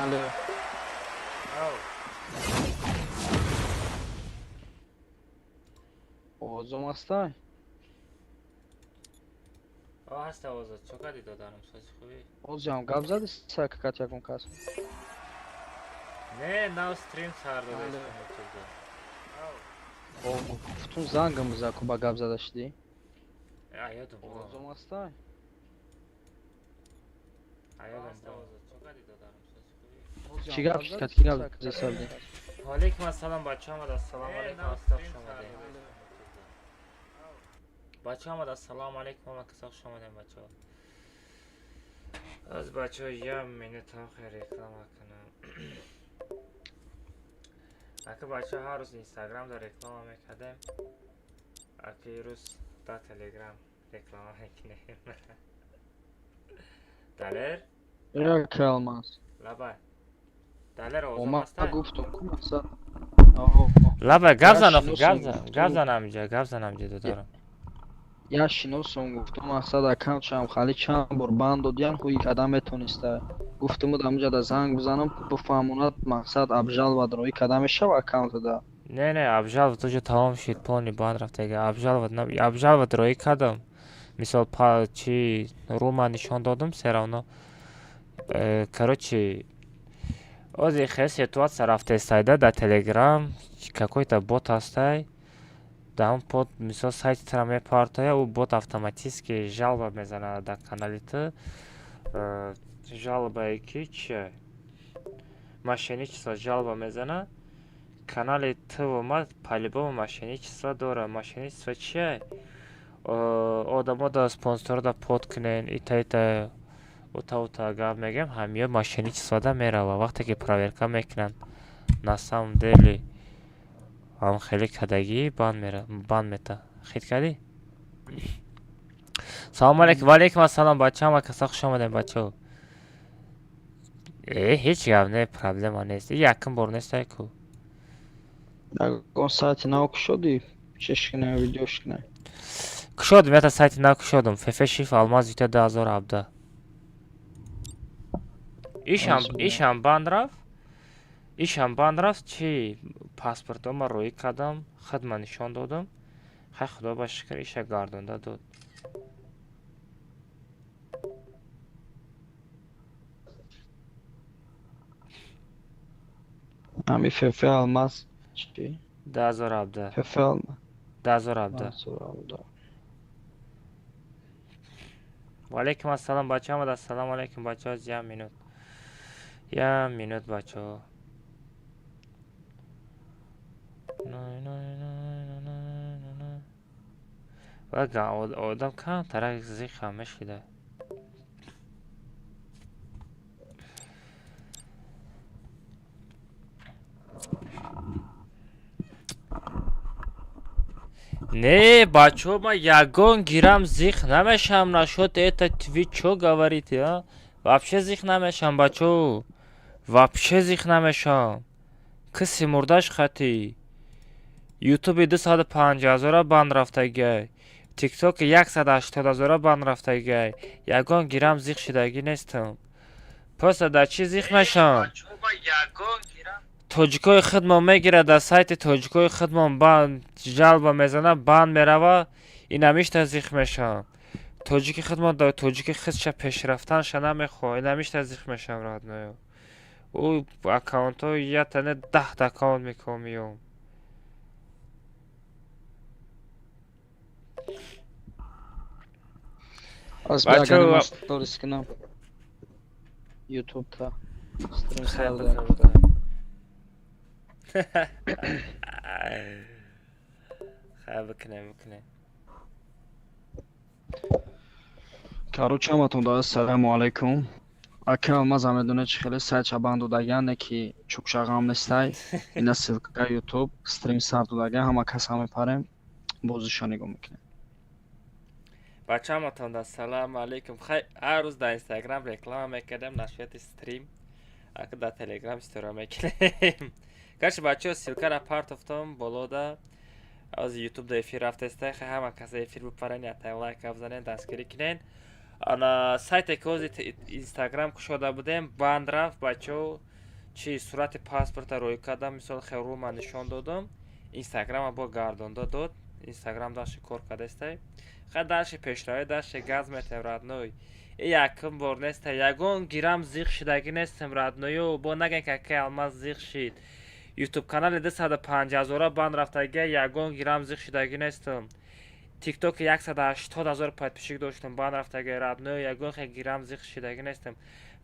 Алло. Ав. Овозум ҳастай? О, ҳаст овозат. Чо кардӣ, додарам, сози, хубӣ? Озиам гап зади сакакат ягон кас? Не, нав стрим сар Алло. додаистам ютубда. О, гуфтум, зангам биза ку, ба гап зада шудӣ. А ёдум. Овозум ҳастай? А ёдум. Чо кардӣ, додарам, сози, хубӣ? Чӣ гап шуд, ки гап зесабди? Валейкум ассалом, бача омад. Ассалому алейкум, аста хуш омадем. Бача омад, ассалому алейкум, ҳама каса хуш омадем, бачаҳо. Аз бачаҳо як минутам хел реклама кунам. Ака, бачаҳо, ҳар рӯз Инстаграм да реклама мекардем. Ака, ирӯз да Телеграм реклама мекунем. Далер? Як Алмаз. Лабай. Далер, овозам Ома ҳастай? гуфтум ку, мақсад. Оҳо. Лабай, гап зан, Я охи, гап шиносам, зан, гуфтум. Гап зан ҳамиҷа, гап зан ҳамиҷа, додарам. Я шиносам, гуфтум, мақсад, аккаунтшам хали чанд бор банд додиян, ҳуи када метониста. Гуфтумуд, ҳамуҷа да занг бизанам, бифаҳмонад, мақсад, обжаловать роӣ када мешава аккаунтада. Не, обжаловать уже тамом шид, полный банд рафтага. Обжаловать, обжаловать роӣ кардам. Мисол, па чи рума нишон додум, все равно. Короче, ози хел ситуация рафтестайда дар Телеграм, какой-то бот ҳастай. Дар он бот, мисол, сайти тра мепартоя, ӯ бот автоматически жалоба мезанад дар канали ту. Жалобае ки чия? Мошенничество жалоба мезанад. Канали ту ма по-любому мошенничество дорад. Мошенничество чия? Одамо да спонсорда под кунен, ита ита ута ута гап мегӯям, ҳамиё мошенничествода мерава. Вақте ки проверка мекунанд, на самом деле ҳам хеле кадагӣ банд мера, банд мета. Хит кардӣ? Салому алейкум, ва алейкум ассалом, бача, ҳама каса хуш омадем, бачаҳо. Э, ҳеҷ гап не, проблема нест. И якум бор нестай ку. Ягон сайти нав кушодӣ? Чеш кунем, видеош кунем. Кушодум, ята сайти нав кушодум. Фефе шиф Алмаз юта 2017. Ишам, ишам банд рафт. Ишам банд рафт, чи паспортома роӣ кардам, хидма нишон додам. Хай, худо ба шукр, иша гардонда дод. Ҳами Фефе Алмаз чӣ? 2017. Фефе Алмаз. 2017. 2017. Ва алейкум ассалом, бача омад, ассалому алейкум, бачаҳо, як минут. Як минут, бачаҳо. Най, най, най, най, най, най. Ва одам камтарак зиқам мешида. Не, бачаҳо, ман ягон гирам зиқ намешавам насчёт это. Вы чё говорите, а? Вообще зиқ намешавам, бачаҳо. Вообще зиқ намешавам. Киси мурдаш хати. Ютуби 250 ҳазора банд рафтагиай. Тиктоки 180 ҳазора банд рафтагиай. Ягон гирам зиқ шудагӣ нестам. Просто дар чӣ зиқ мешавам? Тоҷикои худмон мегирад, дар сайти тоҷикои худмон банд жалоба мезанад, банд мерава, инамишта зиқ мешавам. Тоҷики худмон дар тоҷики худша пешрафтанша намехоҳад, инамишта зиқ мешавам, родной. Ӯ аккаунтҳо якта не, 10-та аккаунт мекунам, меём. Аз Бачаҳо, бияган сторис кунам. Ютуб та. Стрим Хайр, сар бикун, додам. бикун. Хайр, бикунем, бикунем. Короче, ҳаматон да ассалому алайкум. Ака Алмаз медонед, чӣ хеле сайт шабанд додагиан, не ки чукшағам нестай. Ина ссылка Ютуб стрим сар додагиан, ҳама кас мепарем. Бозиша нигоҳ мекунем. Бача, ҳаматон ассалому алейкум. Хай, ҳар рӯз дар Инстаграм реклама мекардем насчёти стрим. Ака, дар Телеграм истора мекунем. Короче, бачаҳо, ссылкара партофтам болода. Аз Ютуб да эфир рафтестай. Хай, ҳама каса эфир бипарен, яктай лайк бизанен, дастгирӣ кунен. Ана сайте ки ҳозир Инстаграм кушода будем, банд рафт, бачаҳо. Чи сурати паспорта рӯй кардам, мисол, хелрӯ ман нишон додам, Инстаграма бо гардонда дод. Инстаграм дальше кор кардастай. Хай, дальше пешравӣ, дальше газ метем, родной. И якум бор неста, ягон гирам зиқ шидагӣ нестем, родной ё. Бо нагем, ки акай Алмаз зиқ шид. Ютуб канали 250 ҳазора банд рафтагия, ягон гирам зиқ шидагӣ нестам. Тиктоки 180 000 подписчик доштам, банд рафтагия, родной, ягон хе гирам зиқ шидагӣ нестам.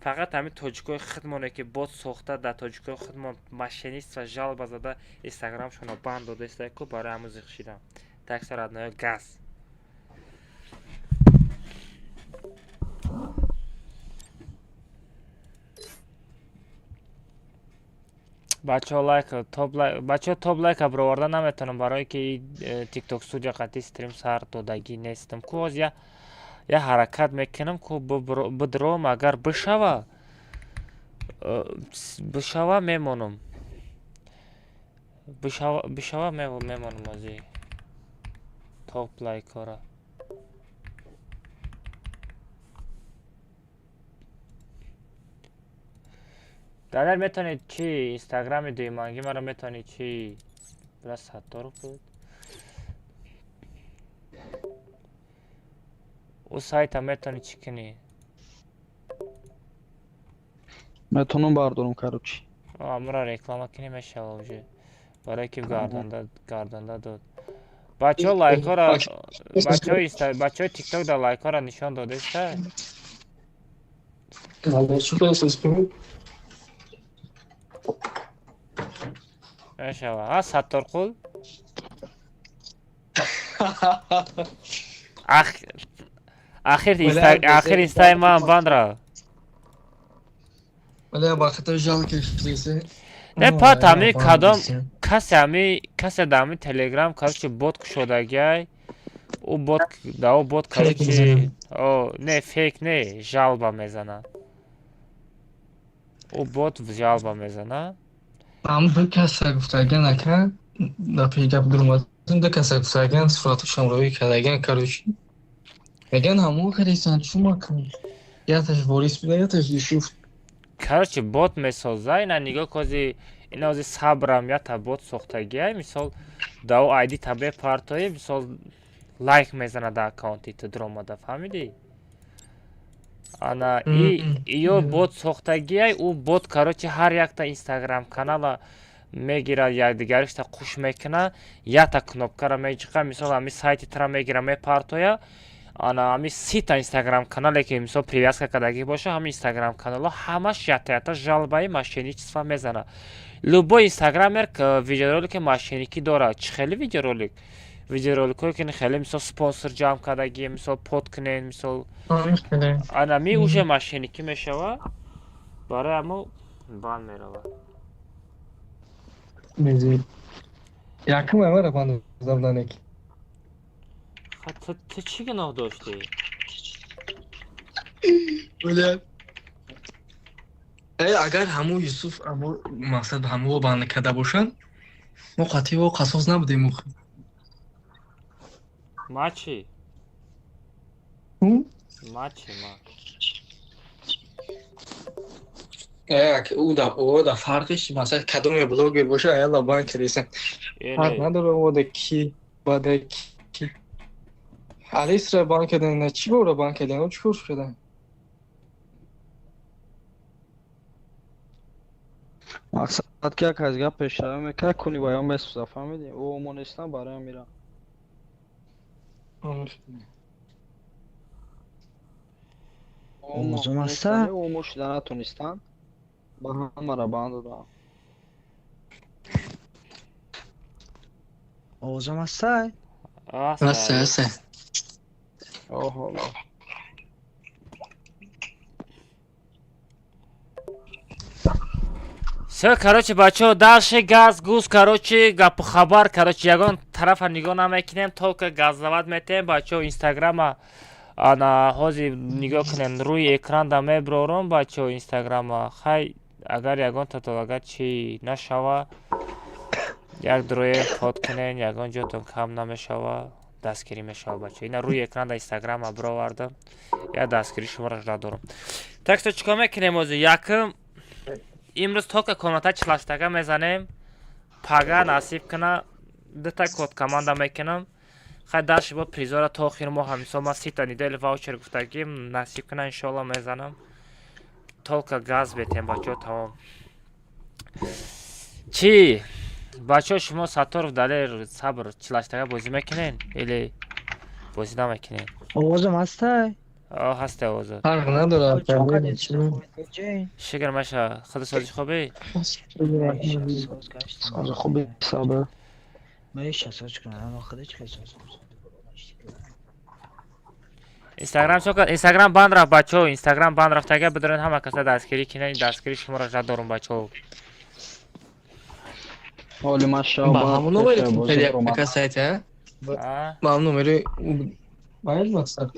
Фақат ҳамин тоҷикои худмоне, ки бот сохта, дар тоҷикои худмон мошенничество жалоба зада, Инстаграмшонро банд додаиста ку, барои ҳамун зиқ шидам. Так что, родной, газ. Бачаҳо, лайк, топ лайк, бачаҳо, топ лайка бироварда наметавонам, барое ки Тикток студия қатъи стрим сар додагӣ нестам ку. Ҳоз я ҳаракат мекунам ку, бидром, агар бишава, бишава, мемонам, бишава, мемонам. Ози топ лайкҳоро. Далер, метавонед чи Инстаграми дуюманги маро метавонед чи била Сатторов буд, ӯ сайта метавонӣ чӣ кунӣ? Метавонам бардорам, короче. Амра реклама кунӣ, мешава уже, барое ки гардонда дод. Бачаҳо, лайкҳоро, бачаҳои Тикток дар лайкҳоро нишон додаиста. Мешава. А, Сатторқул, ахир инстаи ман банд рафт. Не, пат ҳами кадом касе, ҳами касе дар ҳами Телеграм, короче, бот кушодагиай, ӯ бот да ӯ бот, короче, о не, фейк не, жалоба мезана, ӯ бот жалоба мезана. Ам ду каса гуфтаган, ака, дар пеши гап дуромадем, ду каса гуфтаган, сураташон рӯй кардаган, короче. Меган ҳамон кардисан, чӣ макун? Яташ Борис буда, яташ Юсуф. Короче, бот месоза, ина нигоҳ кози, ина ози сабрам ята бот сохтагиай, мисол, да ӯ айди та бепартои, мисол, лайк мезана да аккаунти ту дуромада, фаҳмидӣ? Ана ё бот сохтагиай, ӯ бот, короче, ҳар якта Инстаграм канала мегирад, якдигаришта қуш мекуна, якта кнопкара меҷиқа, мисол, ҳами сайти тара мегира, мепартоя. Ана ҳами 30-та Инстаграм канале ки, мисол, привязка кардагӣ боша, ҳами Инстаграм каналҳо ҳамаш ята ята жалобаи мошенничество мезана. Любой инстаграмер видеоролики мошенникӣ дорад. Чӣ хеле видеоролик, видеороликҳое ки хеле, мисол, спонсор ҷамъ кардагӣ, мисол, под кунен, мисол, ана ми уже мошенникӣ мешава, барои ҳамо банд меравад. Якум амара банд забданек. Ту чӣ гуноҳ доштӣ? Бля. Э, агар ҳаму Юсуф, ҳаму мақсад ҳамуо банд карда бошанд, мо қатъи о қасос набудем охи. Ма чӣ? Ма чӣ, ма? Э, ӯ да фарқиш, масалан, кадоме блогер боша, аяла банд кардесан. Фарқ надора о да ки, ба да ки. Алисра банд кардан, на чӣ бора банд кардан, ӯ чӣ кор шудан? Мақсад ки як аз гап пешравӣ мекард, куни баён месӯза, фаҳмидӣ? Ӯ омо нестан, бароям мирам. Омо шуда натонистанд, ба ҳамара банд додам. Овозам ҳастай? Ҳаста, ҳаста. Оҳо. Всё, короче, бачаҳо, дальше газ гуз, короче, гапу хабар, короче, ягон тарафа нигоҳ намекунем, только газават метем, бачаҳо. Инстаграма ана ҳозир нигоҳ кунем, рӯи экранда меброром, бачаҳо, Инстаграма. Хай, агар ягон татол, агар чи нашава, як дроем под кунен, ягон ҷотон кам намешава, дастгирӣ мешава, бачаҳо. Ина рӯи экранда Инстаграма бировардам. Я дастгирӣ шуморо ждать дорам. Так что чикор мекунем ҳозир? Якум имрӯз тока комната чилаштага мезанем. Пага насиб куна, дута код команда мекунам. Хай, дальше бо призора то охири моҳ. Ҳамисол ман 30-та недели ваучер гуфтагим, насиб куна, иншоалло, мезанам. Только газ бетем, бачаҳо, тамом. Чӣ, бачаҳо, шумо, Сатторов, Далер, Сабр, чилаштага бозӣ мекунен или бозӣ намекунен? Овозам ҳастай? О, ҳастай овозат. Фарқ надорад. Шукр, маша, худ сози, хубӣ? Сози, хуби, Сабр. Маиша соз кунам, худо чӣ соз. Инстаграм чо кард? Инстаграм банд рафт, бачаҳо, Инстаграм банд рафт. Агар бидорен, ҳама каса дастгирӣ кинен. Дастгирӣ шуморо ждать дорум, бачаҳо. Ҳоли маша. Ба ҳамон номере ка сайт, а? А? Ба ҳамон номери байд мақсад.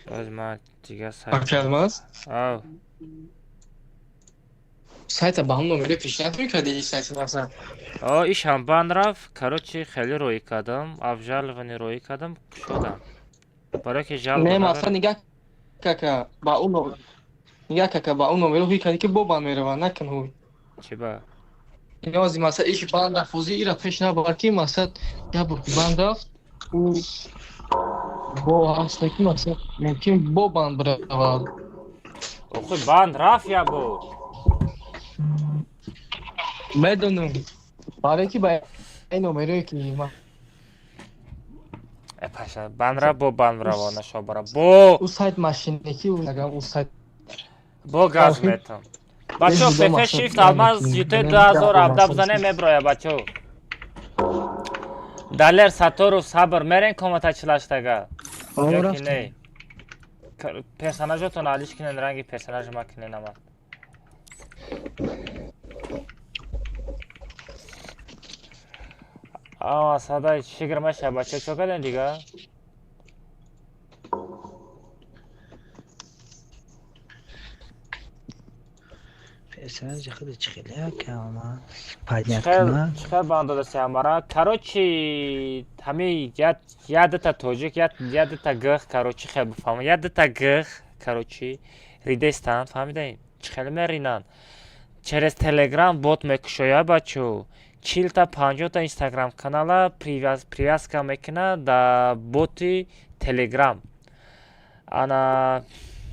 Боз ман дигар сайт. Акалмаз? Ав. Сайта ба ҳамон номере пешниҳод мекарди, сайти мақсад? О, ишам банд рафт. Короче, хеле роӣ кардам, обжалование роӣ кардам, кушодам, барое ки жалоба Не, надорам. Мақсад, нигаҳ кака, ба ӯ нигаҳ кака, ба ӯ номеро ҳуй кардӣ, ки бо банд мерава, накун ҳуй. Чӣ ба? Ниёзи мақсад иши банд рафт, ҳозир ира пеш набар, ки мақсад як бор ки банд рафт, ӯ бо ҳаста, ки мақсад мумкин бо банд биравад. Охи, банд рафт як бор. Медонам, барое ки ба ин номерое ки Э, паша, банд рафт, бо банд равона шобара бо. Ӯ сайт машинеки, ӯ сайт. Бо газ метам, бачаҳо. Ҷудо Фф мақсад shift Алмаз ют 2017 бизане, меброя, бачаҳо. Далер, Сатторов, Сабр, мерен комната чилаштага ёки не? Персонажотон алиш кинен, ранги персонажи ма кинен ама. А садай шигр маша, бача, чо карден дига? Персонажи худи чӣ хеле акама поднять кунад? Чӣ хел банд додаси ҳамара? Короче, ҳами як дута тоҷик, як дута гих, короче, хел бифаҳм, як дута гих, короче, ридестанд, фаҳмидаед, чӣ хеле меринанд? Через Телеграм бот мекушояд, бачо, 40-та, 50-та Инстаграм канала привязка мекунад да боти Телеграм. Ана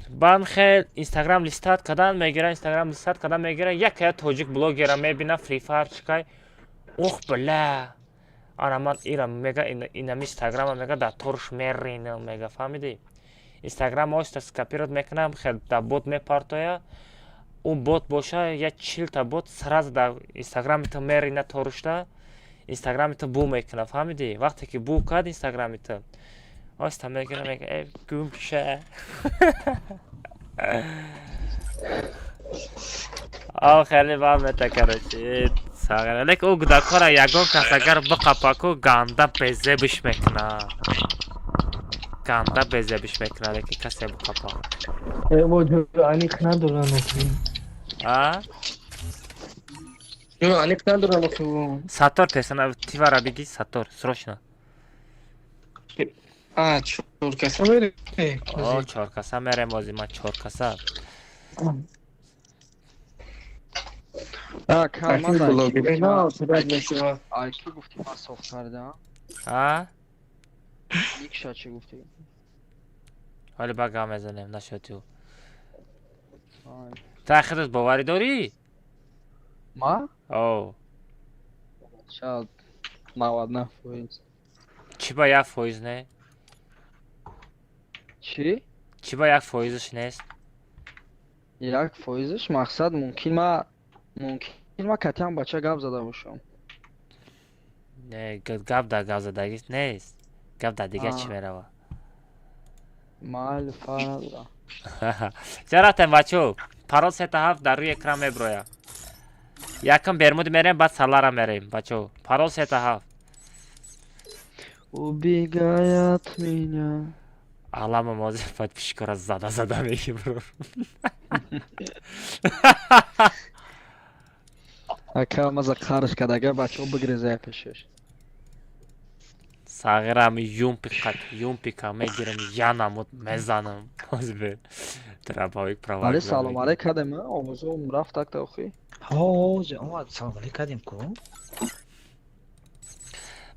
баъд хел Инстаграм листать кардан мегирад, Инстаграм листать кардан мегирад, як я тоҷик блогера мебина, Фри Файр чикай, ух, бля, ана ман ира мега, инами Инстаграма мега, дар торш меринам, мега, фаҳмидӣ? Инстаграм оста скопировать мекунам, хел дар бот мепартоя. Ӯ бот боша, я 40-та бот сразу дар Инстаграми ту мерина, торушта Инстаграми ту бу мекуна, фаҳмидӣ? Вақте ки бу кард Инстаграми ту, оста мегира, мега: «Э, гумша». Ав хеле бад мета, короче, сағира. Лекин ӯ гудакора ягон кас агар биқапаку, ганда безебиш мекуна, ганда безебиш мекуна, лекин касе биқапа. Аниқ надорам. А? Аниқ надорам. Саттор, персона тивара биги, Саттор, срочно. А, чоркаса мерем? О, чоркаса мерем, ози ман чоркаса. А, калман, ай ки гуфти ман софт кардам? А? Никша чӣ гуфтӣ? Ҳоли ба гап мезанем нашоти ӯ. Та худат боварӣ дорӣ? Ма? О. Шояд 99%. Чӣ ба 1% не? Чӣ? Чӣ ба 1%-аш нест? 1%-аш мақсад, мумкин ма катиам бача гап зада бошам. Не, гап дар гап задагӣ нест, гап дар дигар чӣ мерава. Майли, фарқ надорам. Ча рафтем, бачо? Парол сета ҳафт дар рӯи экран меброя. Якум Бермуд мерем, баъд Салара мерем, бачо. Парол сета ҳафт. Убегай от меня. Алама мози подписчикора зада зада меги, бро. Ака, маза қарш кардага, бачаҳо бигрезая пешаш. Сағирам юмпика, юмпика мегирам, янамуд мезанам. Ҳозир дробовик права. Али салом алейк кардем, овозум рафт так охи. Ҳо, омад салом алейк кардем ку.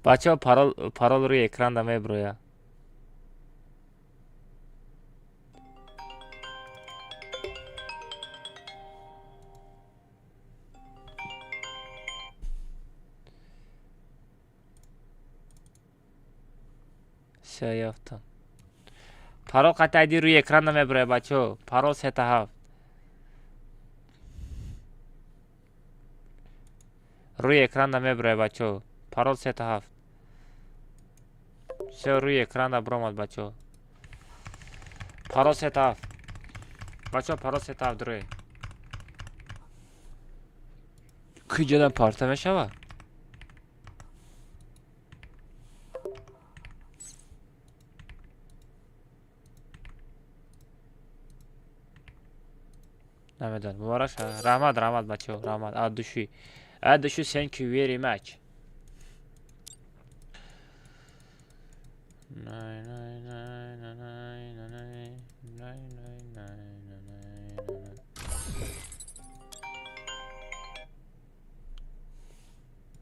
Бачаҳо, парол, парол рӯи экранда меброя. Всё, ёфтам. Парол қати айди рӯи экранда меброя, бачаҳо. Парол 37. Рӯи экранда меброя, бачаҳо. Парол 37. Всё, рӯи экранда бромад, бачаҳо. Парол 37. Бачаҳо, парол 37 рӯи. Куҷодан парта мешавад? Намедонам. Муборак шавад. Раҳмат, раҳмат, бачаҳо, раҳмат. От души. От души, thank you very much. Най, най, най, най, най, най, най, най, най, най, най.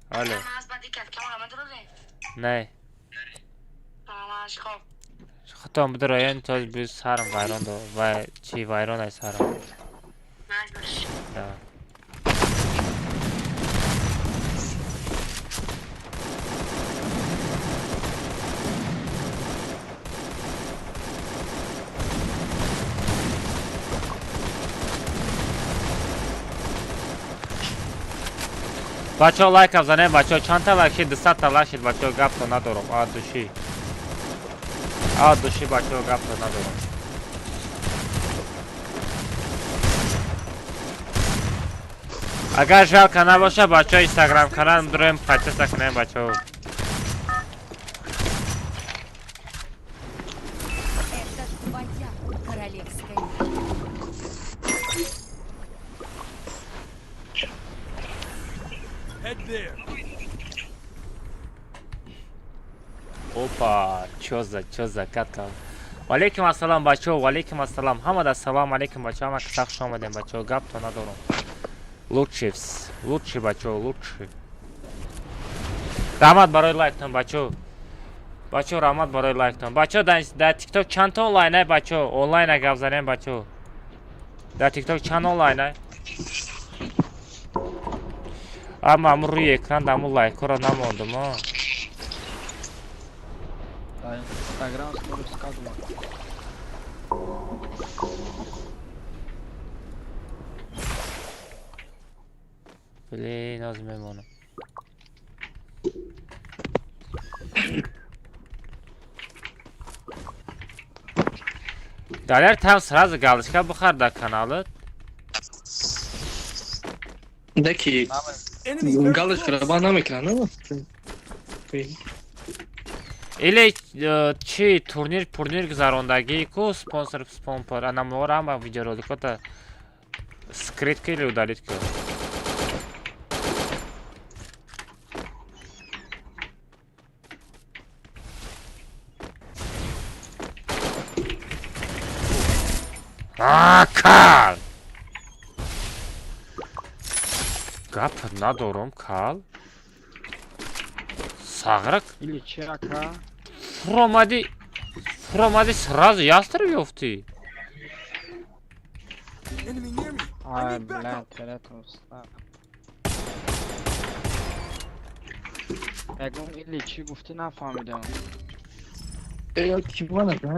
Алло. Не. Хатом бидроен то биз сарам вайрон до вай чи вайрон ай сарам. Да. Бачаҳо, лайк абзанем, бачаҳо, чандта лайк шид? 200-та лайк шид, бачаҳо, гапто надорам. От души. От души, бачаҳо, гапто надорам. Агар жалко набоша, бачаҳо, инстаграм канал дурем, подписка кунем, бачаҳо. Это твоя королевская. Head there. Опа, чё за катка? Валейкум ассалом, бачаҳо, валейкум ассалом. Ҳамада салом алейкум, бачаҳо, ҳама каса хуш омадем, бачаҳо, гапто надорам. Лучший, лучший, бачаҳо, лучший. Раҳмат барои лайктон, бачаҳо. Бачаҳо, раҳмат барои лайктон. Бачаҳо, дар TikTok чанд та онлайн ай, бачаҳо? Онлайн ай гап занем, бачаҳо. Дар TikTok чанд онлайн ай? Аммо ҳамун рӯи экран дамун лайкҳоро намондум, а. Дар Инстаграм сторис кардам. Блин, ҳозир мемонам. Далер, там сразу галочка бихар дар каналат. Деки Enemy very галочка close. ра намекунад, на? Или чи турнир пурнир гузарондагӣ ку спонсор спонпор анамора ҳама видеороликота скрыть ка или удалить ка. А, кал! Гап надорам, кал. Сағрак Или чи ака? фуромадӣ, фуромадӣ, сразу ястреб ёфтӣ. Enemy near me. I Ай, need бля, backup. интернетом. Ягон или чӣ гуфтӣ, нафаҳмидам. Э, ки бана, да?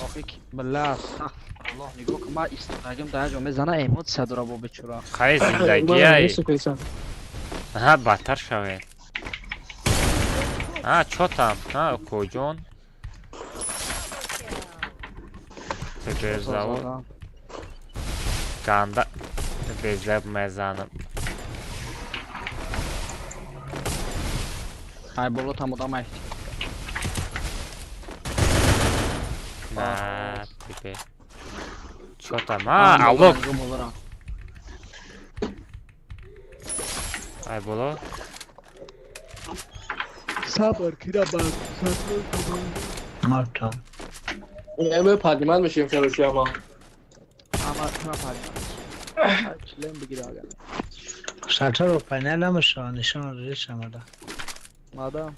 Охи, бля, астағфируллоҳ, нигоҳ кун, ман истодагим дар ҷо мезана, эмоция дора бо бечора. Хай, зиндагиай. Аҳа, бадтар шавед. А, чо там? А, куҷон? Тебезавод. Ганда безеб мезанам. Ай, боло там одам ай. На тебе. Чо там? А, алло. Ай, боло. Сабр кира банд. Марта. Ме падимат мешим короче ама. Ама кира падимат. Член бигир ага. Сатаров панел намеша, нишон реша мада. Мада.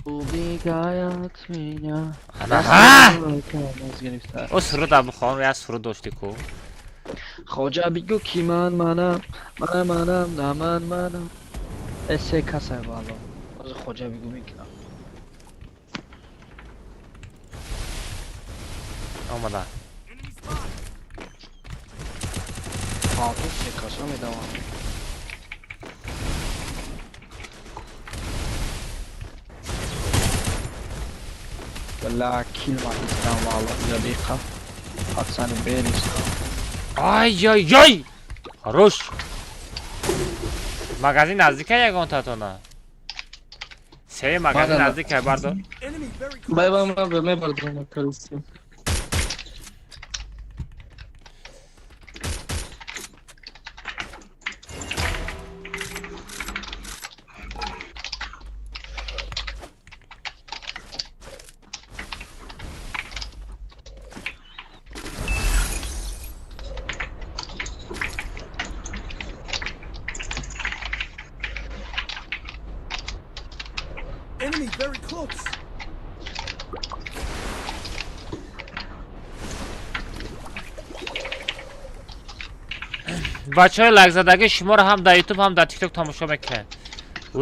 Убегает меня. Ага! О суруд абухон, я суруд дошти ку. Хоҷа бигӯ ки ман манам, ман манам, на ман манам. Эсе касай вало. Оз хоҷа бигӯ мекунам. Омада. Фалту се каса медавам. Бля, кил махистам вало, дақиқа. Пацаны берис. Ай-яй-яй! Хорош! Магазин наздика ягон татона. Се магазин наздика бардор. Бай бай ма ме бардорам короче. Enemy very close. Бачаҳои лайкзадагӣ шуморо ҳам дар ютуб ҳам дар тикток тамошо мекунед.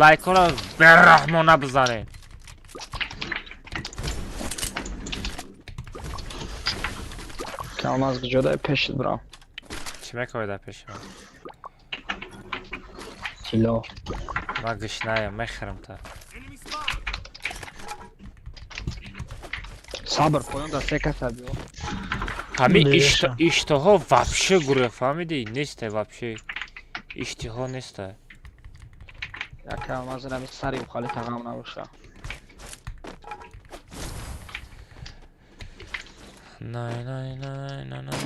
Лайкҳоро бераҳмона бизанед. Камаз ҷода пешит бирам. Чӣ мекунед дар пеши ман? Тилло. Ман гушнаям, мехӯрам та. Сабр поён дар се каса биё. Ҳамин иштиҳо вообще гурӯҳ фаҳмидӣ? Несте вообще. Иштиҳо несте. Яка маза нами сари ухали тағам набоша. Най най най най най.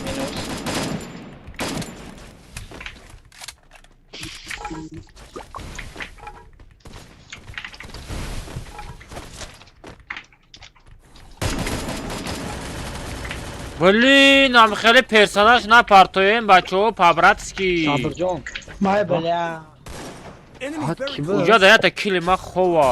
Минус. Блин, нам хеле персонаж напартоем, бачаҳо, по-братски. Сабрҷон. Май бля. Уҷа да ята кили ма хова.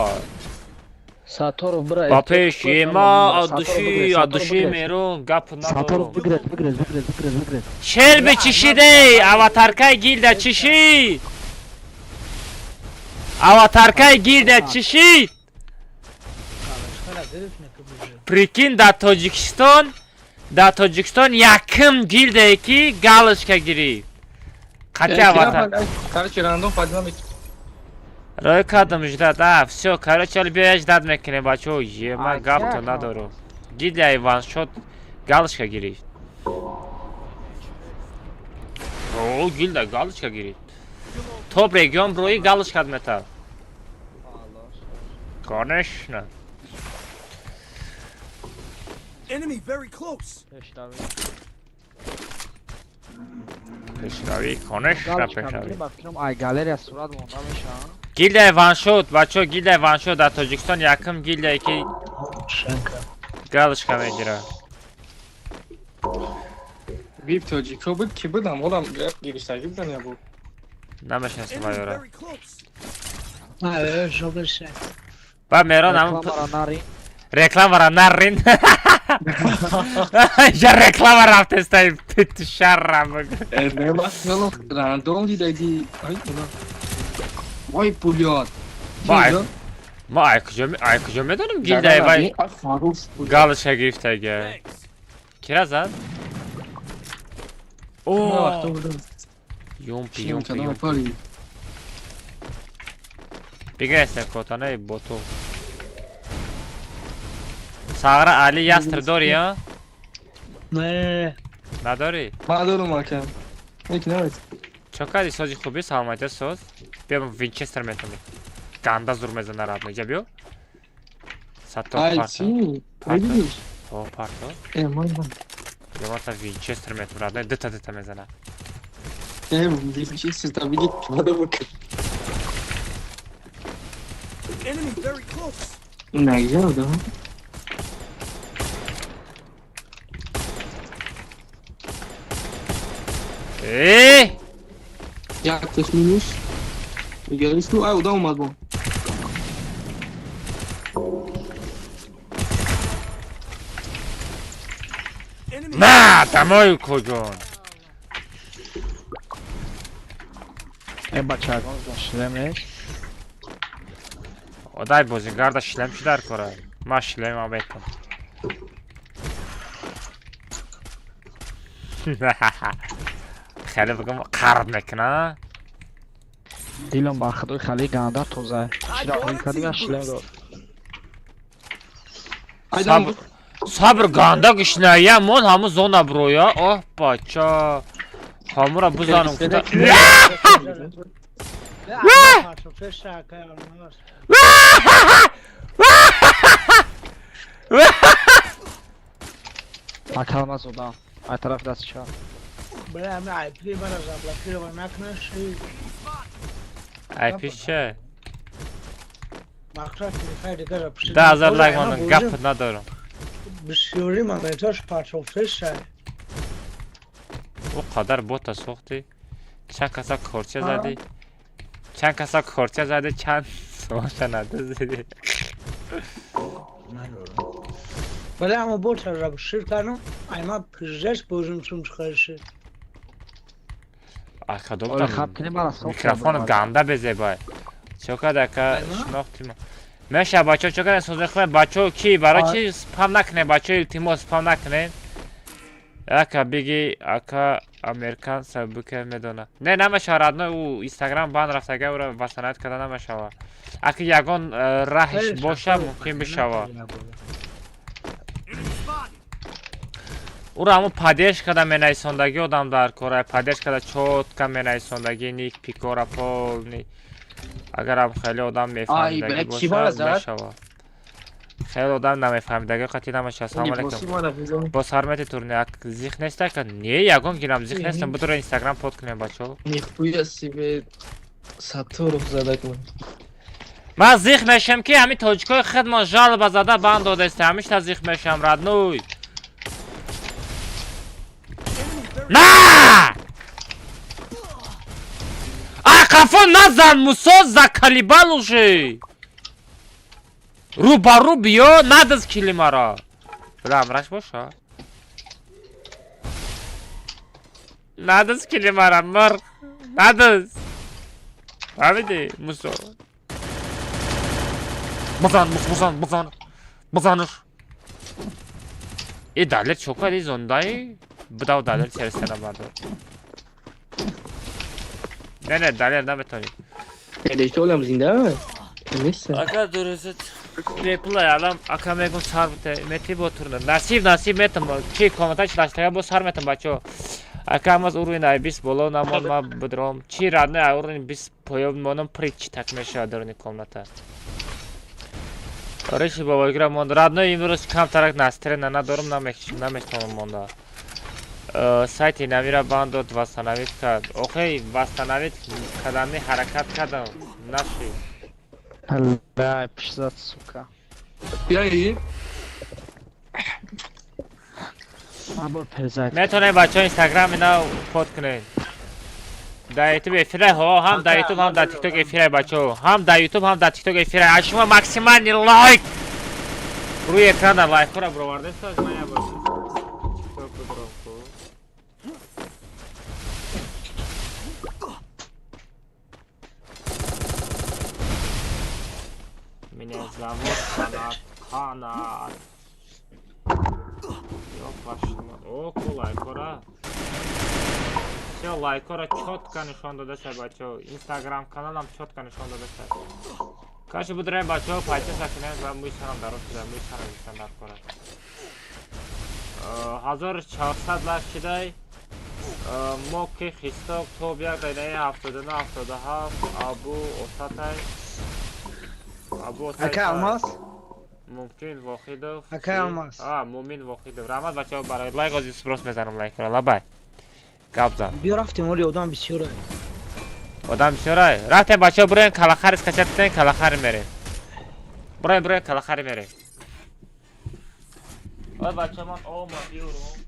Саторов бира. Ба пеш ема адуши, адуши мерон гап надорам. Саторов бигиред, бигиред, бигиред, бигиред, бигиред. Шелби чишидей, аватаркаи гилда чишид. Аватаркаи гилда чишид. Прикинь, дар Тоҷикистон, дар Тоҷикистон якм гилдае ки галочка гирифт. Қати аватар. Короче, рандом падимат мекунем. Рой кардам ждать. А, всё, короче, али биё ждать мекунем, бачаҳо. Е, ман гапто надорам. Гилдияи ваншот галочка гирифт. О, гилда галочка гирифт. Топ регион брои галочка метал. Конечно. Enemy very close. Пешравӣ, конечно, пешравӣ. Ай галерия сурат монда меша. Гилдияи ваншот, бачаҳо, гилдияи ваншот дар Тоҷикистон якм гилдияе ки галочка мегирад. Вип тоҷикҳо буд ки будам, ҳолам гирифтагӣ будан я буд. Намешинасам вайёра. Ба Мерон ҳам рекламара нарин. Я реклама рафтестай шарра. Рандом дидаги. Вай пулёт. Ма ай куҷо медонам гилдаи вай галочка гирифтага. Кира зад? О! Юмпи, юмпи, юмпи. Бигиресте котанаи боту. Сағра Али ястр дори, а? Не. Надори? Ман дорум акам. Як навес. Чо кардӣ сози хуби саломатия соз? Биё Винчестер метавонӣ. Ганда зур мезана радно. Иҷа биё. Сато парто. О, парто. Э, ман. Биё мата Винчестер метавонӣ радно. Дта дта мезана. Enemy very close. Ne güzel adam. Э? Якташ минус. Гелиш ну ай одам омад бо. Enemy На, домой куҷон. Э бачагон шлем нест. Одай бозигарда шлем чӣ дар кора? Ман шлемам метам. Хеле бигам қарб мекуна. Дилам ба худои хали ганда тоза. Чира ҳол кардим я шлем дод. Айдам Сабр ганда гишная мон ҳаму зона броя. Оҳ бача. Ҳамура бизанам куда. Ака ман зодам. Ай тарафи дасти чап. Бля, ами айпи мара заблокировал накунаш. Ай пиш че? Мақсад телефон дигар пушид. 10 000 лайк монам гап надорам. Бисёри моментош партофтеша. О қадар бота сохтӣ. Чанд каса корча задӣ? Чанд каса корча задӣ, чанд сомоша надозидӣ. Вале ҳамо бота ра шир кардам, айма пижжаш бозим сум чиқариши. Ака Оли хаб кунем мара сохт. Микрофон ганда безебай. Чо када ака шинохтим. Меша бачо чо када соза хӯ бачо ки барои чи спам накунем бачо илтимос спам накунем. Ака биги ака американ сабука медона. Не намеша родной ӯ Инстаграм бан рафтага ӯра васанат карда намешава. Ака ягон раҳиш боша мумкин бишава. Enemy spotted. Ура ҳамун поддержка када менависондагӣ одам дар кора поддержка када чётко менависондагӣ ник пикора полный. Агарам хеле одам Ай, мефаҳмидагӣ бля, ки мара бошад зад? мешава. Хеле одам намефаҳмидагӣ қатъи намеша. Ассалому алайкум. Бо сармети турне ак зих нест ака? Не, ягон гирам зих нестам. Будура Инстаграм под кунем бачо. Нихуя себе Сатуров зада кун. Ман зих мешам ки ҳамин тоҷикои хидмон жалоба зада банд додеста. Ҳамишта зих мешам родной. Enemy very На! А қафо назан Мусо заколебал уже. Ру ба ру биё надаз кили мара. Бля, амраш боша. Надаз кили мара мар. Надаз. Фаҳмидӣ Мусо? Бизан, Мус, бизан, бизан. Бизанш. И далер чо кардӣ зондаи? Бидав далер черестена бардор. Не, не, далер наметонӣ. Электолам зинда? Нест. Ака дурусат. Бепула алам ака мегум сар бите. Мети бо турна. Насиб насиб метам. Чи комента чи даштага бо сар метам бачо. Ака амаз уровень ай 20 боло намон ма бидром. Чи родной ай уровень 20 поёб монам при чи так мешава даруни комната. Реши бабо игра монд. Родной имрӯз камтарак настроение надорам намекишам наметавонам монда. Сайти навира банд дод восстановить кард. Охей восстановить кардани ҳаракат кардам. Наши. Бля, пишзад сука. Биёи. Ман бор перезайд. Метавонем бачаҳо инстаграм ина под кунед. Дар ютуб эфира ҳо ҳам дар ютуб ҳам дар тикток эфира бачаҳо. Ҳам дар ютуб ҳам дар тикток эфира. Аз шумо максимальный лайк. Рӯи экрана лайкҳоро бировардест ман як бор тикток бибирам ку. Меня зовут Канат Канат. Ёб вашу ма- О, ку лайкора. Всё, лайкора чётко нишон додаша бачаҳо. Инстаграм каналам чётко нишон додаша. Каши будраем бачаҳо пайчаса кунем ва мӯи сарам дароз шуда, мӯи сарам гирифтан дар кора. 1400 лайк шидай. Мо ки хисток тоб як дайнаи 79 77 абу осатай. Абу осатай. Ака Алмаз, Мумкин Вохидов. Ака Алмаз. А, Мумин Вохидов. Раҳмат бачаҳо барои лайк, ҳозир спрос мезанам лайкро. Лабай. Гап зан. Биё рафтем, оли одам бисёра. Одам бисёра. Рафтем, бачаҳо, буроем, калахари скачать кунем, калахари мерем. Буроем, буроем, калахари мерем. Ой, бачаҳо, ман ома биёрум.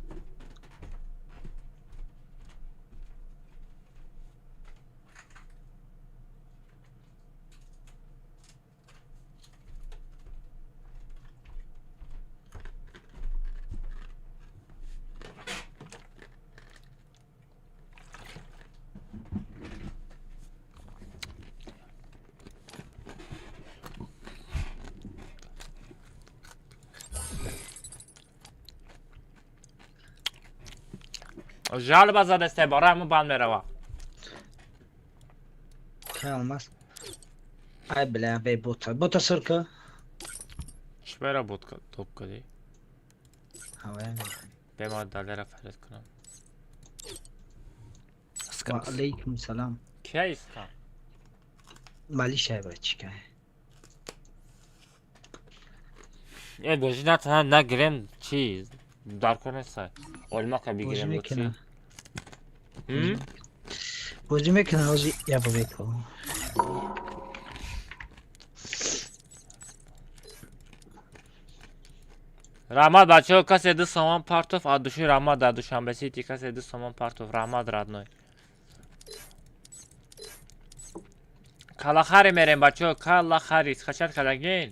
Жалоба задасте, бора ҳамун банд мерава. Кай алмаз? Ай бля, бе бота. Бота сырка. Чӣ бера бот топ кадӣ? Ҳавая. Бе ман далера фарид кунам. Ва алейкум салам. Кия иста? Малишай бачика. Э, божи на танҳо нагирем, чи дар кор неста. Олмака Бозӣ бигирем. мекунам. М? Бозӣ мекунам, ҳозир я бобеко. Раҳмат, бачаҳо, касе 2 сомон партов, от души раҳмат, дар Душанбе Сити касе 2 сомон партов, раҳмат, родной. Калахари мерем, бачаҳо, калахари, скачать кардагин.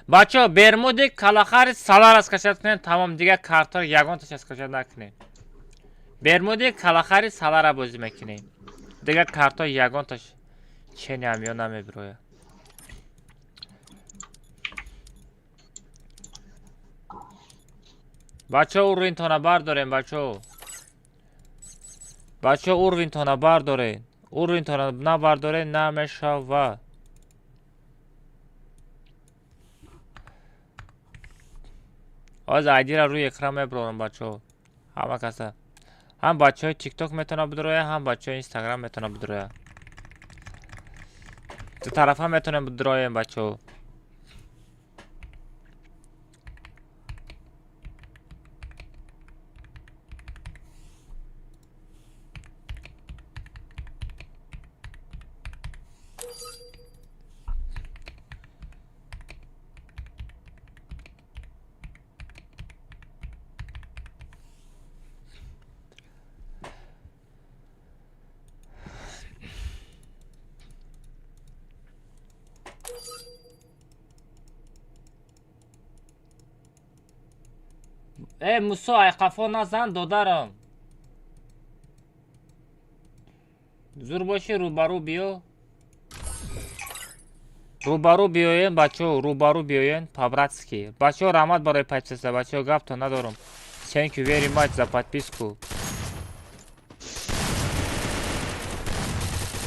Бачаҳо, Бермуди, калахари, салара скачать кунем, тамом, дигар картаро ягонташа скачать накунем. Бермуди, калахари, салара бозӣ мекунем. Дигар картаро ягонташ чени ҳамё намебирояд. Бачаҳо, уровень тона бардорем, бачаҳо. Бачаҳо, уровень тона бардорен. Уровень тона набардорен, намешавад. Ҳозир айдира рӯи экран мебарорам, бачаҳо. Ҳама каса. Ҳам бачаҳои тикток метавонад бидрояд, ҳам бачаҳои инстаграм метавонад бидрояд. Ду тарафа метавонем бидроем, бачаҳо. Э, Мусо, ай қафо назан, додарам. Зур бошӣ, рӯбарӯ биё. Рӯбарӯ биёен, бачаҳо, рӯбарӯ биёен, по-братски. Бачаҳо, раҳмат барои подписка, бачаҳо, гапто надорам. Thank you very much за подписку.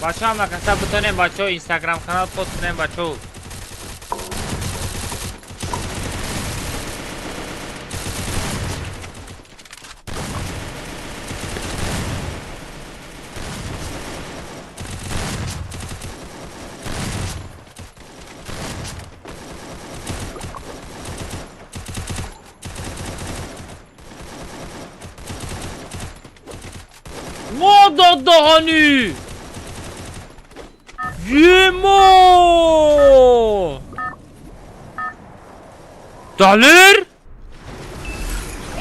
Бачаҳо, ҳама каса битонем, бачаҳо, инстаграм канал пост кунем, бачаҳо. Даҳани! Емо! Далер?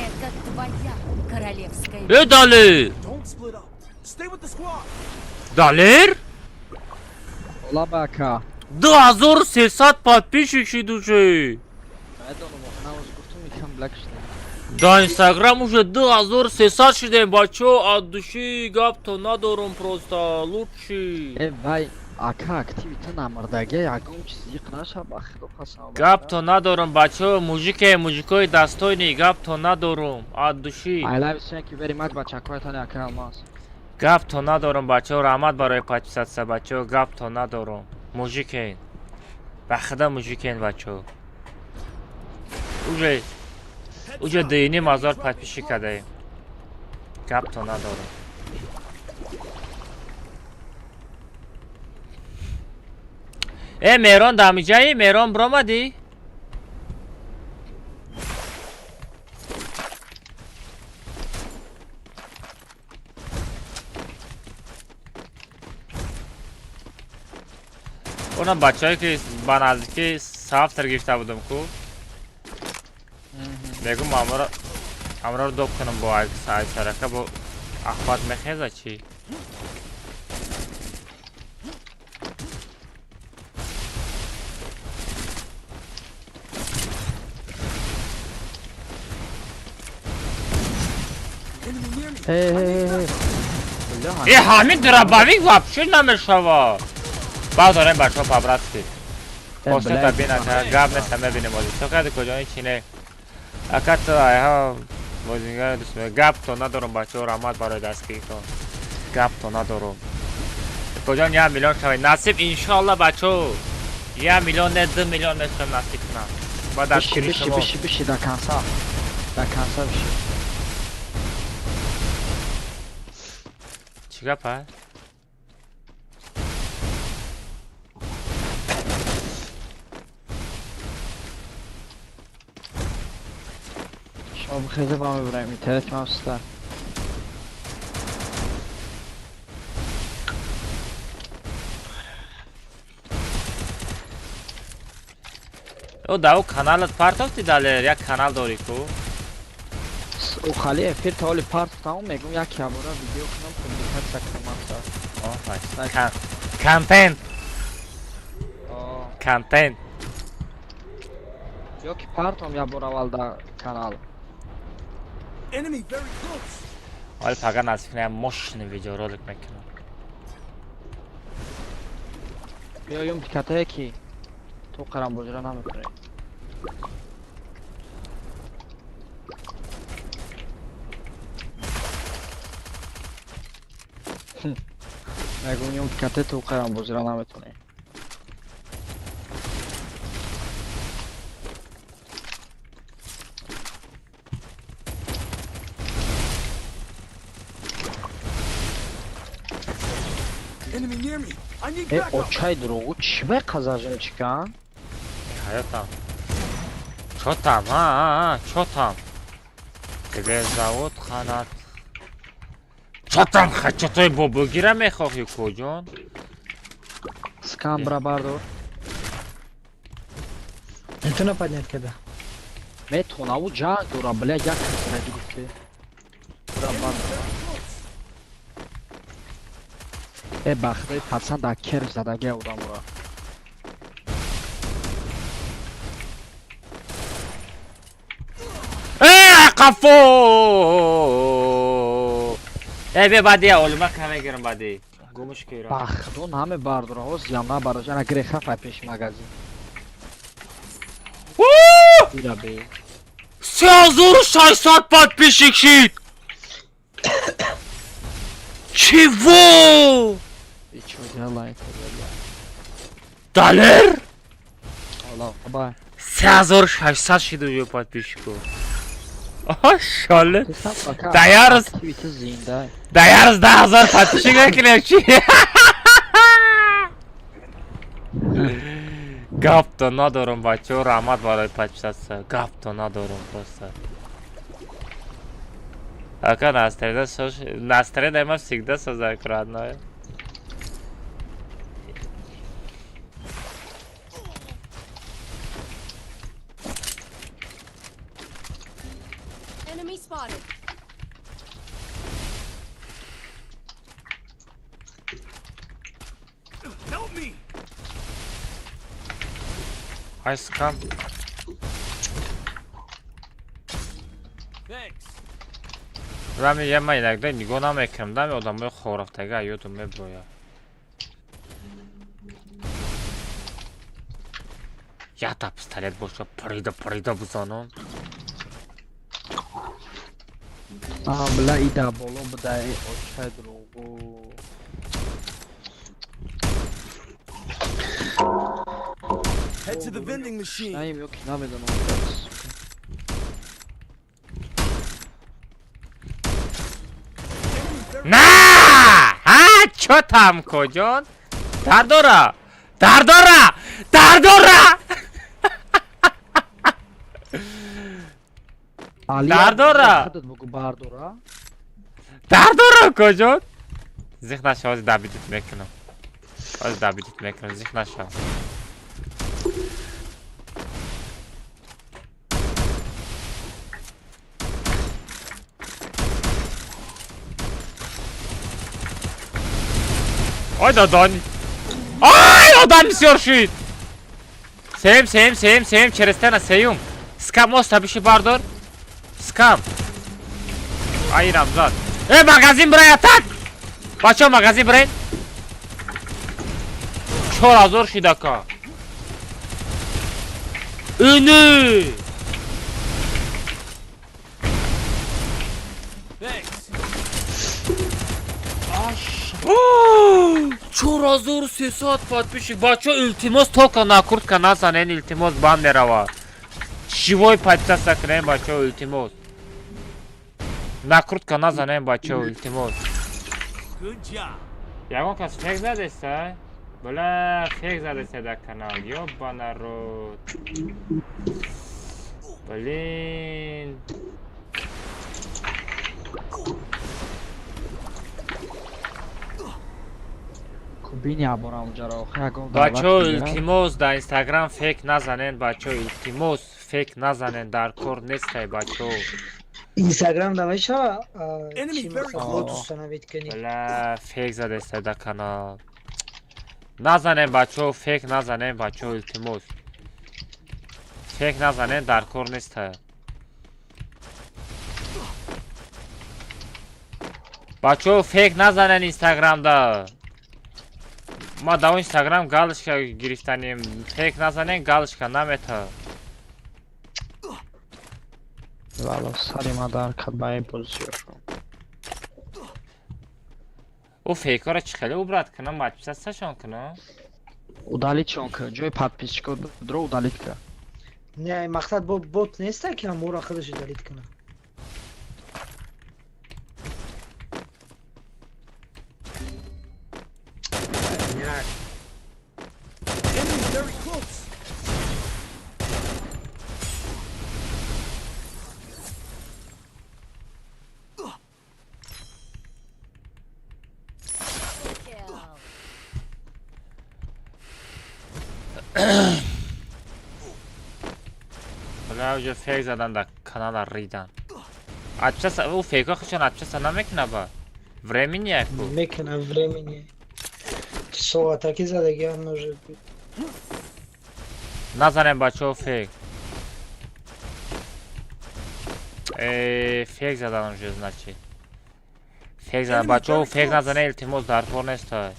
Это твоя королевская. Э, Далер! Don't split up. Stay with the squad. Далер? Лаба, ака. 2300 подписчик шид уже. Медонам, навоз гуфтум, икам блак шудем. Да, Инстаграм уже 2300 шидем, бачо, от души гапто надорум, просто лучший. Э, вай, ака, активи ту намурдагия, ягон чиз зиқ наша, ба худо қасам. Гапто надорум, бачо, мужике, мужикои достойный, гапто надорум, от души. I love you, thank you very much, бачакоятон, ака алмаз. Гапто надорум, бачо, раҳмат барои подписаться, бачо, гапто надорум. Мужикен. Ба худо мужикен, бачо. Уже 2500 подписчик кадаем. Гапто надорум. Э, Меҳрон дамиҷаи? Меҳрон, биромадӣ? Онам бачаҳое ки ба наздикӣ сафтар гирифта будам ку. Мегум амроро доб кунам бо айсарака бо ахват мехеза чӣ? Enemy near me. Эй, эй, эй. Э, ҳамин дробовик вообще намешава. Бардорем бачаҳо по-братски. Постета бина, гап неста мебинем ҳозир. Чо карди куҷо ҳичи не. Ака ту айҳо бозингар дӯст ме. Гап то надорам бачаҳо, раҳмат барои дастгиритон. Гап то надорам. Куҷон 1 миллион шавед. Насиб иншоалло бачаҳо. 1 миллион не 2 миллион мешавам насиб кунам. Ба дастгири Биши, шумо. биши, биши, до конца. До конца биши. Чӣ гап а? Шумо бихеза ба мебираем, интернет ман суста. О, да, каналат партофти далер, як канал дорӣ ку? О, хали эфир та оли партофтам, мегум як ябора видео кунам, публикация кунам мақсад. Контент. Контент. Ё ки партом ябор аввал да канал. Enemy very close. Ҳоли фақат насиб кунам мощный видеоролик мекунам. Биё юм тикатае ки ту қарамбозиро намекунӣ. Мегум юм тикатае ту қарамбозиро наметунӣ. Enemy near me. I need Э, backup. очай дурӯғу чӣ бай қазажим чикан? Ҳаётам. Чо там, ҳа, ҳа, ҳа, чо там? Тебе зовут Ханат. Чо там хачатои бобогира мехоҳӣ куҷон? Скан бра бардор. Метавона поднять када? Метонаву ҷанг дора, бля, як касради гуфте. Бра бардор. Э, бахтаи пацан да керв задагия одамора. Э, қафо! Э, бе баъди олима кам мегирам баъди. Гумш кира. Бахдон ҳаме бардора, ҳоз ям набарож, ана греха фай пеши магазин. Ира бе. 3600 подписчик шид! Чего? И чё делаете, бля? Далер? Алло, бай. 3600 шид уже подписчику. Шоле. Ты сам пока. Даярс. Активити зинда. Даярс 10 000 подписчик мекунем чи? Гапто надорам бачаҳо, раҳмат барои подписаться. Гапто надорам просто. Ака настроение сош настроение ма всегда создай родное. Enemy spotted. Help me. Ice come. Thanks. Рами я ма иногда нигоҳ намекунам, дами одамои хорафтага ёдум меброяд. Якта пистолет боша, парида парида бизанам. А, бля, ида боло буда, э, очай дурӯғу. Head to the vending machine. Наим ё ки намедонам. На! Ҳа, чо там коҷон? Дардора! Дардора! Дардора! Бардора! Худат бугу бардора. Дардора коҷон? Зиқ нашавад дабидит мекунам. Ҳозир добить мекунам, зиқ нашав. Ай дадан. Ай, одам бисёр шуд. Сеюм, сеюм, сеюм, сеюм, через тена сеюм. Скам оста биши бардор. Скам. Ай, Рамзан. Э, магазин бирай атак! Бачо, магазин бирай. 4000 шид ака. Үни! Thanks. 4300 подписчик. Бачо, илтимос, только накрутка назанен, илтимос, бан мерава. Живой подписаться кунем, бачо, илтимос. Накрутка назанем, бачо, илтимос. Good job. Ягон кас фейк задеста? Бля, фейк задеста дар канал. Ёбана рот. Блин. Кубини аборам ҷаро. Ягон Бачо, илтимос, дар Инстаграм фейк назанен, бачо, илтимос, фейк назанен, дар кор нестай, бачо. Инстаграм да мешава Enemy чи very мақсад close. бот установить кунӣ. Бля, фейк задеста дар канал. Назанен, бачо, фейк назанен, бачо, илтимос. Фейк назанен, дар кор нестай. Бачо, фейк назанен Инстаграмда. Ма дар Инстаграм галочка гирифтанем. Фейк назанен, галочка намета. Вало, сари ма дар кад ба бозиёшо. Ӯ фейкҳоро чӣ хеле убрать кунам, подписаться кунам? Удалить чон ка, ҷои подписчико дро удалить ка. Не, мақсад бо бот неста ки ҳамора худаш удалить кунад. Enemy very close. Kill. Бля, уже фейк задан дар канала ридан. Отписаться, ӯ фейкҳо худшон отписаться намекуна ба. Времени яку. Мекуна времени. Соатаки задагиам может быть. Назанем, бачо, фейк. Э, фейк задан уже, значит. Фейк задан, бачо, фейк назане, илтимос, дар кор нестай.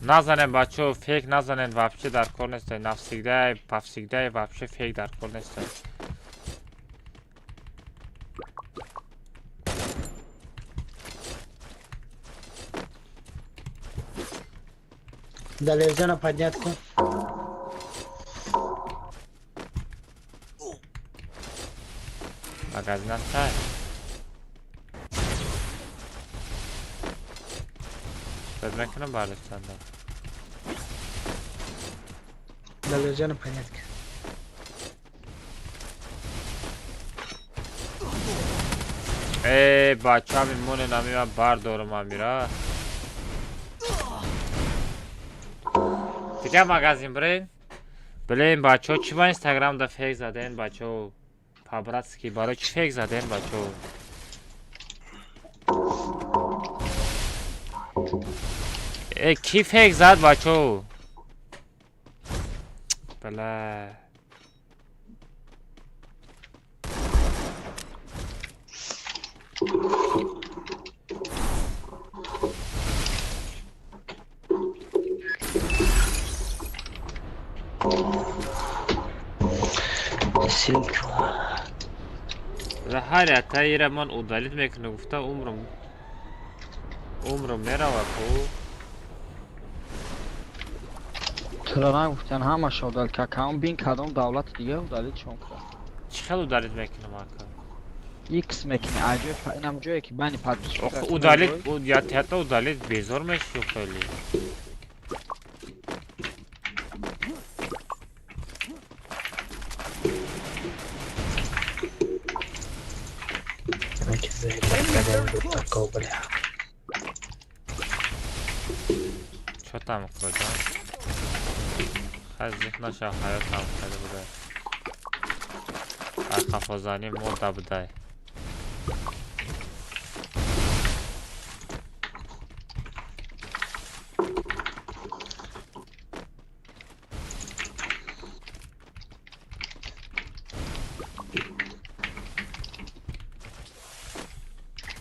Назанем, бачо, фейк назанем, вообще дар кор нестай. Навсегда, повсегда, вообще фейк дар кор нестай. Далерҷана поднять кун. Магазин ҳастай. Бед мекунам бардоштанда. Далерҷана поднять кун. Э, бача, мемоне нами ман бардорам амира. Дига магазин бирен. Блин, бачо, чӣ ба Инстаграмда фейк заден, бачо? По-братски, барои чӣ фейк заден, бачо? Э, кӣ фейк зад, бачо? Бля. Ссылку. Ла ҳар ятаира ман удалить мекунам, гуфта умрам. Умрам мерава ку. Тура нагуфтан ҳамаша удалить ка, кам бин кадом давлати дига удалить чон ка. Чӣ хел удалить мекунам, ака? X мекунӣ, ай ҷои инам ҷое ки байни подписчико. Ох, удалить, ята удалить безор меши хеле. Go, бля. Чё там куҷо? Хай, зиқ наша, ҳаётам хеле будай. Ай қафозанӣ мода будай.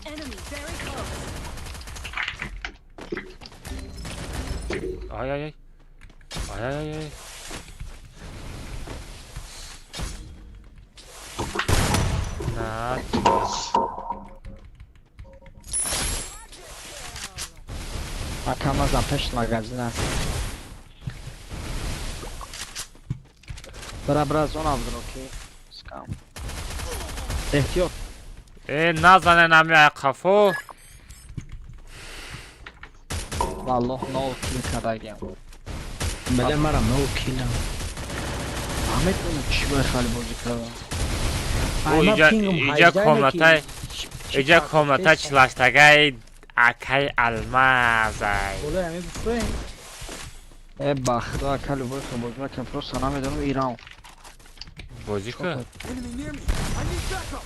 Enemy very close. Ай, ай, ай. Ай, ай, ай, ай. На тебе. Ака, ма за пеш магазин аст. Бра, бра, зона бдро ки. Скам. Эҳтиёт. Э, назане нами ай қафо. Валлоҳ, нол kill кардагиам. Бля, марам нол kill ам. Наметонам чӣ бай хали бозӣ кардам. О, иҷа иҷа комнатай, иҷа комната чилаштагай акай алмазай. Болои ҳами бифроем. Э, ба худо, ака, любой хел бозӣ мекунам, просто намедонам Иран. Бозӣ кун. Enemy near me. I need backup.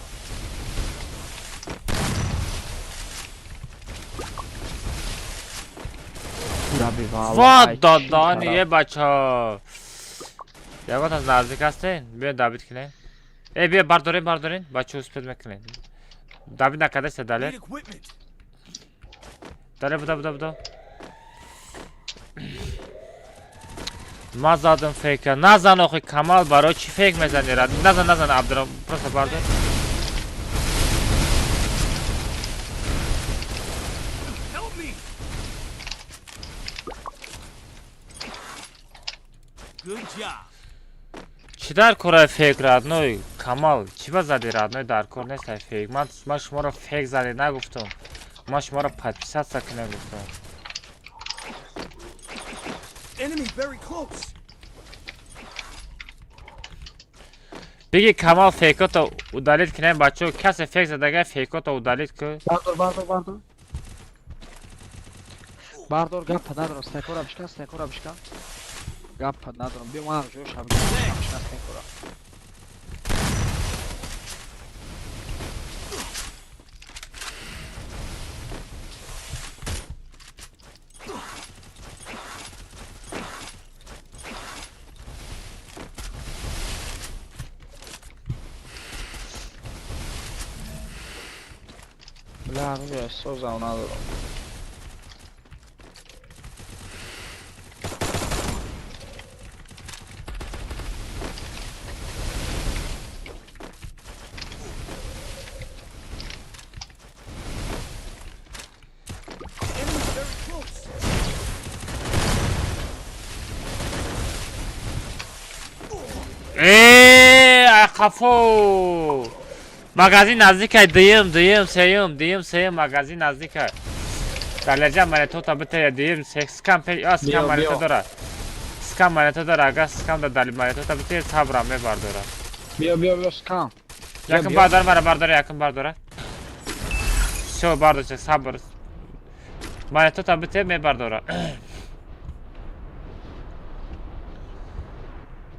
Раби валлоҳ. Ва Ай, чӣ додани кардам? е, бача. Ягон аз наздик ҳастен? Биё, добить кунем. Э, биё, бардорен, бардорен. Бача, успеть мекунем. Добить накардаста, далер. Need equipment. Далер, буда, буда, буда. Ман задам фейка. Назан охи, Камал, барои чӣ фейк мезани? Рад? Назан, назан, Абдура, просто бардор. Help me. Good job. Чӣ дар кораи фейк, родной? Камал, чӣ ба зади, родной? Дар кор нестай фейк. Ман шуморо фейк зади нагуфтам. Ман шуморо подписаться кунем гуфтам. Enemy very close. Биги, Камал, фейкото удалить кунем, бачо. Касе фейк задага, фейкото удалить ку. Бардор, бардор, бардор. Бардор, гапа надорам, стекора бишкан, стекора бишкан. Гапа надорам. Биё, манам ҷоша бишкан стекора. Бля, ну созам надорам. Enemy very close. Э, ай қафо. Магазин наздикай, дуюм, дуюм, сеюм, дуюм, сеюм, магазин наздикай. Далерҷан, монетота битая, дуюм, се, скам, пе, а, скам Биё, монета биё. дора. Скам монета дора, агар скам да дали монетота битая, сабра мебардора. Биё, биё, биё, скам. Якм биё. бардор, мара бардора, якм бардора. Всё, бардорча, сабр. Монетота битая, мебардора.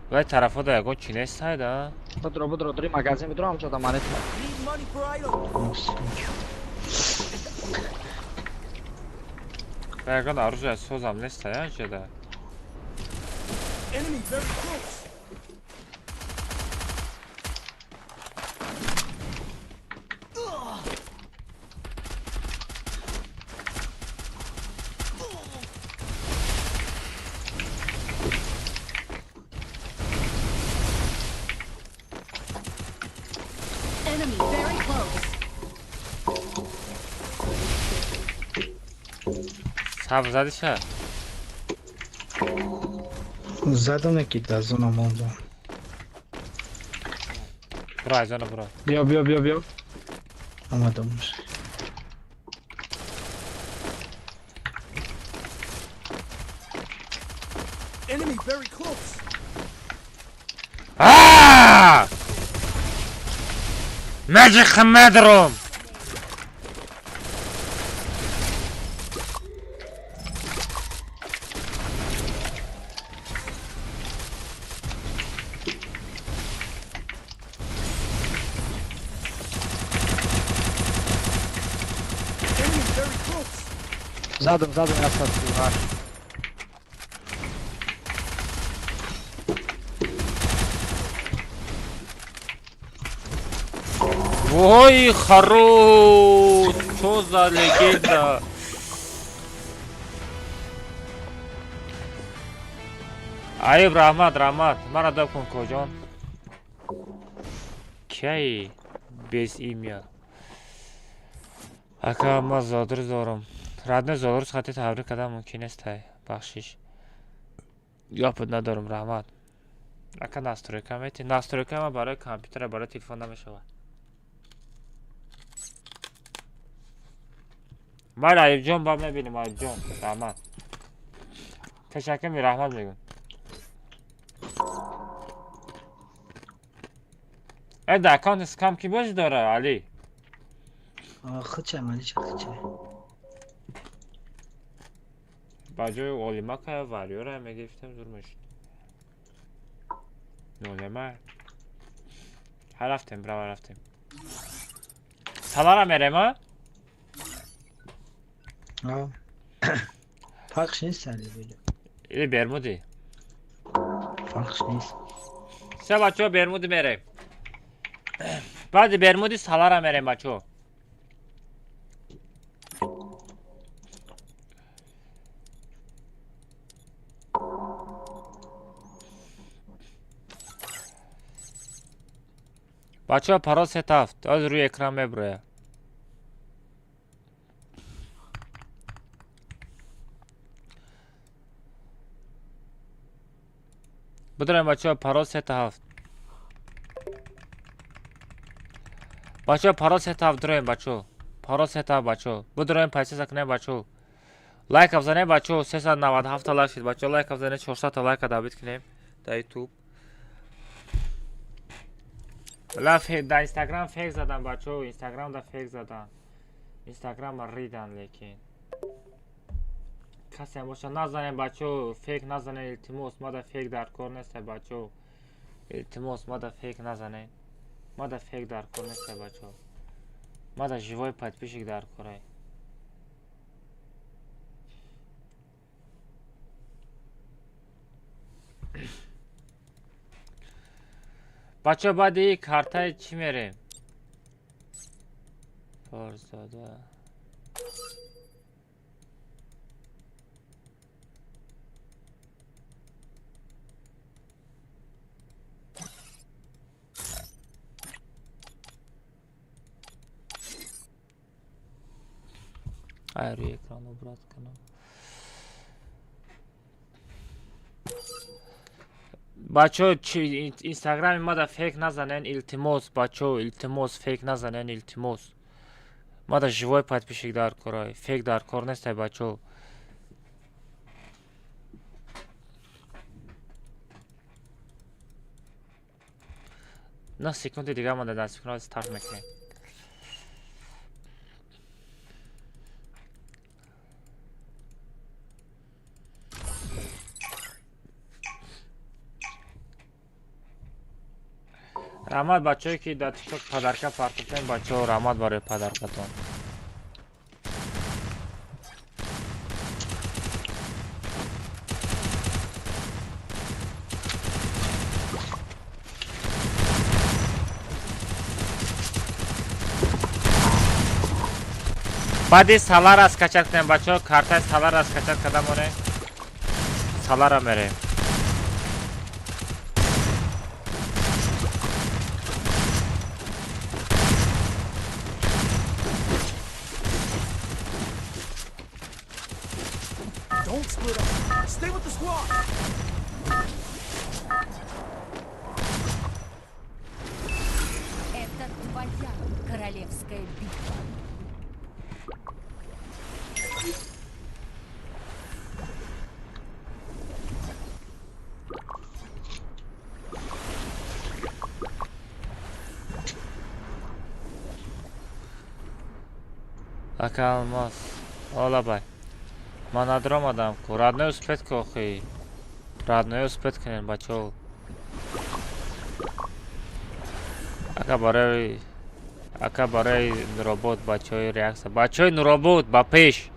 Вай тарафо да ягон чи нестай да? Будро, будро, дори магазин, будро, ҳамҷо да монета. Need money for items. Ва ягон оружие созам нестай, а, ҷода. Enemy very close. Enemy very close. Сабр задиша? Задам неки да зона мондам. Буро, айзона буро. Биё, биё, биё, биё. Омадам. Enemy very close. А! Magic медром! Задам, задам, 138. Ой, хорош! Чё за легенда? Аюб, раҳмат, раҳмат. Мара доб кун, коҷон. Кияи без имя? Ака, ман зодрӯз дорам. Родной, зодрӯз хати табрик кардан мумкин нест, ай. Бахшиш. Гапот надорам, раҳмат. Ака, настройка мети? Настройка ма барои компютера, барои телефон намешавад. Майли, Аюбҷон, ба мебинем, Аюбҷон. Раҳмат. Ташаккур, раҳмат мегӯм. Э, да аккаунт скам ки бозӣ дора, Али? Хича, малича, хича. Ба ҷои Олимака Вариора мегирифтем, зур мешуд. Нолема. Ҳа, рафтем, брава, рафтем. Салара мерем, а? Фарқш нест, али били. Или Бермуди? Фарқш нест. Се, бачаҳо, Бермуди мерем. Баъди Бермуди Салара мерем, бачаҳо. Бачаҳо, парол 37. Ҳозир рӯи экран мебурояд. Бидорем, бачаҳо, парол 37. Бачаҳо, парол 37 дуроем, бачаҳо. Парол 37, бачаҳо. Бидороем, пайсеса кунем, бачаҳо. Лайка бизанем, бачаҳо. 397 та лайк шуд, бачаҳо. Лайка бизанем, 400 та лайка дабит кунем дар YouTube. Ла, дар Инстаграм фейк задан, бачаҳо. Инстаграм да фейк задан. Инстаграма ридан, лекин. Касе боша назанем, бачаҳо, фейк назанем, илтимос, мада фейк дар кор нест, бачаҳо. Илтимос, мада фейк назанем. Мада фейк дар кор нест, бачаҳо. Мада живой подписчик дар корай. Бачаҳо, баъди картаи чӣ мерем? Форзода. Ай, рӯи экран убрать кунам. Бачаҳо, инстаграми мада фейк назанен, илтимос, бачаҳо, илтимос, фейк назанен, илтимос. Мада живой подписчик дар корай, фейк дар кор нестай, бачаҳо. На секунди дига манда, дар секунда старт мекунем. Раҳмат, бачаҳое ки дар тикток подарка партофтем, бачаҳо, раҳмат барои подаркатон. Баъди Салара скачать кунем, бачаҳо, картаи Салара скачать карда монем. Салара мерем. Don't split up. Stay with the squad. Это твоя королевская битва. Ака Алмаз, олабай. Ман надромадам ку. Родной, успеть ку охи. Родной, успеть кунем, бачаҳо. Ака, барои Нуробод, бачаҳои реаксия. Бачаҳои Нуробод ба пеш.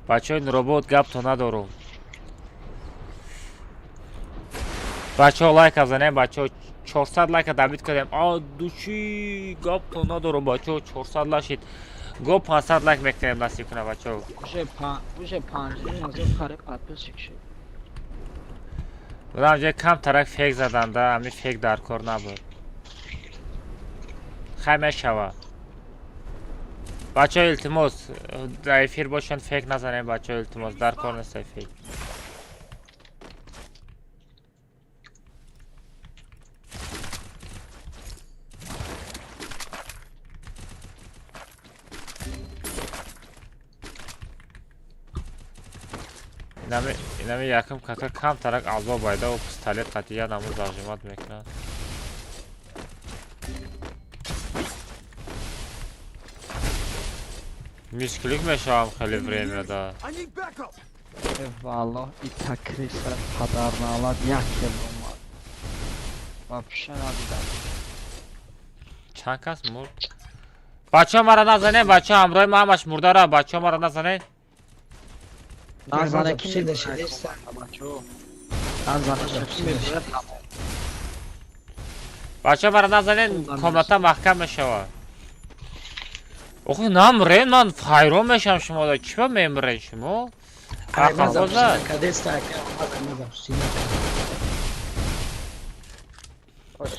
Бачаҳои Нуробод, гапто надорум. Бачаҳо, лайка занем, бачаҳо, 400 лайка добить кардем. А души, гапто надорум, бачаҳо, 400 лашид. Го 500 лайк мекунем, насиб кунад, бачаҳо. Уже 5000 қариб подписчик шуд. Будам ҷои кам тарак фейк заданда, ҳамин фейк дар кор набуд. Хай, мешава. Бачаҳо, илтимос, дар эфир бошанд, фейк назанем, бачаҳо, илтимос, дар кор нест фейк. Инами якум кака кам тарак азоб байда, о пистолет қатия намуз зажимать мекунад. Мисклик мешавам хеле время да. I need backup. Валлоҳ, ита криса падарналат як кел омад. Вообще надидам. Чанд кас мурд? Бачаҳо, мара назанед, бачаҳо, ҳамроҳи ма ҳамаш мурда рафт, бачаҳо, мара назанед. Назане, ки Запусти шидеста. бачаҳо. Назане, ки мебурад тамом. Бачаҳо, мара назанед, комната маҳкам мешавад. Охи, намрен, ман ҳайрон мешавам шумо да, чӣ ба мемрен шумо? Ай, ма Ақл запусти боза. накардеста, ака, ма запусти накардеста.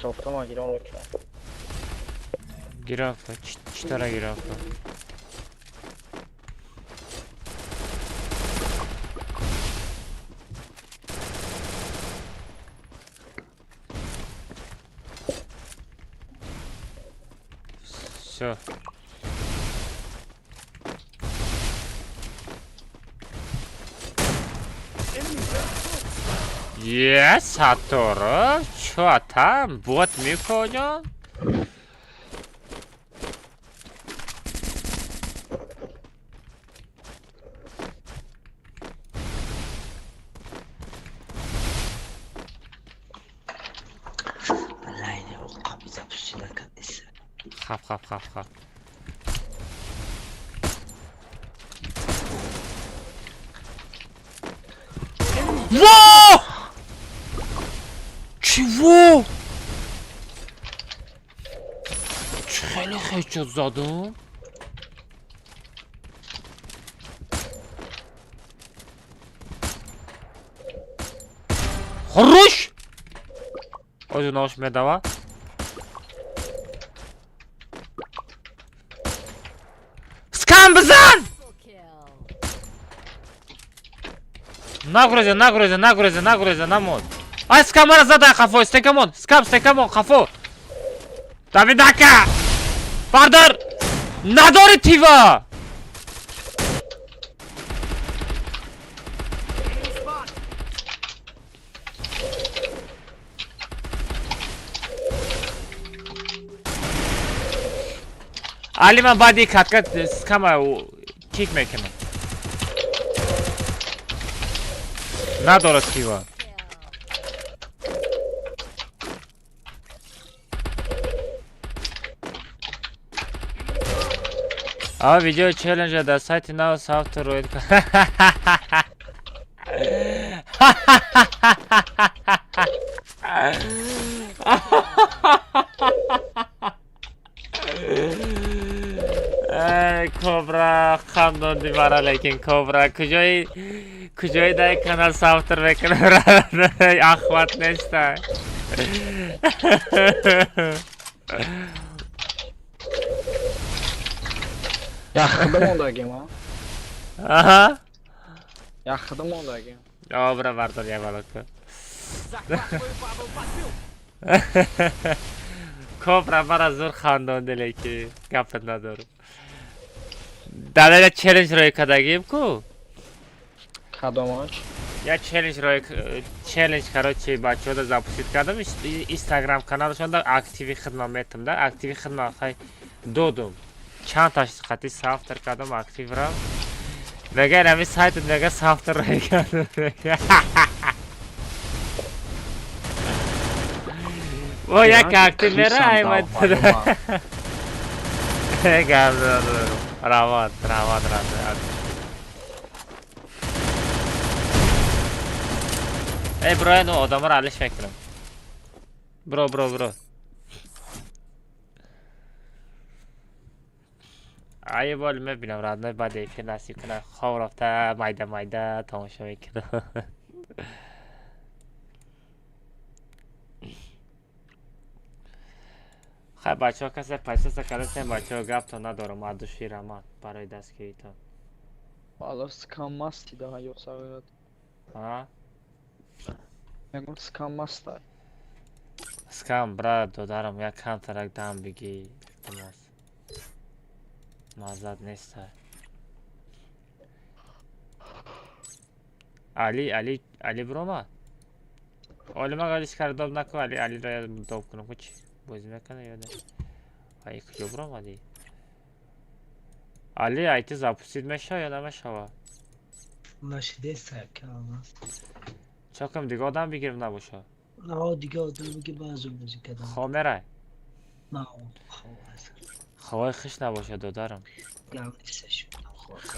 Софтама гирон мекунам. Гирафта, чӣ тара гирафта? Всё. Enemy very close. Е, Сатторов, чё там? Бот мекунё? Валлаҳи, қаби запусти накардеста. Хап, хап, хап, хап. Во! Чего? Чӣ хеле хечот задум? Хорош! Озу нош медава. Скам бизан! Kill. Нагруза, нагруза, нагруза, нагруза, намон. Ай, скам мара задай хафо, стекамон, скам, стекамон, хафо. Давидака! Бардар! Надори тива! Enemy spot. Али, ман баъди катка скама кик мекунам. Надорад тива. Kill. А видео челленджа дар сайти нав савту роид. Эй, Кобра, хандонди мара, лекин Кобра куҷои куҷои дай канал савтр мекунам, ахват неста. Яхида мондагим, а? Аҳа. Яхида мондагим. Обра бардор, я балака. Захватываю Павел Васил. Кобра, мара зур хандонди, лекин гапат надорам. Далера челлендж рӯй кардагим ку. Кадомаш? Я челлендж рӯй, челлендж, короче, бачаҳода запустить кардам инстаграм каналашонда, активи хидма метам да, активи хидма хай додум. Чанд таш қати соавтор кардам, активра. Мега, ами сайтат, мега, соавтор рӯй кардам. О, як актив мера аймад. Гап надорам. Рават, рават, рават. Эй, бро, ну одамро алиш мекунам. Бро, бро, бро. Ай бол мебинам, родной, баъд эфир насиб кунам. Хоб рафта майда майда тамошо мекунам. Хай бачаҳо, касе пайсаса кардасем, бачаҳо, гаптон надорам, аз души раҳмат барои дастгиритон. Ала скам масти да ё сагат. А? Мегум скам мастай. Скам, брат, додарам, як камтарак дам бигӣ, илтимос. Маззат нестай. Али, Али, Али биромад? Олима галиш кард, доб наку, Али, Алиро доб кунам, ку чи? Бозӣ мекунад ё не? Ай, куҷо биромадӣ? Али, ай ту запустить мешава ё намешава? Нашидеста калмас. Чо кунам, дига одам бигирам набоша? На, дига одам биги, баъзу бозӣ кардам. Хоб мерай? На, хоб аст. Ховои хиш набоша, додарам. Гам неста шуд.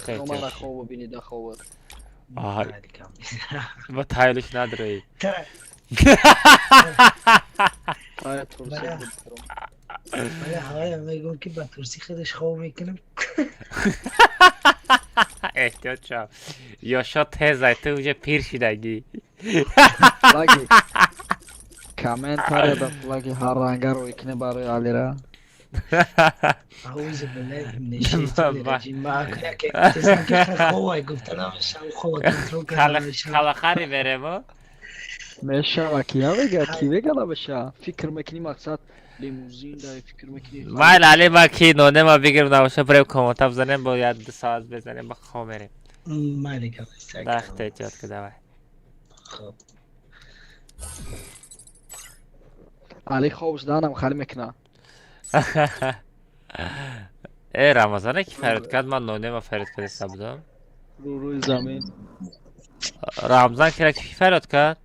Хе, Омара хобо бини да хобот. Ай. Ба тайлиш надрои. Ай турси. Бале. Бале, ҳавая мегӯм ки ба турси худаш хоб мекунам. Эҳтиёт шав. Ёшо тезай, ту уже пир шидагӣ. Лаги. Комментария да флаги ҳар ранга рӯй кине барои Алира. Аузу биллаҳи минаш шайтони раҷим. Ма яке гуфтам ки хобай гуфта намешам, хоба контрол карда намешам. Калахари меремо? Мешава, ки намега, ки мега намеша. Фикр мекунӣ мақсад лимузин да фикр мекунӣ. Майли, Али, ма ки нонема бигирам набоша, бирем комната бизанем, бо як ду соат безанем, ба хоб мерем. Майли, гап неста. Дахт эҳтиёт ку, давай. Хоб. Али хобш данам хали мекуна. Э, Рамазона ки фарёд кард, ман нонема фарёд кардаиста будам. Рӯи замин. Рамзан кира ки фарёд кард?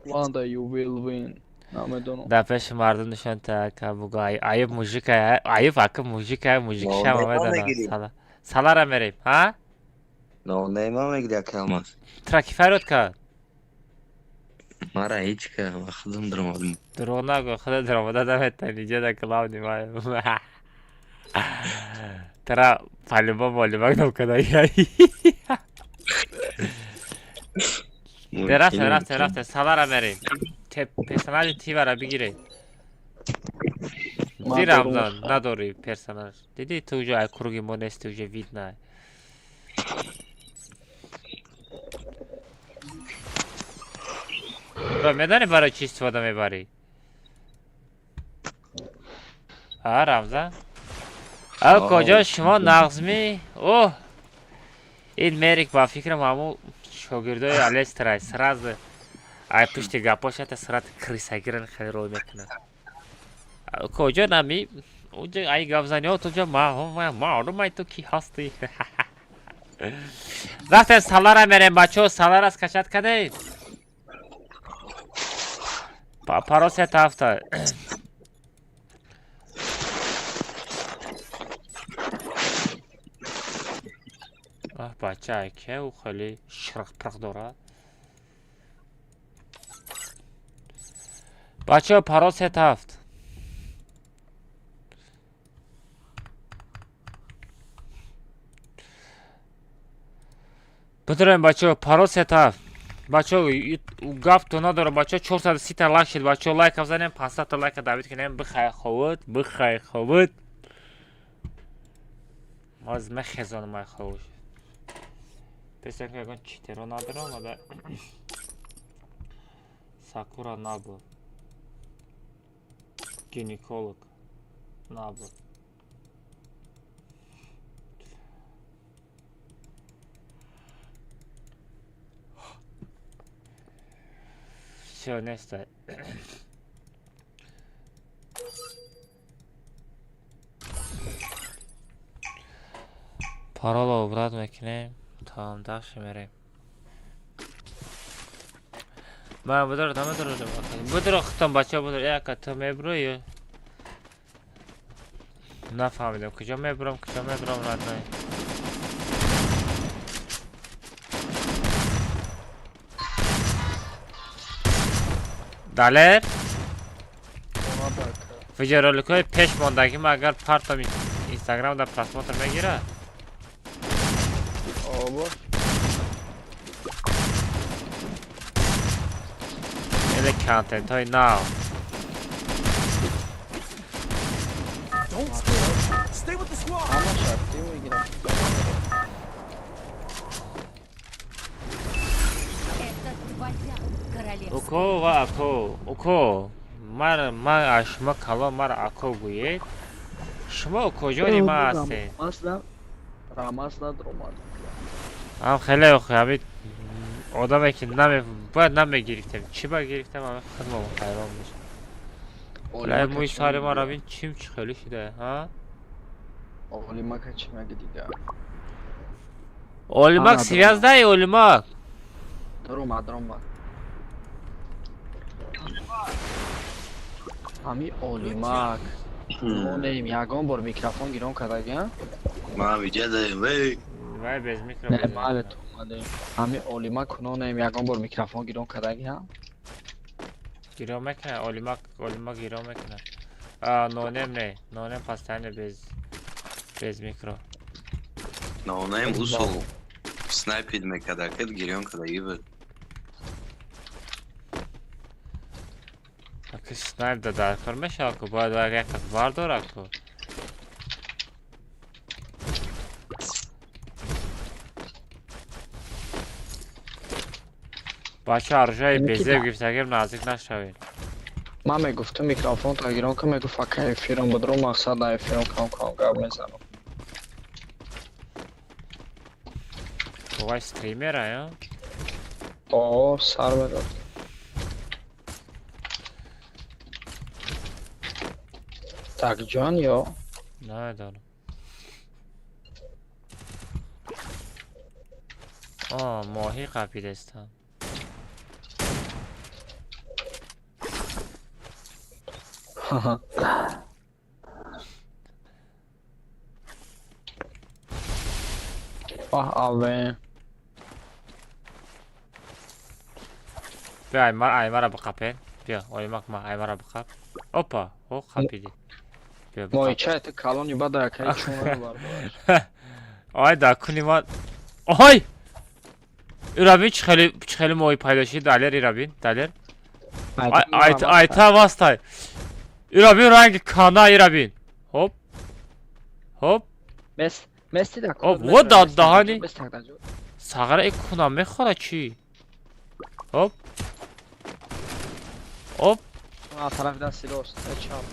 One day you will win. Намедонам. Дар пеши мардум нишон та ка бугӯ, аюб мужика, аюб ака мужика, мужикшама Нонема медонам. мегирӣ? Сала. Салара мерем, ҳа? Нонема мегири, акалмас. Тура ки фарёд кард? Мара ҳеҷ ка, ва худам даромадам. Дурӯғ нагӯ, худо даромада наметавонӣ, ҷа да главный ма. Тура по-любому олимак кадай. Рафтем, рафтем, рафтем, салара мерем. Персонажи тивара бигиред. Ман Ди дорум. Рамзан, надорӣ персонаж. Дидӣ, ту уже ай круги мо нести, уже видно. Бро, медонӣ барои чӣ истифода мебарӣ? А, Рамзан? А куҷо шумо нағзмӣ? Оҳ! Ин Мерик ба фикрам ҳамун шогирдои Алестрай, сразу ай пушти гапошата срат крысагиран хеле рой мекунад. Куҷо нами? Уҷа ай гапзаниҳо туҷа маълум ай ту кӣ ҳастӣ. Рафтем салара мерем, бачаҳо, салара скачать кардед? Парол сета ҳафта. Аҳ, бача ай ке ӯ хеле ширқ-пирқ дорад. Бачаҳо, парол сета ҳафт. Бидурем, бачаҳо, парол сета ҳафт. Бачаҳо, гаптон надорам, бачаҳо, 430 та лайк шид, бачаҳо, лайка бизанем, 500 та лайка даъват кунем, бихай ховуд, бихай ховуд. Ҳозир мехезонам ай ховуш. Песа ки ягон читеро надорам, ада Сакура набуд. Гинеколог набуд. Всё, неста. Пароло обрат мекунем, тамом дальше мерем. Ман бидор, намедорам. Бидор худтон, бачаҳо, бидор. Э, ака, ту мебурӣ ё? Нафаҳмидам, куҷо мебурам, куҷо мебурам, родной. Далер? Видеороликҳои пеш мондагӣ ма агар партом Инстаграм да просмотр мегирад? Обо. Эле контентҳои нав. Don't split. Stay with the squad. Ҳамаш актив мегирад. Это твоя королевская. Уко ва ако, уко. Ман аз шумо калон мара ако гӯед. Шумо укоҷони ман ҳастед. Рамасла Рамасла дромад. Ам хеле охи ҳамин одаме ки наме бояд намегирифтем. Чӣ ба гирифтем ҳамин худмон ҳайрон мешавем. Лай мӯи сари ман равин чим чӣ хеле шуда, ҳа? Олимака чӣ меги дига? Олимак Ана, связь дай, Олимак. Дромад, дромад. Ҳами Олимак. Нонем ягон бор микрофон гирон кардагиам? Ман видео даем, вей. Вай без микро. Не, мале ту омадем. Ҳами Олимак нонем ягон бор микрофон гирон кардагиам? Гирон мекунад, Олимак, Олимак гирон мекунад. А, нонем не, нонем постоянно без микро. Нонем усол. Снайпид мекарда, кед гирён кардагӣ буд. Аки снайп да даркор мешавад ку, бояд вай як кас бардорад ку. Бача аржаи безеб гирифтагим наздик нашавед. Ман мегуфтам микрофон та гирон кун, мегуфт ака эфирам будро мақсад да эфирам кам кам гап мезанам. Вай стримера, я? О, сар медод. Так ҷон ё? Намедонам. О, моҳӣ қапидестам. Баҳ аве. Биё аймар, аймара биқапен. Биё, Олимак ма аймара биқап. Опа, о қапидӣ. Биё биқап. Моҳича это калони бада якаи чуна бардораш. Ай да куни ман. Ой! Ирабин чӣ хеле чӣ хеле моҳӣ пайдо шид, Далер Ирабин, Далер. Ай ай ай та вастай. Ирабин ранги кана Ирабин. Хоп. Хоп. Мес мести да Оп, вот да даҳани. Сағара э куна мехӯрад чӣ? Хоп. Оп. А тарафи дасти рост, э чап.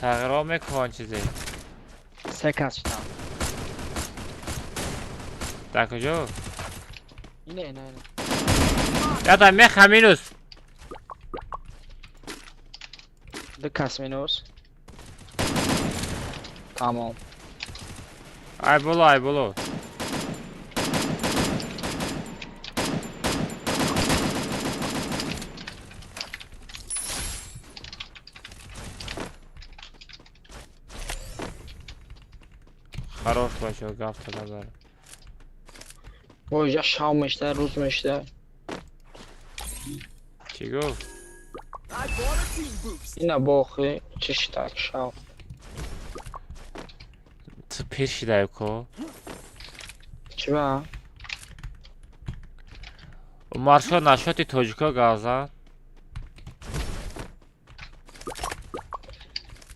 Сағира мекунанд чизе. Се кас шудам. Дар куҷо? Ине, ине, ине. Ята меха минус. Ду кас минус. Тамом. Ай боло, ай боло. Хорош бачо, гафта назар. Бо иҷа шав мешта, рӯз мешта. Чӣ гуфт? I bought a team boost. Ина бохи чӣ шитак шав. Ту пир шидаи ко? Чӣ ба? Умаршо нашоти тоҷико газан.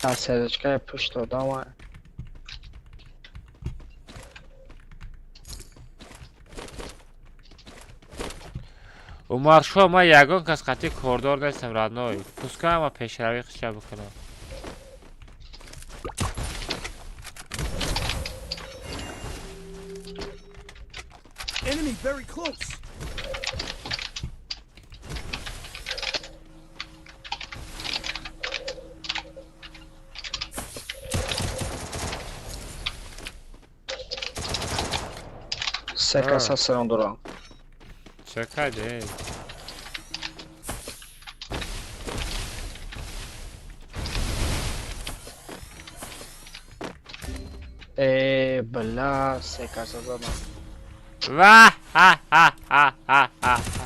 Дар сердечкаи пушт одама. Умаршо ман ягон кас қатъи кордор нестам родной. Пускай ҳама пешравӣ хиша бикунам. Enemy very close. Се каса сарон дорам. Чӣ кардӣ? Э, бля, се каса задам. Ваҳ! Ха-ха-ха-ха-ха-ха.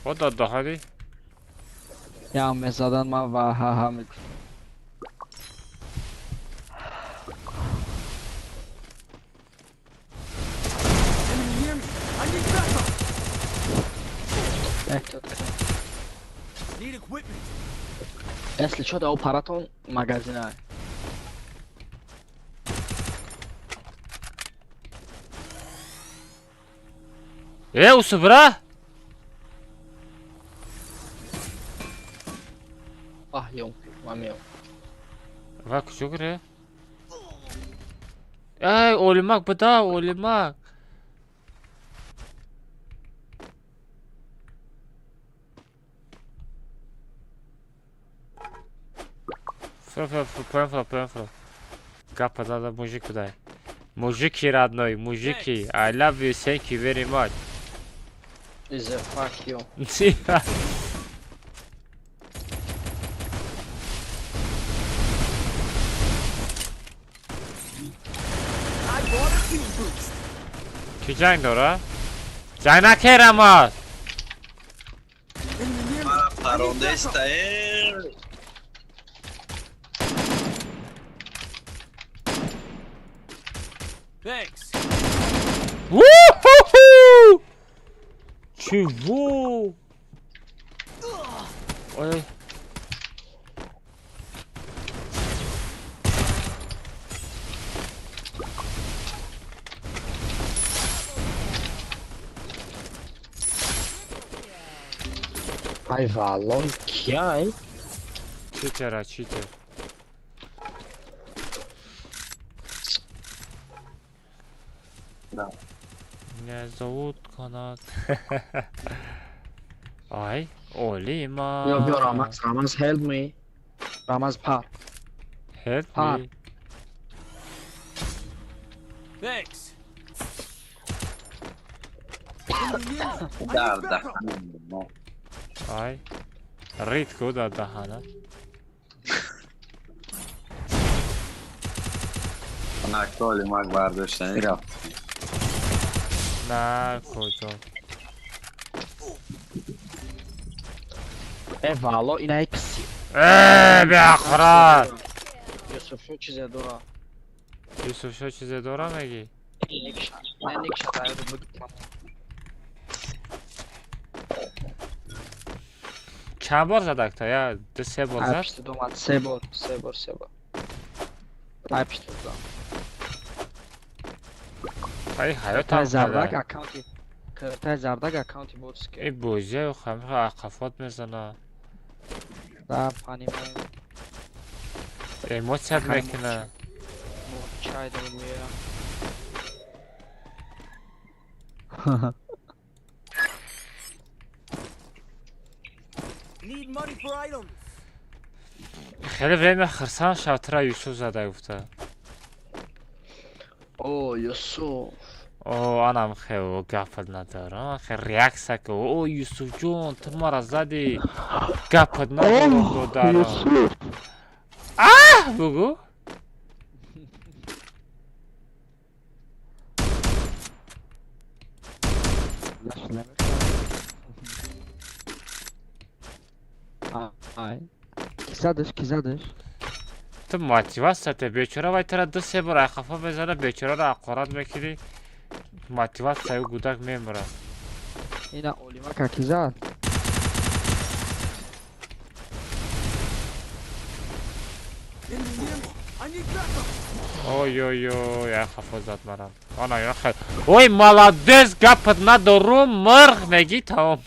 Вот отдохни. Я мезадан ман ва ҳа-ҳа мекунам. Enemy near me. I need backup. Эҳтиёт кунед. Need equipment. Если чо, да паратон магазина. Э, усубра? Аҳ, ём, ман меом. Ва куҷо гире? Эй, олимак буда, олимак. Фро, фро, фро, поён фро, поён фро. Гапа зада мужик будай. Мужики родной, мужики. I love you, thank you very much. Is a fuck you. I bought a team boost. Ки ҷанг дора? Ҷанг накерамад. Enemy near me. Мара I need backup. парондеста э. Thanks. Ву-ху-ху! Чего? Ой. Ай валлоҳ, кияй? Читера, читер. Да. Меня зовут Канат. Ай, Олима. Биё, биё, Рамаз, Рамаз, help me. Рамаз, пар. Help Пар. me. Thanks. Enemy near me. I Дар need backup. даҳан. Ай. Рид ку дар даҳана. Ака олимак бардоштанӣ рафт. На куҷо? Э, валло, ина икси. Э, беақрат. Юсуфшо чизе дора. Юсуфшо чизе дора мегӣ? Никша. Не никша, да ёду буги тамом. Чанд бор задак та? Я ду се бор Ай зад? пишти домад, се бор, се бор, се бор. Ай пишти додам. Ай ҳаётам Киртай зардак када. аккаунти. Киртай зардак аккаунти ботски. Эй бозия хамиха қафот мезана. Да, понимаю. Эмоцият Хай, мекуна. Чай да мея. Need money for items. Хеле время хирсан шав тра Юсуф зада гуфта. О, Юсуф. О, анам хел гапат надорам. Хе реаксия ки о Юсуф ҷон, ту мара задӣ. Гапат надорам, додарам. Юсуф. А, бугу? Ай. Ки задаш, ки задаш? Ту мотиватсия те бечора вай тара ду се бор айқафо мезана, бечораро ақорат мекунӣ. Мотиватсияи гудак мемурад. Ина олимака ки зад? Enemy near me. I need backup. Ой ой ой, айқафо зад марам. Ана ё хел. Ой, молодец, гапат надорум, мирғ мегӣ тамом.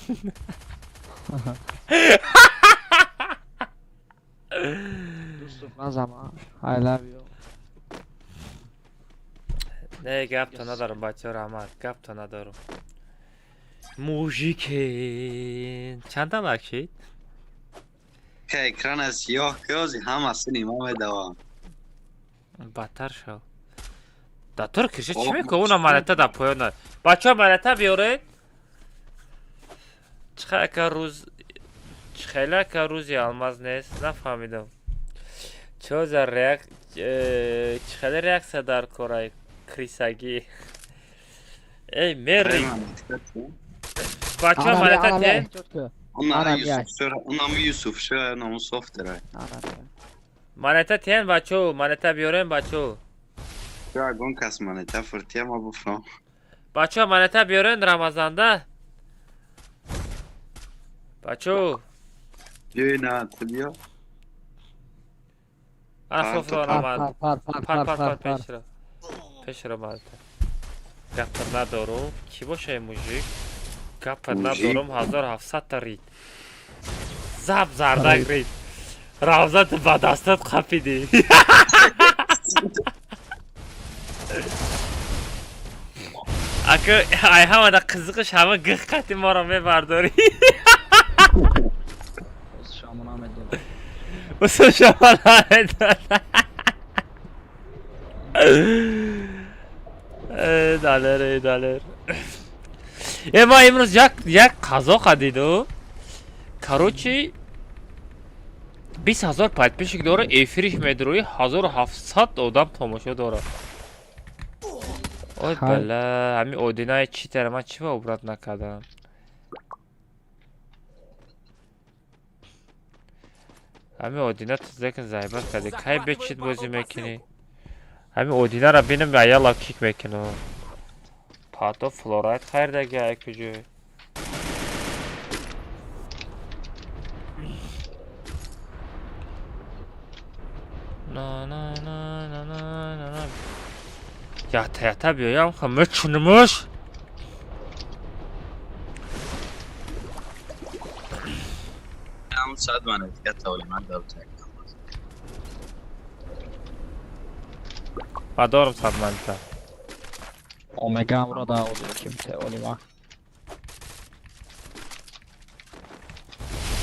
Юсуф назама. I love you. Не, гапто надорам, бачаҳо, раҳмат, гапто надорам. Мужики. Чанда лайк шид? Ка экрана сиёҳ кёзи ҳама сини ма медавам. Бадтар шав. Да тур киша чӣ О, мекунӣ? Уна монета дар поёна. Бачаҳо, монета биёред. Чихел ака рӯз, чихел ака рӯзи алмаз нест, нафаҳмидам. Чо за реак чӣ хеле реаксия дар корай крисагӣ? Эй, Мери. Бачаҳо, монета те? Унам Юсуф шо, унам софтера. Монета тен, бачаҳо, монета биёрем, бачаҳо. Ягон кас монета фуртия, ма буфром. Бачаҳо, монета биёрен Рамазанда. Бачаҳо. Биёй, на, ту биё. Ана софтро омад. Пар, пар. Пар, пар, пар, пешро. Пешро монета. Гапа надорум. Кӣ боша ин мужик? Гапа надорум, 1700 та рид. Зап зардак рид. Равзат ба дастат қапидӣ. Ака, ай ҳамада қизиқиш ҳама гиқ қати моро мебардорӣ. Шамо намедод. Усо шамо намедод. Э, далер, э, далер. Э, ма имрӯз як қазоқа диду. Короче, 20 000 подписчик дора, эфириш медрои 1700 одам тамошо дорад. Ой, бала, ҳами одинаи читера ман чӣ ба обрат накардам? Ҳами одина тузекн зайбат карди. Кай бечит бозӣ мекунӣ? Ҳами одинара бинам, аяла кик мекунам. Пато флорайт хайрдаги ай куҷо? На на на на на на на. Ята ята биёям ха мечунамаш. Ҳам сад монетка тавлимат дорам. Ма дорам 100 монета. Омегамро да ки бите олима.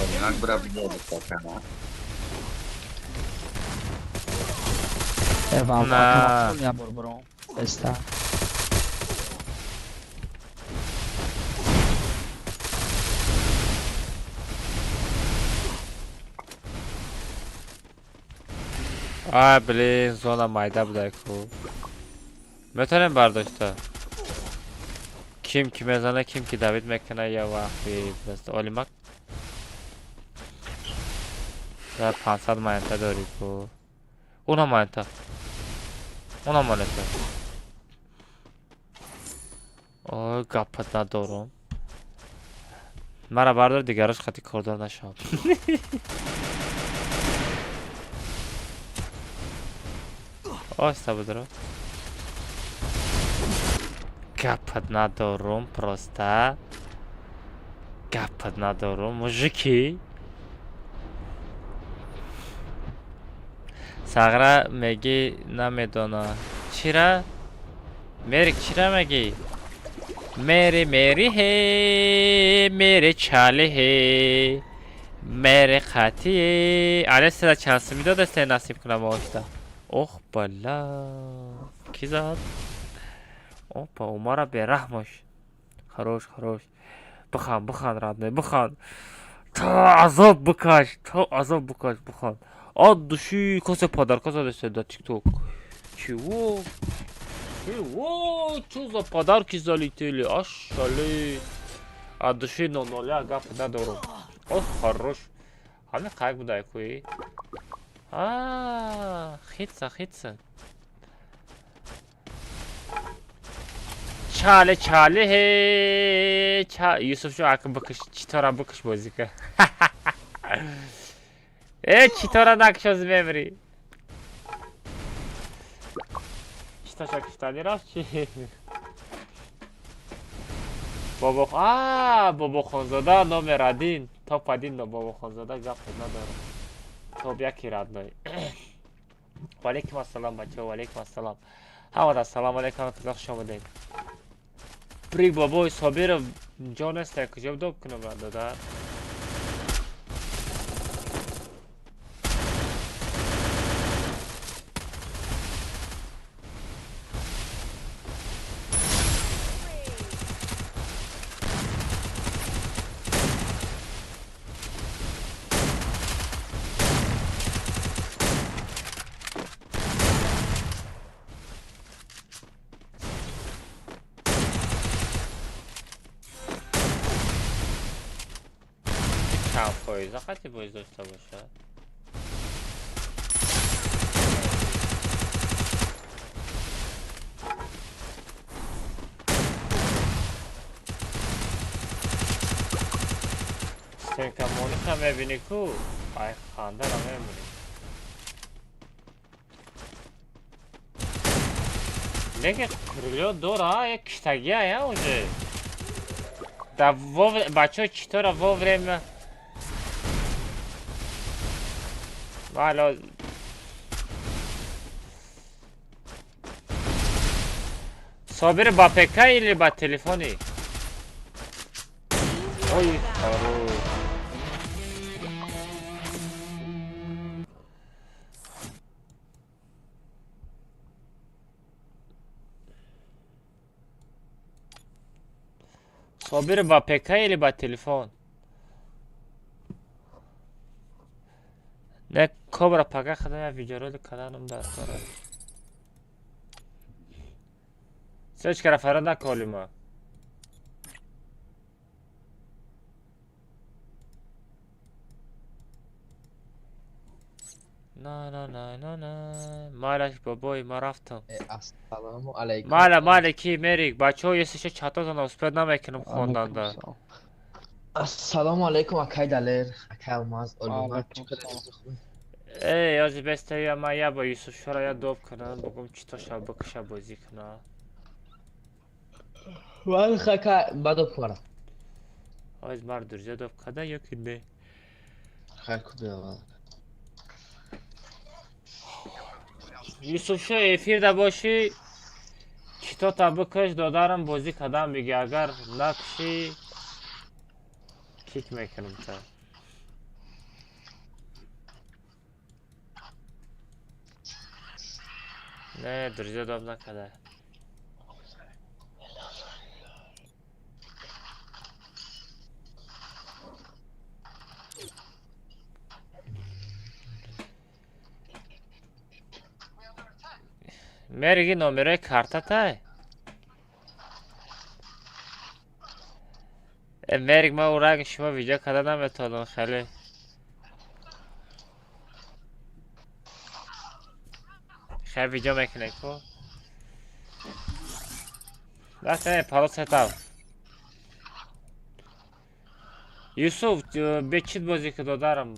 Олимак бра бидод. Эва, На. я бор бро. Эста. Ай, блин, зона майда будай ку. Метавонем бардошта. Ким ки мезана, ким ки давид мекуна, я вақти просто олимак. Да 500 монета дорӣ ку. Уна монета. Уна монета. Ой, гапат надорум. Мара бардор, дигарош хати кордор нашавам. Оста будро. Гапат надорум, просто. Гапат надорум, мужики. Сағра мегӣ намедона. Чира? Мерик чира мегӣ? Мери мери хе, мери чали хе. Мери қати. Але сира чанд сум медодасте насиб кунам ошта. Ох, бала. Ки зад? Опа, умара бераҳмош. Хорош, хорош. Бихан, бихан, родной, бихан. То азоб бикаш, то азоб бикаш, бихан. От души косе подарка задасте да тикток. Чего? Чего? Чё за подарки залетели? Ашали. От души но ноля гап надорум. Ох, хорош. Ҳами қайк будай куи? А, хитса, хитса. Чале, чале, хе. Ча, Юсуф шо ака бикиш, читора бикиш бозика. Э, читора накшоз мемри. Читаша киштани рафт чи? Бобо, а, Бобохонзода номер один. Топ один но Бобохонзода гап надорам. Топ яки родной. Валейкум ассалам, бачаҳо, валейкум ассалам. Ҳамада ассалому алейкум, ҳаматон хуш омадед. Прик бобои Собиров ҷо нест, куҷо доб кунам дода? Фоиза қати боз дошта бошад. Стенка Мониша мебинӣ ку? Ай хандара мемонӣ. Лекин крыльё дора, як киштагия уже. Да вовремя, бачо читора вовремя. Вало. Собир ба ПК или ба телефони? Ой, хорош. Собир ба ПК или ба телефон? Не, кобра пага хадам я видеоролик каданам дар кора. Сечкара фарад наколима. На на на на на. Малаш бобой, ма рафтам. Ассалому алайкум. Мала мала ки мерик, бачаҳо если чатотон успед намекунам хонданда. Ассалому алайкум акай Далер, акай Алмаз, Олима. Эй, ози бестая ма я ба Юсуф шора я доб кунам, бугум чито ша бикша бозӣ кунам. Вал хака бадоб кунам. Оз мар дурзя доб када ё ки не? Хай кубела. Юсуфшо эфирда бошӣ, читота бикаш, додарам бозӣ кадам биги, агар накушӣ кик мекунам та. Не, друзья доб накада. Мерги номерои картатай? Мерг ма уранг шумо видео када наметавонам хеле. Хеле видео мекунем ку? Рафтем паро сетап. Юсуф, бечит бозӣ ки додарам.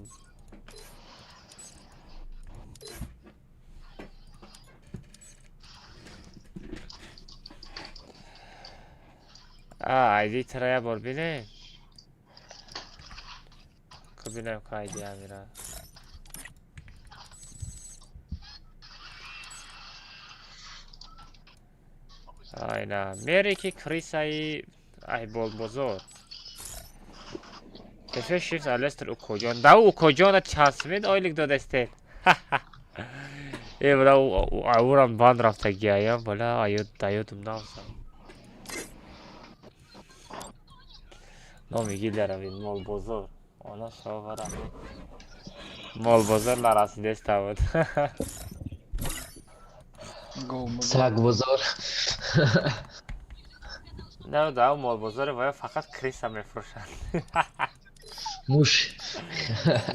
Айди тра я бор бинем. Ку бинем ку айди амира. Айна, мери ки крисаи ай болбозор. Тефе шифт алестр укоҷон. Да укоҷона чанд ойлик додастед. Э, бла аурам банд рафтагиаям, бла аюд аюдум навсам. Номи гилдаравин молбозор. Она шовара. Молбозор нарасидеста буд. Сагбозор. Не, да, молбозор вая фақат криса мефурӯшанд. Муш.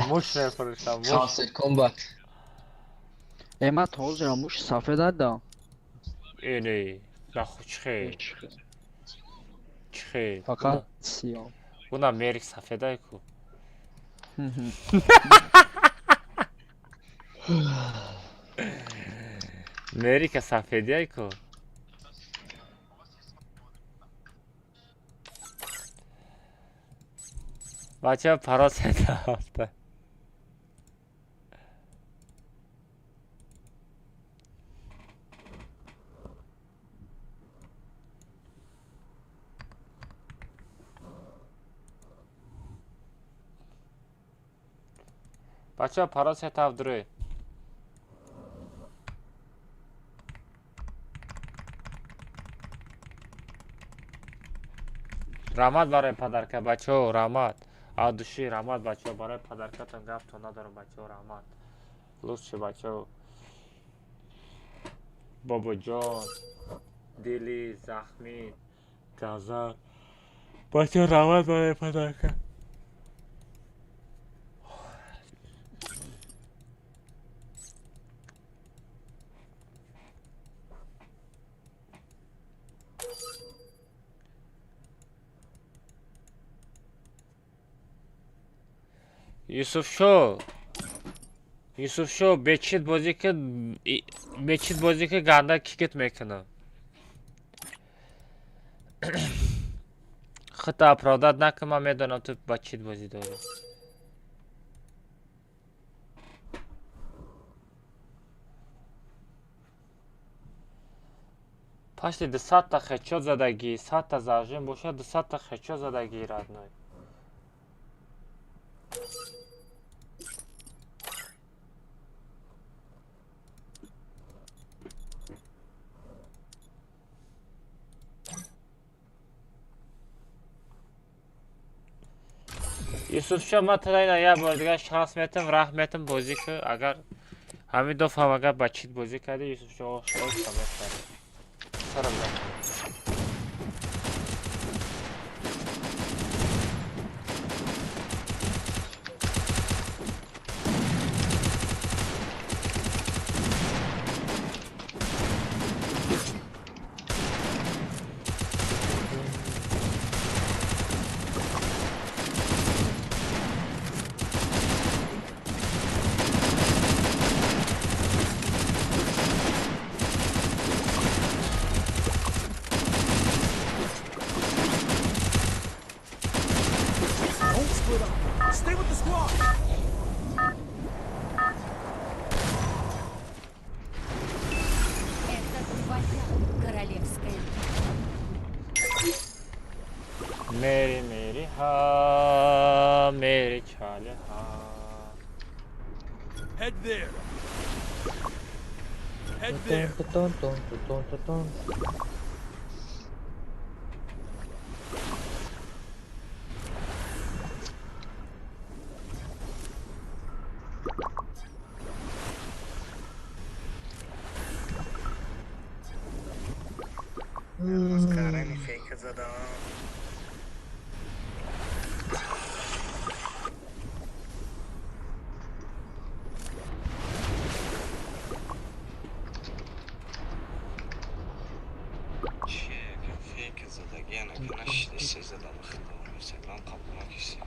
Муш мефурӯшанд, муш. Хамстер Комбат. Э, ма то ҳозира муши сафед ада. Э, не, наху чихе. Чихе. Фақат сиёҳ. Уна мерик сафедай ку. Мерика сафедиай ку. Бачаҳо паро сета. Бачаҳо паро сета абдурӯй. Раҳмат барои падарка, бачаҳо, раҳмат. Аз души раҳмат, бачаҳо, барои падаркатон гаптон надорам, бачаҳо, раҳмат. Лучше, бачаҳо. Бобоҷон, дили захмӣ, газар. Бачаҳо, раҳмат барои падарка. Юсуфшо, Юсуфшо, бечит бозӣ ки, бечит бозӣ ки, ганда кикет мекунам. Худта оправдать накун, ман медонам, ту ба чит бозӣ дорӣ. Пашти 200-та хедшот задагӣ, 100-та зажим бошад, 200-та хедшот задагӣ, родной. Юсуфшо, ман тура як бор дигар шанс метам, раҳ метам, бозӣ кун. Агар ҳамин дофам, агар ба чит бозӣ кардӣ, Юсуфшо, оша мехарӣ. Сарам накун. Don't split up. Stay with the squad. Это твоя королевская битва. Мери мери ха, мери чале ха. Head there. Head there. Тон тон тон тон тон. Карани фейка задам. Чие, фейка задаги, ана нашидаси задам, худо, Инстаграм қабул накиси.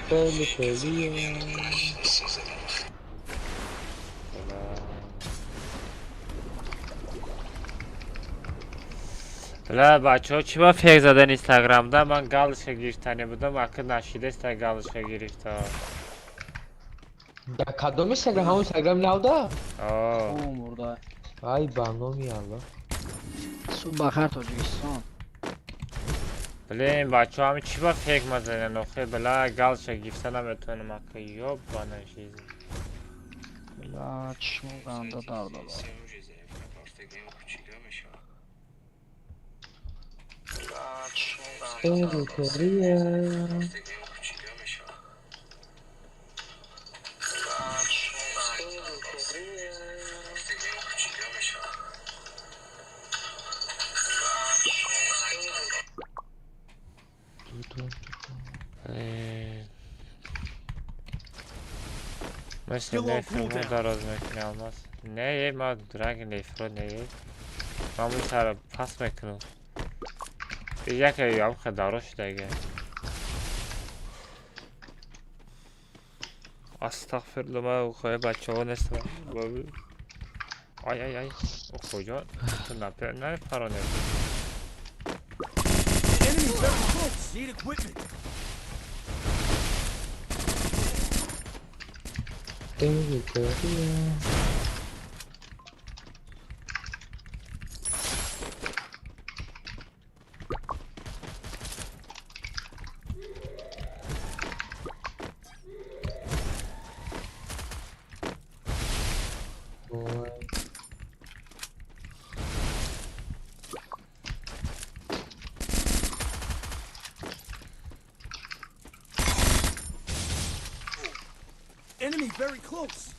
Хеле хеле. Нашидаси задам. Бля, бачаҳо, чӣ ба фейк задан инстаграмда? Ман галочка гирифтане будам, ака нашидаста галочка гирифта. Да кадом инстаграм? Ҳамон инстаграм навда? О, О, мурда. Ай ба номи Аллоҳ. Субҳ бахайр, Тоҷикистон. Блин, бачаҳо, ҳами чӣ ба фейк мазанен охе? Бля, галочка гирифта наметавонам, ака, ёбана жизнь. Бля, чишмон ганда дард дорад. Бля, чишмон ганда Хеле дард дорад. хеле. Бля, чишмон ганда дард дорад. Блин. Мисли Still on нефрмо cooldown. дароз мекунӣ, Алмаз. Не, е, ман ранги нефро не, е. Ман мутара пас мекунам. Яке ямха дароз шудаги. Астағфирулло, ман хоҳи бачаҳо нестам. Ай ай ай. Охоҷон, ту напаронем. The enemy's very close. Need equipment. Хеле хеле. Ой. Enemy very close.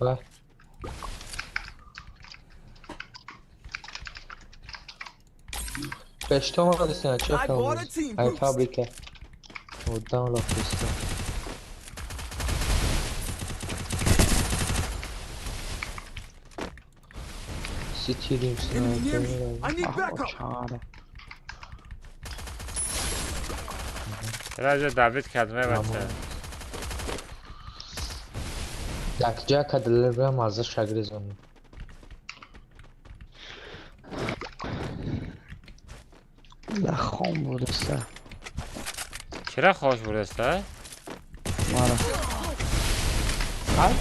Ба. Пешто омадастина, чӣ I bought a team Ай boost. фабрика. Одам лохиста. Ситирим Enemy near me. снайпер. I need backup. Чара. Раҷа Давид кардме бача. Якҷа кадлерам аз шагрезон. Да хом будаста. Чира хош будаста? Мара. Ай?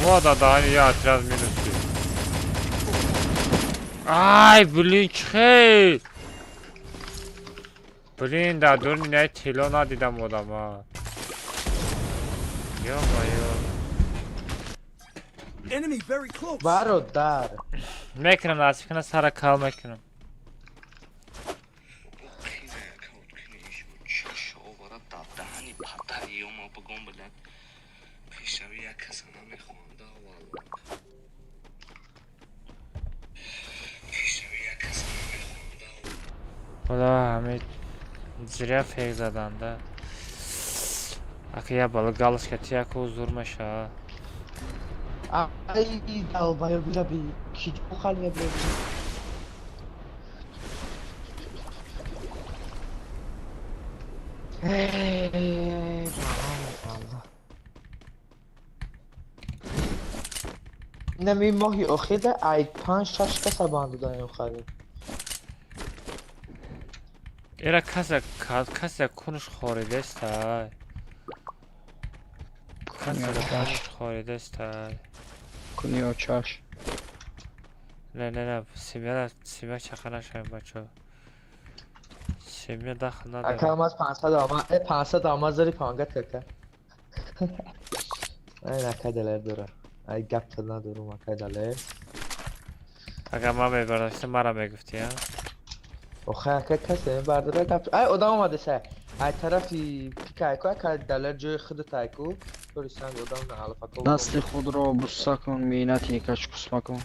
Вода да, я отряд минус. Ай, блин, чхей! Блин, да, дурни не тило надидам одама. Ё-моё. Бародар. Мекунам, насиб кунам, сара кал мекунам. Худо ҳамин зиря фег заданда. Ака я бала галочка тияку зур маша. Ай, долбоёб, бля, ки бухал мне, бля. Эй, Allah. Инами моҳи охирда ай 5-6 каса банд додан охари. Эра каса каса кунш хоридаста. Каса кунш хоридаста. Куни очаш. Не, не, не, семья, семья чақа нашавем, бачо. Семья дахл надорад. Ака маз 500 омад, 500 омад зари пангат кака. Ай ака далер дора. Ай гап надорум ака далер. Агар ман мебардоштам мара мегуфтӣ, а? Охе ака касе мебардора гап. Ай одам омадаша. Ай тарафи пика айку ака далер ҷои худат айку. Тори санг одам на алфако. Дасти худро буса кун, минати качкус макун.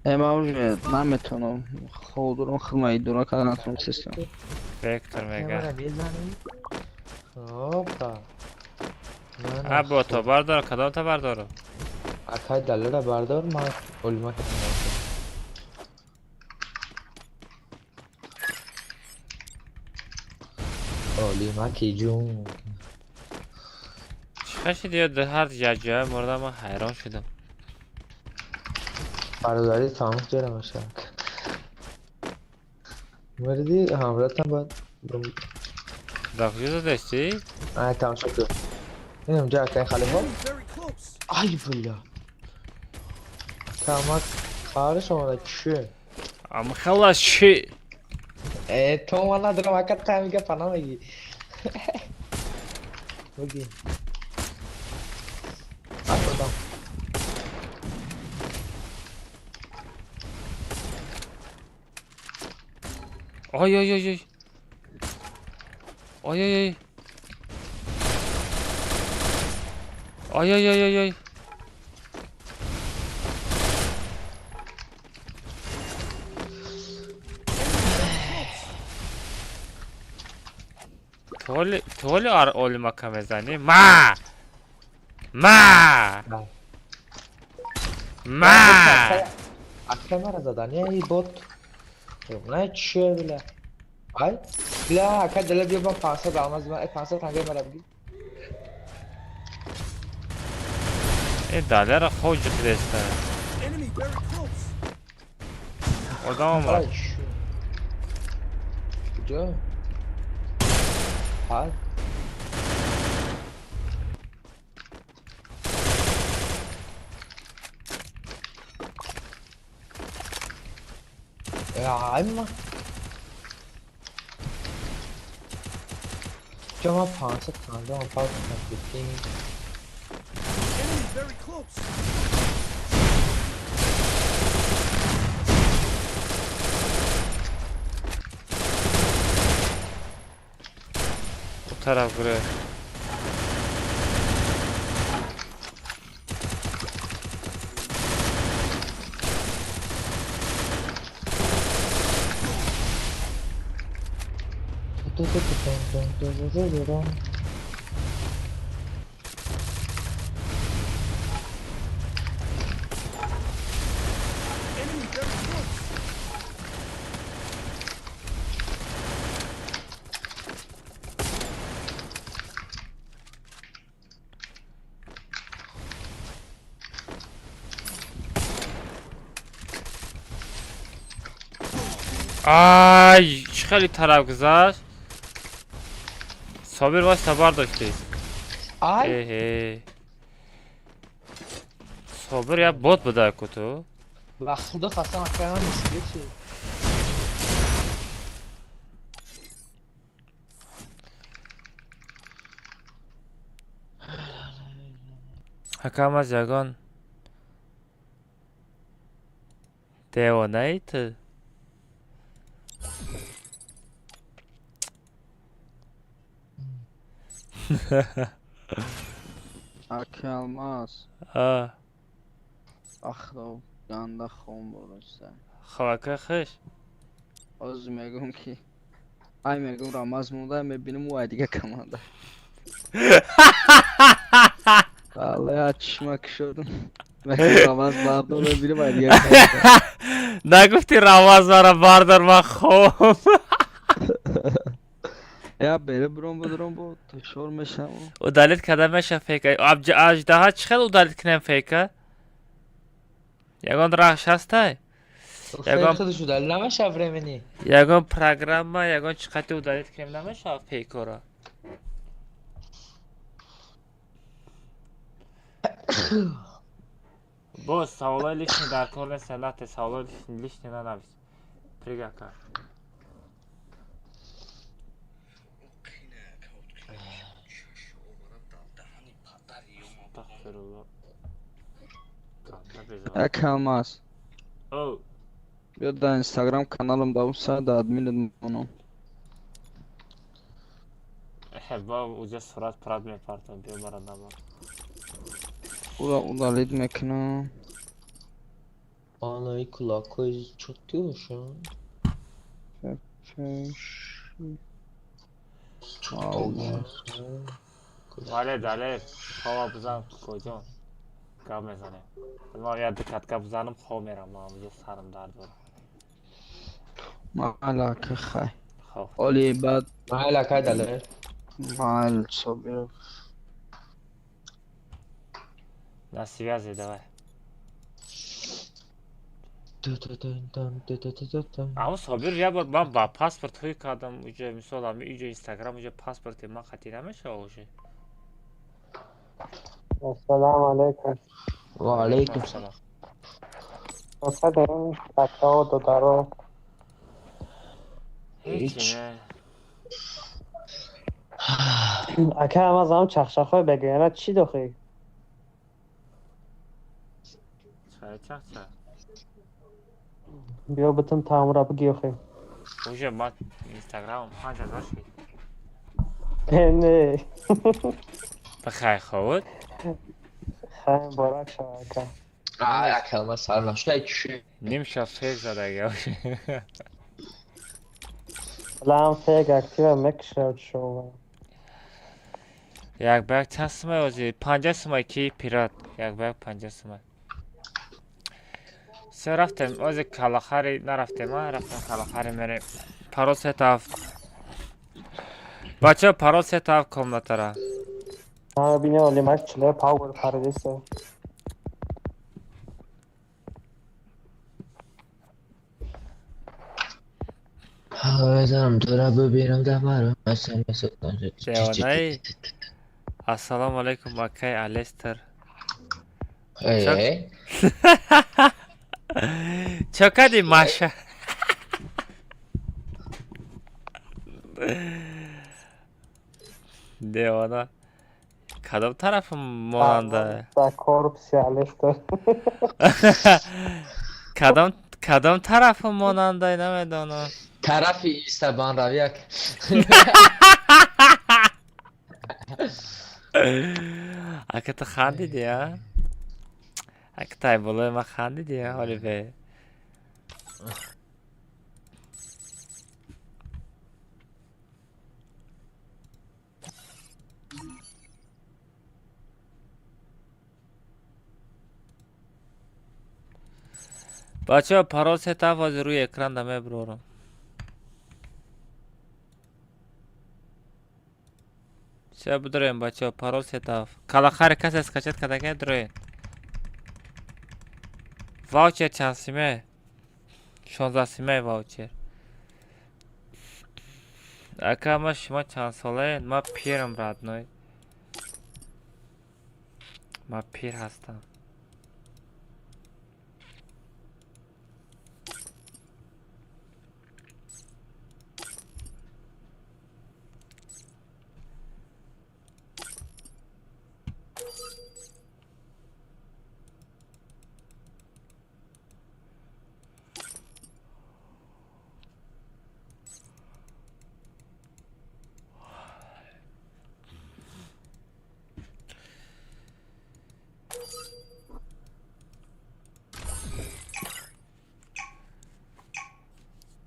Ма уже наметонам. Худро худма идора карда натонам систем. Вектор мега. Опа. А бото бардор, кадом та бардорам? Акай далера бардор, ма олима кардам. Олима ки ҷун. Чӣ шуд ё ҳар ҷаҷа мурдам, ман ҳайрон шудам. Бародари тамом ҷара машак. Мурди ҳамратам бад. Да куҷо задастӣ? Ай тамошо кун. Инам ҷа акай халифа. Ай бля. Тамак хариш омада чӣ? Ам халас чӣ? Э, то ман надорам ака та мига пана меги. Буги. Атодам. Ой ой ой ой. Ой ой ой. Ой ой ой ой ой. Толи ар олимака мезанӣ? Ма! Ма! Ма! Ака мара задан, эй бот. Не чӣ бля. Ай? Бля, ака дила биё ман 500 алмаз, ман 500 танга мара бигир. Э далера хоҷ креста. Одам омад. Куҷо? Ҳай. Ай ма. Ҷо ман 500 танга, ман 500 танга. Тараф гурӯҳ. Ай, чӣ хеле тараф гузашт? Собир, вайста, бардоштӣ. Ай. Эҳе. Собир як бот буда ку ту. Ба худо қасам, акай, ман мисли чи. Акам аз ягон девонаи ту. Ака Алмаз. А. Ахро ганда хом бороста. Хоб, ака, хуш. Ҳозир мегӯм ки ай мегӯм Рамаз монда, мебинем ӯ ай дига команда. Валлоҳ, чишма кушодам. Мегӯм Рамаз бардор, мебинем ай дига команда. Нагуфти Рамаз мара бардор, ман хоб. Я бере биром будуром бо тушор мешавам. Удалить карда меша фейка. Аждаҳа чӣ хел удалить кунем фейка? Ягон рахш ҳастай? Ягон худаш удалить намеша времени. Ягон программа, ягон чӣ қати удалить кунем намешавад фейкора? Боз саволои лишний дар кор нест, нате саволои лишний нанавис. Пригака. Астағфируллоҳ. Ганда безор. Ака Алмаз. О. Биё дар Инстаграм каналам да усай да админат монам. Ба уҷа сурат пурат мепартам, биё мара намон. Ура удалить мекунам. Анаи кулакҳои чотки бошанд. Алмаз. Бале, дале, хова бизан, коҷон. Гап мезанем. Ман як дукатка бизанам, хоб мерам, ман уҷа сарам дард дорад. Майла, ака, хай. Хоб. Оли баъд. Майла, акай Далер. Майл, Собиров. На связи, давай. Аммо Собир, як бор ман ба паспорт ҳуй кардам, уҷа мисол ами иҷо Инстаграм, уҷа паспорти ман хати намешава уже. Ассалому алайкум. Ва алайкум салом. Устодем, бачаҳо, додаро. Ҳеҷ не. Ака, аз ҳам чахчахҳои бегояна чӣ дохӣ? Чай чахчах? Биё битум таомра бигиёхӣ. Уже ман Инстаграмам 5000 шид. Не. Бихай ховуд. Хай муборак шава, ака. Ай, ака, ман сар нашуда чӣ. Нимша фейк задага. Лам фейк актива мекушад шова. Як ба як чанд сумай ози? 50 сумай ки пират. Як ба як 50 сумай. Все, рафтем. Ози калахари нарафтем, а? Рафтем калахари мерем. Парол сетафт. Бачаҳо, парол сетафт комнатара. Ма бине олимак чиле пауэр парадиса. Бизанам тура бибинам дар маро. Девонаи? Ассалому алайкум, акай Алестер. Э? Чо кардӣ, Маша? Девона. Кадом тараф монанда? Да корпуси Алестер. Кадом тараф монанда, намедонам. Тарафи Истабан равияк. Ака, ту хандидӣ, а? Ака, тай болои ман хандидӣ, а? Ҳоли бе. Бачаҳо, парол сетаф ҳозир рӯи экран да мебурорам. Все, бидроем, бачаҳо, парол сетаф. Калахари касе скачать кардака, дроен. Ваучер чанд симе? 16 симе ваучер. Ака, ма шумо чанд солаед? Ма пирам, родной. Ма пир ҳастам.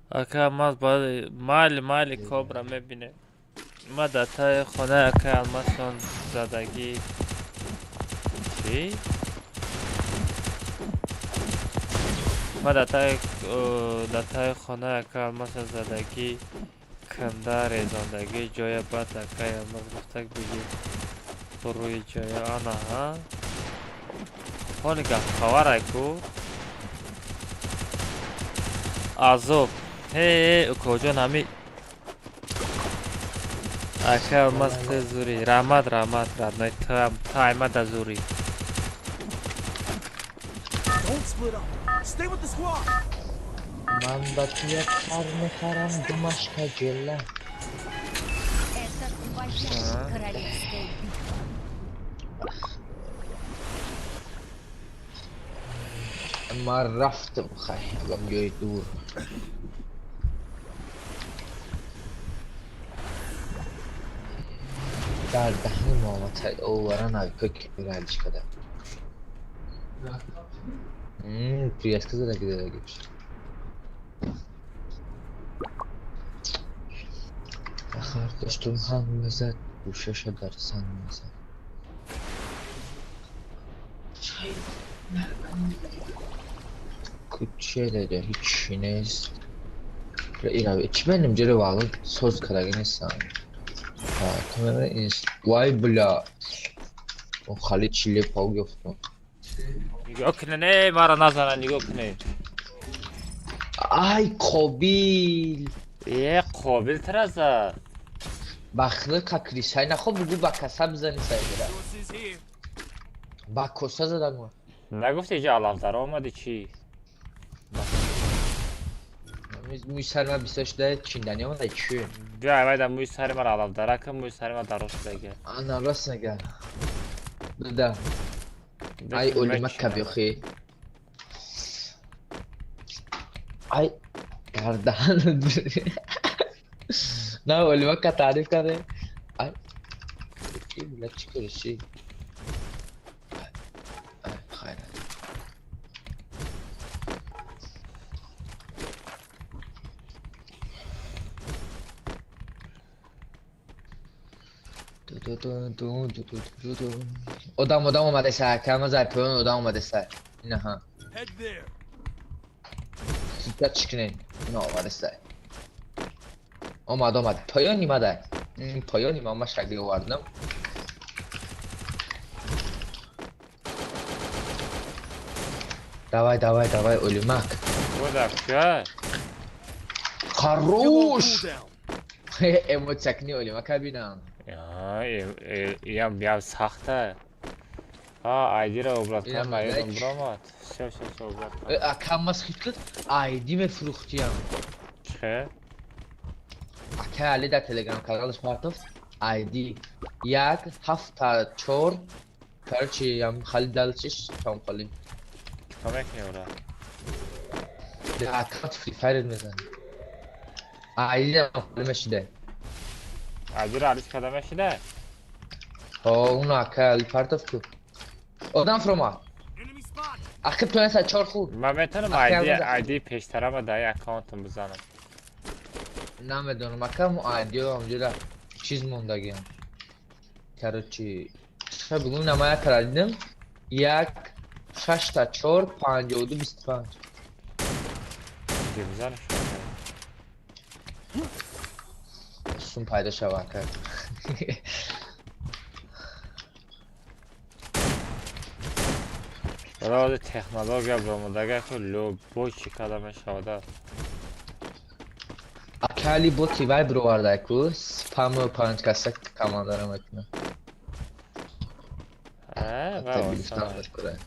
Ака, маз майли, майли, кобра мебине. Ма дар таи хонаи акаи Алмазшон задагӣ. Чӣ? Ма дар таи хонаи акаи Алмазшон задагӣ, канда резондагӣ ҷоя. Баъд акаи Алмаз гуфтак, бигир рӯи ҷоя. Анаҳа, ҳоли гапхабарай ку азоб. Ҳе, укоҷон, ҳами ака Алмаз, ту зури. Раҳмат, раҳмат, родной, ту аймада зури. Don't split up. Stay with the squad. Ман ба ту як хар мехарам, думашка ҷелла. Это твоя королевская битва. Ман рафтам, хай, агам ҷои дур. Дар даҳни Муҳаммад Саид овара навика киралиш када. Прияска задаги задаги. Ахар доштум ҳам мезад, гӯшаша дар сан мезад. Куче деде ҳичи нест. Ира чӣ бенем ҷиро валу соз кардаги нестам. Вай, бля. Хали чиле пав гирифтам. Нигоҳ кунед, не, маро назанад, нигоҳ кунед. Ай, Қобил. Е, Қобил тра зад. Ба худо какрисай нахо бугу ба каса бизани сайдира. Resources here. Ба коса задам. Нагуфти иҷа алафдара омади чӣ? Мӯи сари ман бисёр шуда, чиндани омада чӣ? Биё, айвайда мӯи сари маро алафдара кун, мӯи сари ман дароз шудага. Ана рост мега. Буда. Ай, олима кабёхи. Ай, гардан. На олима ка таъриф карде. Ай. Бля, чӣ кориши? Ай, хайр. Одам, одам омаде сар, кама зай поён одам омаде сар. Инаҳа. Head there. Зудтар чӣ кунед? Ина омаде сар. Омад, омад. Поён нимада. Поён нима ма шакли овардам. Давай, давай, давай, Олимак. Буда, куҷа? Хорош! Cooldown. Эмоция кни Олимака бинам. Ям ям сахта. А, айдира обрат Инам кан, айдам лайк. биромад. Всё, всё, всё, обрат кан. Ака мас хит кад, айди мефурӯхтиям. Чӣ? Ака Али дар телеграм каналаш партофт. Айди як ҳафта чор. Короче, ям хали далчиш там хали. Чикор мекунӣ ора? Дар аккаунт Free Fire мезанӣ. Айди хали мешида. Айдира алиш карда мешида? Ҳо, уно ака Али партофт ку. Одам фуромад. Enemy spotted. Ақиб тонеста чор хурд. Ман метавонам Ака, айди Алмаз- айди пештарама дар аккаунтам бизанам. Намедонам, ака, мо айдио ҳамҷода чиз мондагиам. Короче, чӣ бигӯм, намая кардим. Як шашта чор 52 25. Ди бизанам. Сум пайдо шава, ака. Барои технология баромадага ку любой чӣ карда мешавада. Ака. Кали боти вай бироварда ку, спам панҷ каса командара мекунад. Вай.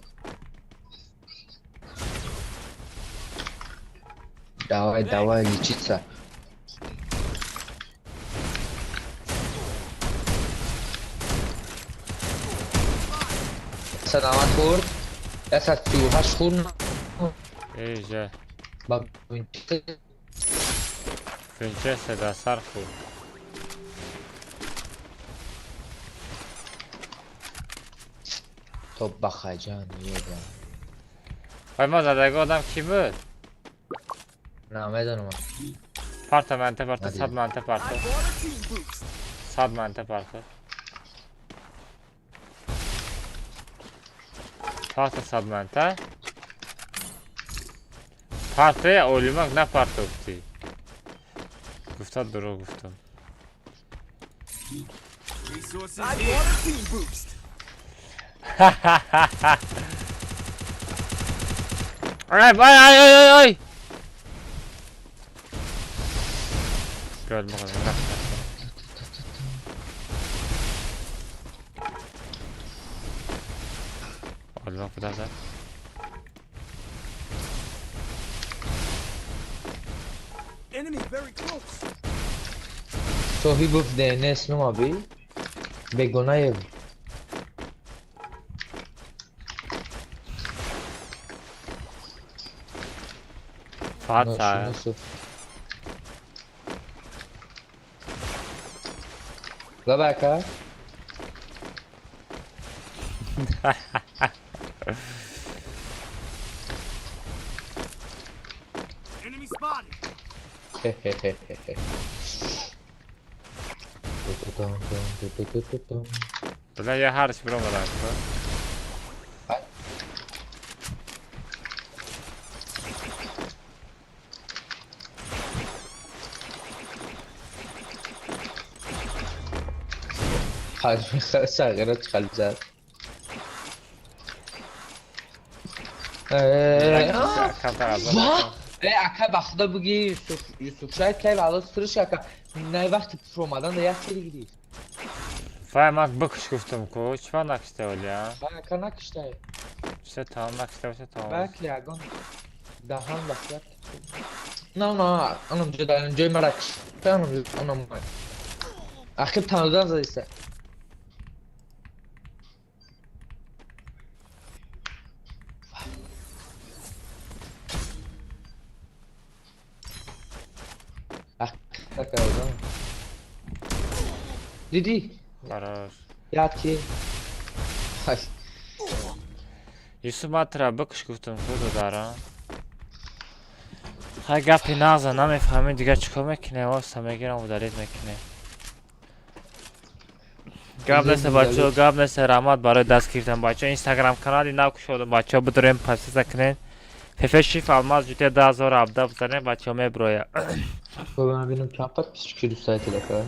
Давай, давай, лечиться. 190 хӯрд, 138 хӯрд. Эй, Ба Винчестер дар сар хӯрд. То бахайҷан ёда. Вай ма задаги одам кӣ буд? Намедонам. Парта манта парта, сад манта парта. Сад манта парта. Парта сад манта. Партая олимак на партофтӣ. Гуфта дурӯғ гуфтам. Ай ай ай ай ай! Гел мағаза. Олимак буда зад. Enemy very close. Соҳибов ДНС нумаби? Бегонаев. Фата. Лабака. Enemy spotted. Бля, я ҳарч биромадам. Сағира чиқалиб зад. Ака ба худо буги Юсуф шояд кай вало сириш ака най вақти пур омадан да як сири гирифт. Вай ман бикуш гуфтам ку, чӣ накишта оля? Вай ака накишта. Чӣ тамом накишта боша тамом. Бакли ягон даҳан васият. На на, анам ҷо дар ҷои мара кишта, анам анам. Ахир танудан задиста. Дидӣ? Хорош. Яки. Юсуф ман тура бикуш гуфтам ку додарам. Хай гапи нағза намефаҳмӣ дигар чӣ кор мекунем? Оста мегирам удалить мекунем. Гап нест бачаҳо, гап нест, раҳмат барои даст гирифтан бачаҳо. Инстаграм канали нав кушодам бачаҳо, бидорем подписаться кунед. ФФ шиф алмаз ҷутя 2017 бизанем бачаҳо меброя. Ман бинам чанд подписчики дӯстаи телефон.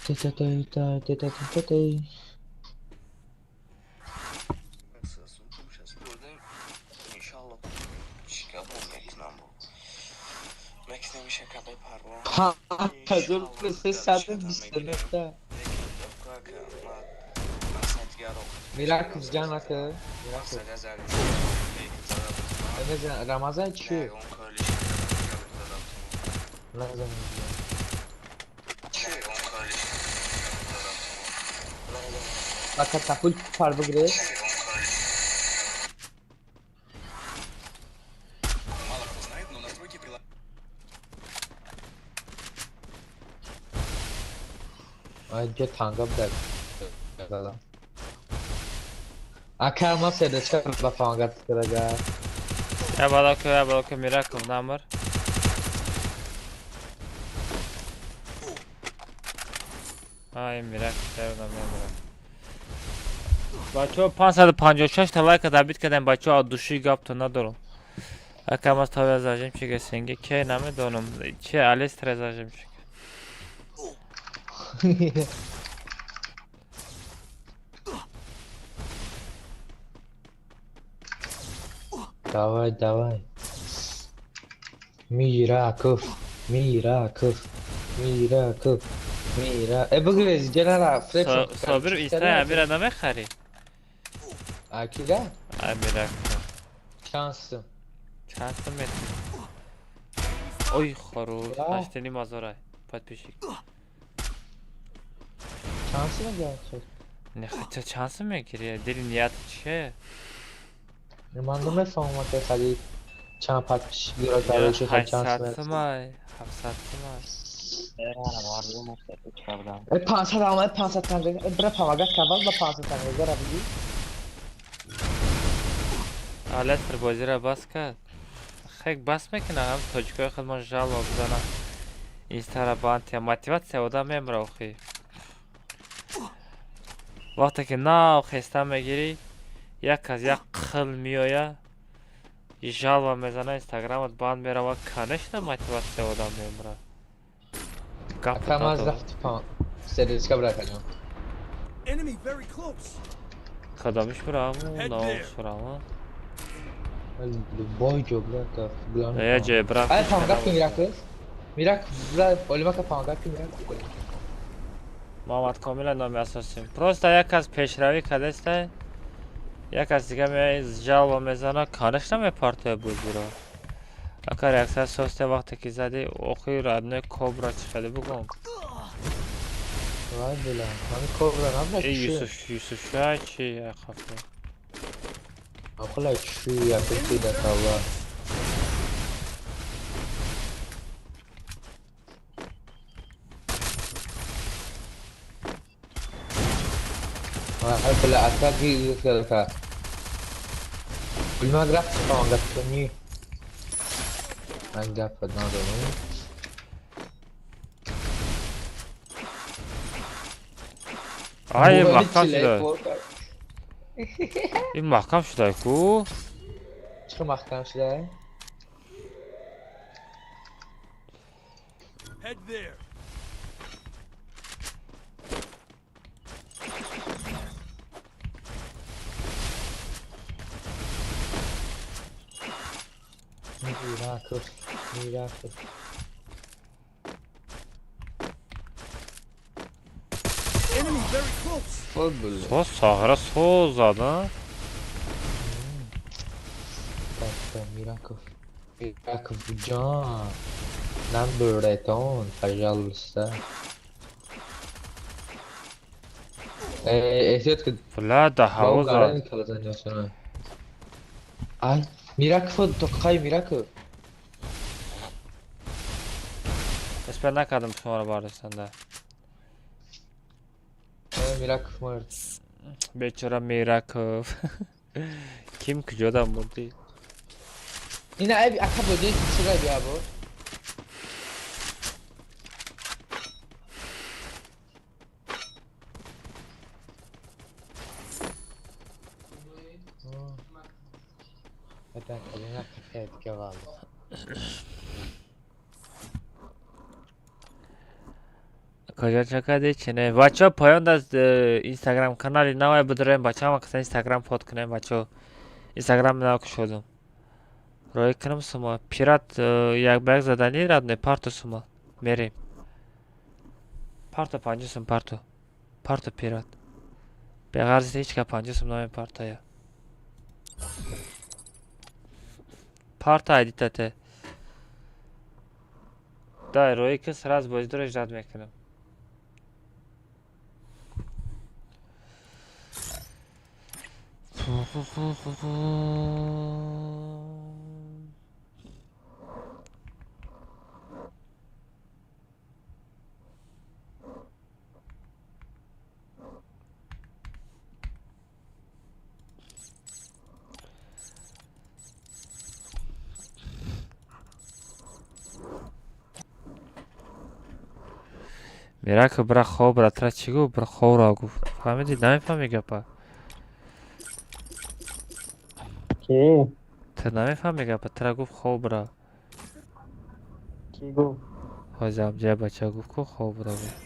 1329. Мираков ҷан ака. Рамазан чӣ? Ака тақул пар бигире. Ай ҷо танга буда. Ака ма сердечка ба фангат кардага. Я балако, я балако, Мираков намр. Ай Мираков, намр. Бачаҳо 556 та лайка дабит кардем бачаҳо, аз души гапто надорам. Ака мас тавя зажим чига сенги ке намедонам. Че алестра зажим чига. Давай, давай. Мираков, Мираков, Мираков, Мира. Э, бигрез, ҷанара, флекс. Собир, истай Амира намехарӣ? Акида? Амира. Чанд сум? Чанд сум мети? Ой, хорош. 8,5 ҳазорай. Подписчик. Чанд сум мегирад? Не, хотя чанд сум мегири? Дили ният чие? Ман намефаҳмам, ки хари чанд подписчик дорад, барои чӣ чанд 800 сум? сумай, 700 сумай. Э, 500 ама, 550, э, бира помогать кавал ба 550 ра биги. Алестр бозира бас кард. Хек бас мекунам, ҳам тоҷикои худмон жалоба бизанам. Инстара бантия мотиватсия одам мемра охи. Вақте ки нав хеста мегирӣ, як аз як қил меоя, жалоба мезана, инстаграмат банд мерава, конечно, мотиватсия одам мемра. Гап Ака, ман надорам. рафти пан. Сердечка бира каҷон. Enemy very close. Кадомиш бираву, Head наош бираву. Бой ҷо бира ка. Я ҷое бирав. Ай, помогать кун Мираков. Мираков, бира, олимака помогать кун Мираков. Муҳаммад Комила номи асосим. Просто як кас пешравӣ кардестай, як кас дига меояд жалоба мезана, конечно, мепартоя бозиро. Ака реаксия состе вақте ки зади, охир родной кобра чӣ хеле бугум. Вай била. Ҳами кобра набра Э, чӣ? Юсуф, Юсуф шай чи хафа. Ахла чӣ я пити да кава. Вай била, ака ги ка. Олимак рафти помогать кунӣ. Ман гап надорам. Ай, Бо, маҳкам чилай шуда. форка. Ин маҳкам шуда ку? Чӣ маҳкам шуда? Head there. Мираков, Мираков. Enemy very close. Футбол. Соз сағра соз зад, а? Так, Мираков. Мираков ҷон. Нам бретон, пожалуйста. Э, эҳтиёт кун. Бля, да ҳаво зад. Ай, Мираков, то қай Мираков? Эспе накардам шуморо бардоштанда. Э, Мираков мурд. Бечора Мираков. Ким куҷода мурдӣ? Ина айби ака боди чига бия бо. Это калина кафе гавал. Куҷо чо кардӣ? Чи не? Бачаҳо, поён дар инстаграм канали навай бидорем, бачаҳо, ҳама каса инстаграм под кунем, бачаҳо. Инстаграм нав кушодум. Роӣ кунам сума. Пират як ба як задани родной парту сума. Мерем. Парто 50 сум парто. Парто пират. Беғарз ҳеҷ ка 50 сум намепартоя. Парта айдитате. Дай роӣ ки сразу бозидоро ждать мекунам. Мирако бира хоб ра, тра чӣ гуфт? Бира хоб ра гуфт. Фаҳмидӣ? Намефаҳмӣ гапа? Ки? Ту намефаҳмӣ гапа? Тра гуфт хоб ра. Ки гуфт? Ҳозир ҳамҷоя бача гуфт ку хоб ра гуфт.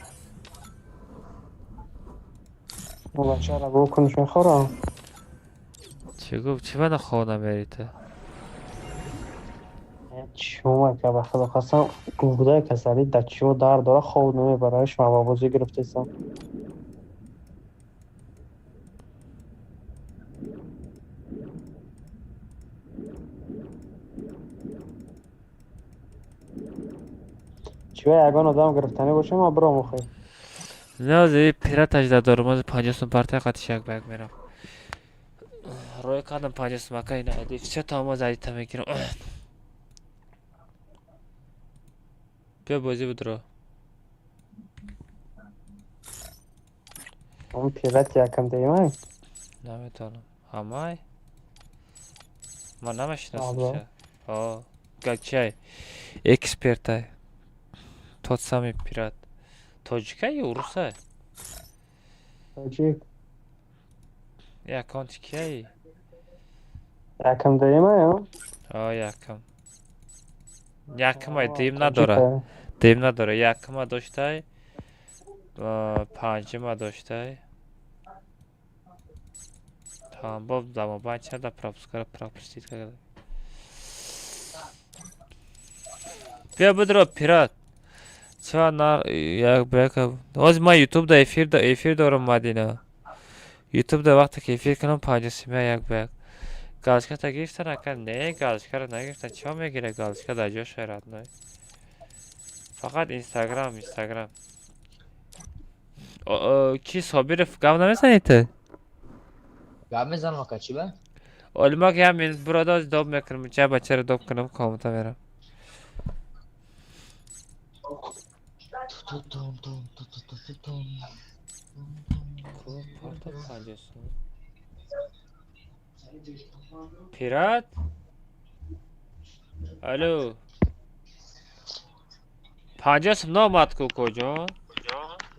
Бачаро бо кунш мехӯрам. Чӣ гуфт? Чӣ бана хоб намери ту? Чима ка ба худо қасам гурдаи касалӣ дар чиҳо дард дора, хоб намебарад, шмабабозӣ гирифтесам. Чива ягон одам гирифтанӣ боша, ман биром охир. Не, ози пират ажда дорум, ози 50 сум партия қатиш як ба як мерам. Рой кардам 50 сум ака ина айди. Всё тамом ози айдита мегирам. Биё бозӣ будро. Он пират якам деимай? Наметавонам. Ҳамай? Ман намешинасам. Або. Ҳо, гачай. Экспертай. Тот самый пират. Тоҷикай ё урусай? Тоҷик. И аккаунти кияй? Якам деимай, а? Ҳо, якам. Якамай дим надора. Дим надора. Якама доштай. Панҷума доштай. Тамом, боб дамобайн чанда пропускара пропустить карда. Биё будро пират. Ча на як бека. Ҳозир ман YouTube да эфир дорам Мадина. YouTube да вақте ки эфир кунам 50 сумя як ба як. Галочката гирифтан ака? Не, галочкаро нагирифтан. Чио мегира галочка дар ҷоша родной? Фақат Инстаграм, Инстаграм. Ки Собиров гап намезанед ту? Гап мезанам ака, чӣ ба? Олимак як минут бурода ози доб мекунам. Ча бачаро доб кунам, комната мерам. Пират? Алло. 50 сум наомад ку куҷо?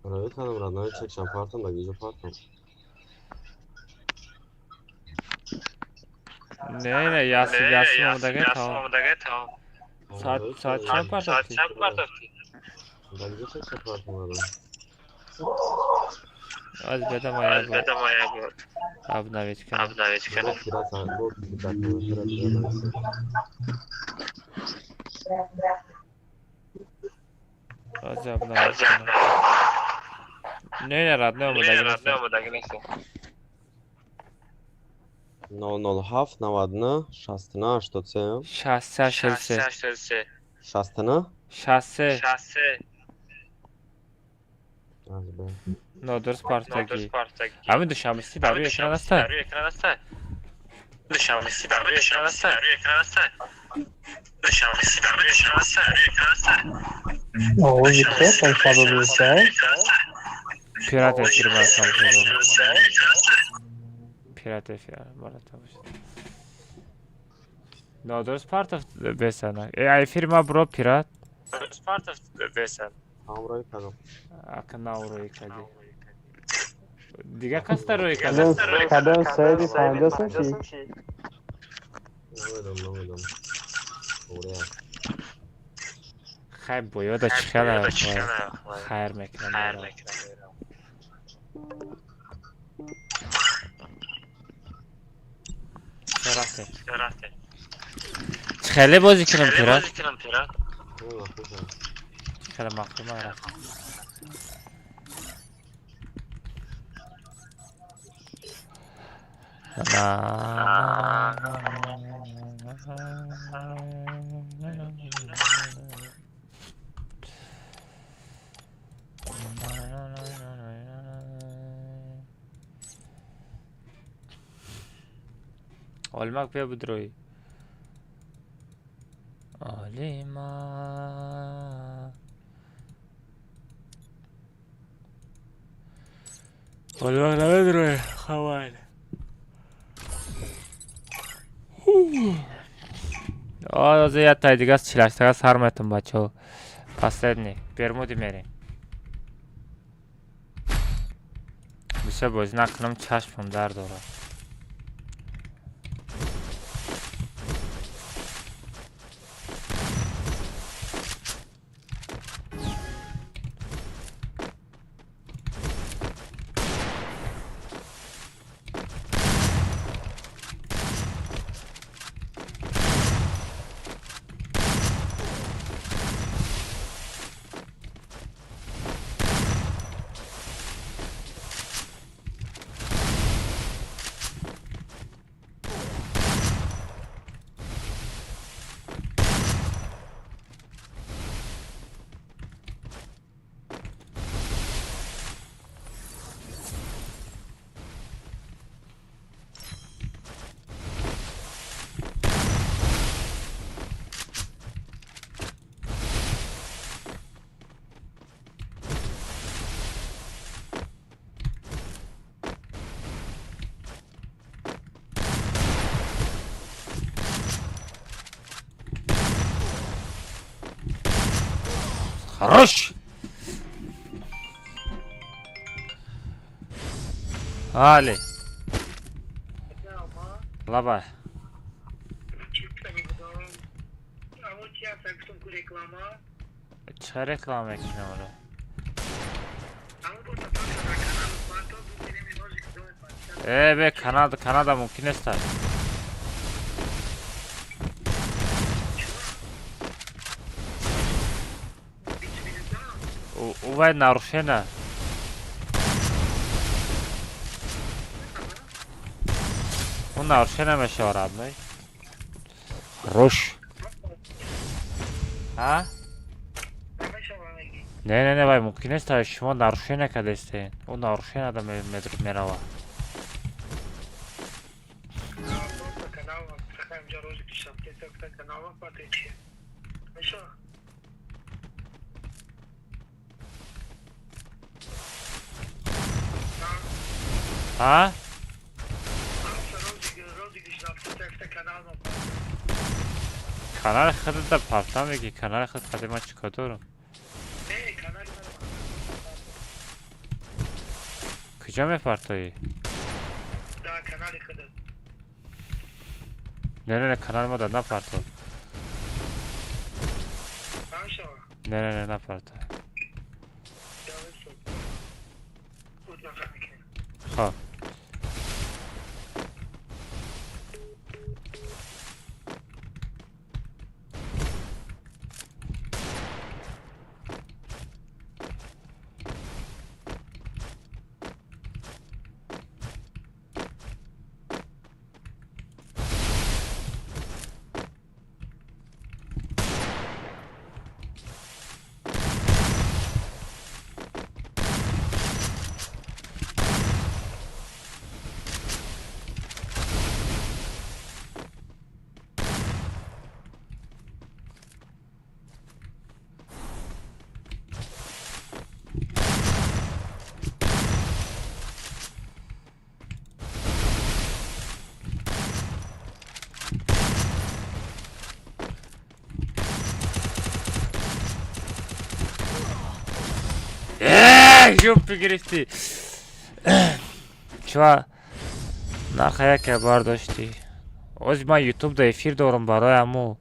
Рои кардам, родной, чекшам партам, да гиҷо партам. Не, не, ясин, ясин омадага тамом. Соат чанд партофтӣ? Да гиҷо чекшам партам, родной. Аз беда моя бор. Обновить кунам. Бо пират, бо пират, пират, пират. Аз обновить кунам. Не, не, родной омадаги нест. 007 99 69 83 63 63. 69 63. Аз бе. Нодуруст партагӣ. Ҳамин душанбеси дар рӯи экран аста? Овози кия шабабеса? Пират эфир мара тамошо дорам. Пират эфир мара тамошо. Нодуруст партов бесана. Эфир ма бро пират. Ҳам рои кардам. Ака наврӯи кардӣ. Дигар кас дар рӯи карда? Кадом соиби 50 сум чи? Намедонам, намедонам. Туғри аст. Хай боёда чӣ хела хайр мекунам. Рафтем. Чӣ хеле бозӣ кунам пират? Хеле мақбул ман рафтам. Олимак биё бидроӣ. Олимак. Олимак намедроӣ, хавайли. Ҳозир як тай дига 48-тага сар метам бачаҳо. Последний. Бермуди мерем. Бисёр бозӣ накунам, чашмам дард дорад. Хорош! Али. Лабай. Чӣ реклама мекунем ола? Э, бе Канада, Канада мумкин нест. Увай нарушена. Он нарушена мешава, родной. Хорош. А? Не, не, не, вай мумкин нест, шумо нарушена кардастед. Ӯ нарушена да мерава. А? Канали худата парта мегӣ, канали худ қади ман чӣ кор дорам? Куҷо мепартоӣ? Не, не, не, канали мо да напарто. Не, не, не, напарто. Хоб. Ёпи гирифтӣ. Чва нарха яке бардоштӣ. Ози ман ютуб да эфир дорам барои аму.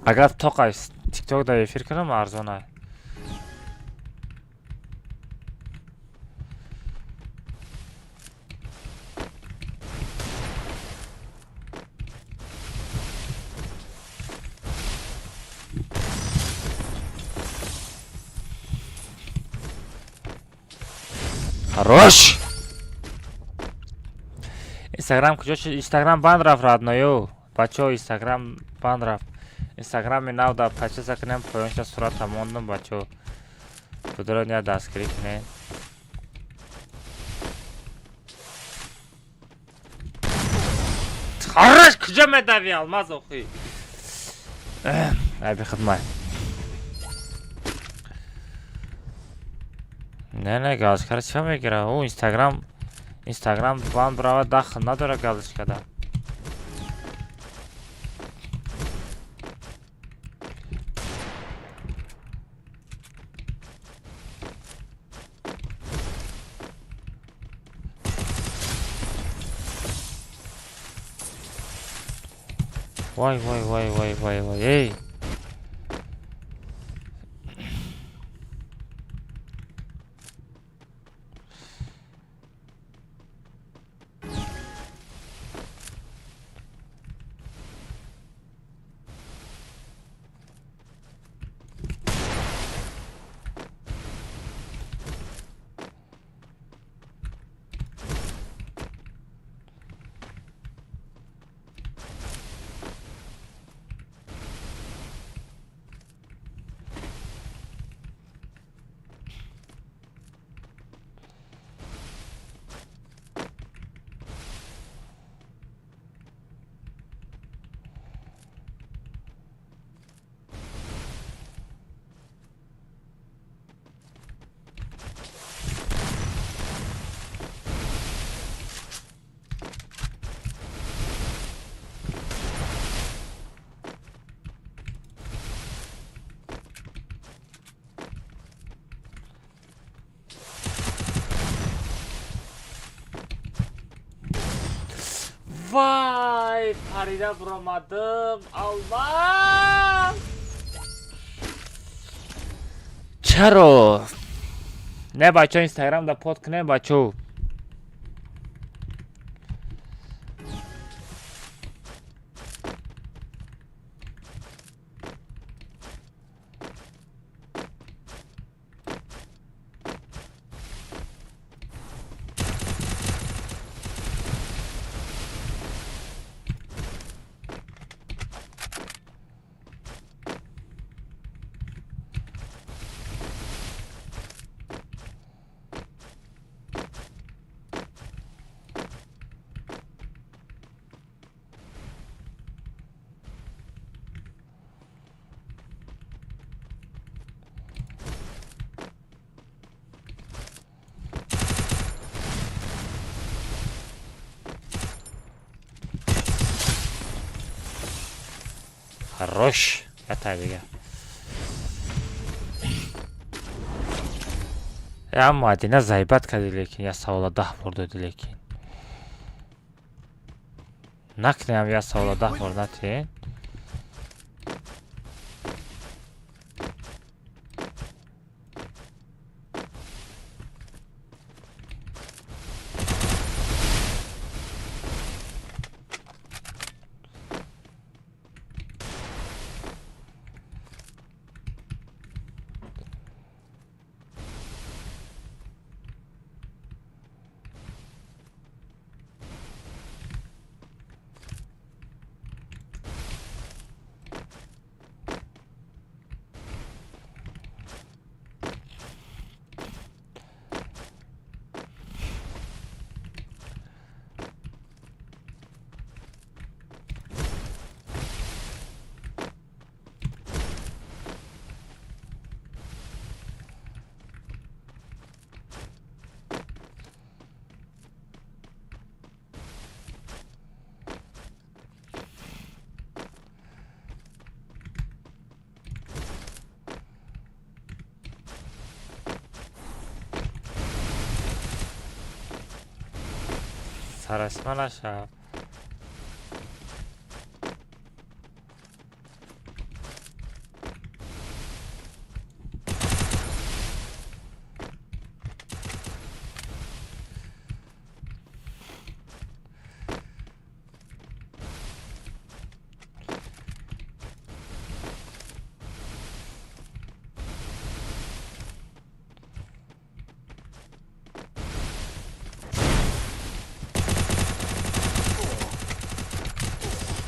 Агар тоқа тикток да эфир кунам арзона. Хорош! Инстаграм куҷо шуд? Инстаграм банд рафт, родною. Бачаҳо, Инстаграм банд рафт. Инстаграми нав да подписка кунем, поёнша сурата мондум, бачаҳо. Будро ня дастгирӣ кунед. Хорош, куҷо медавӣ, алмаз охи? Ай бихидмат. Не, не, галочкаро чӣ мегира? Ӯ Инстаграм, Инстаграм банд бирава дахл надора галочкада. Вай, вай, вай, вай, вай, вай, эй! Вай, парида буромадим. Алмаз! Чаро? Не, бачо, Инстаграм да под кунем, бачо. Хорош. Ята дига. Аммо Адина зайбат карди, лекин я савола 10 бор доди, лекин. Накунем я савола 10 бор натин. Сарасма наша.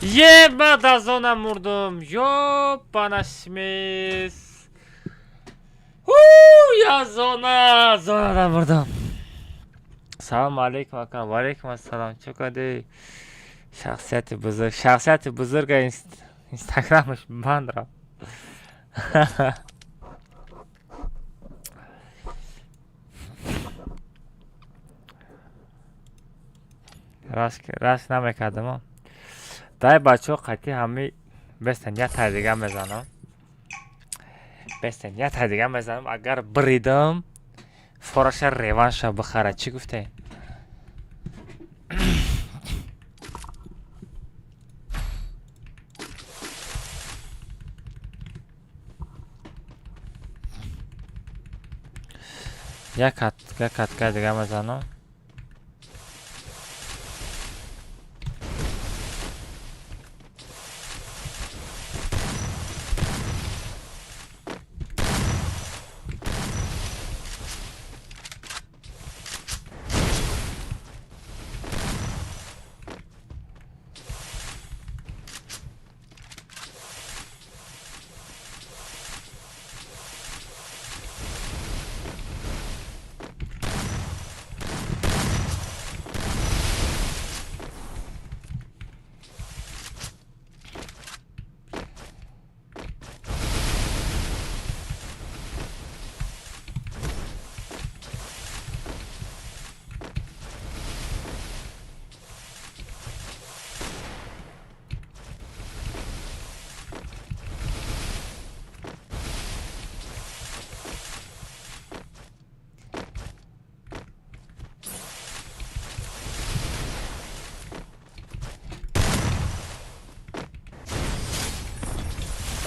Еба, да зона мурдум. Ёбана смес. Я зона, зона мурдум. Салом алейкум, акам. Ва алейкум ассалом. Чӣ кардӣ? Шахсияти бузург, шахсияти бузурга инстаграмаш банд рафт. Рашк намекардам. Дай бачаҳо қатъи ҳами бестен як тай дига мезанам. Бестен як тай дига мезанам. Агар бридам, фораша реванша бихара. Чӣ гуфте? Як катка дига мезанам.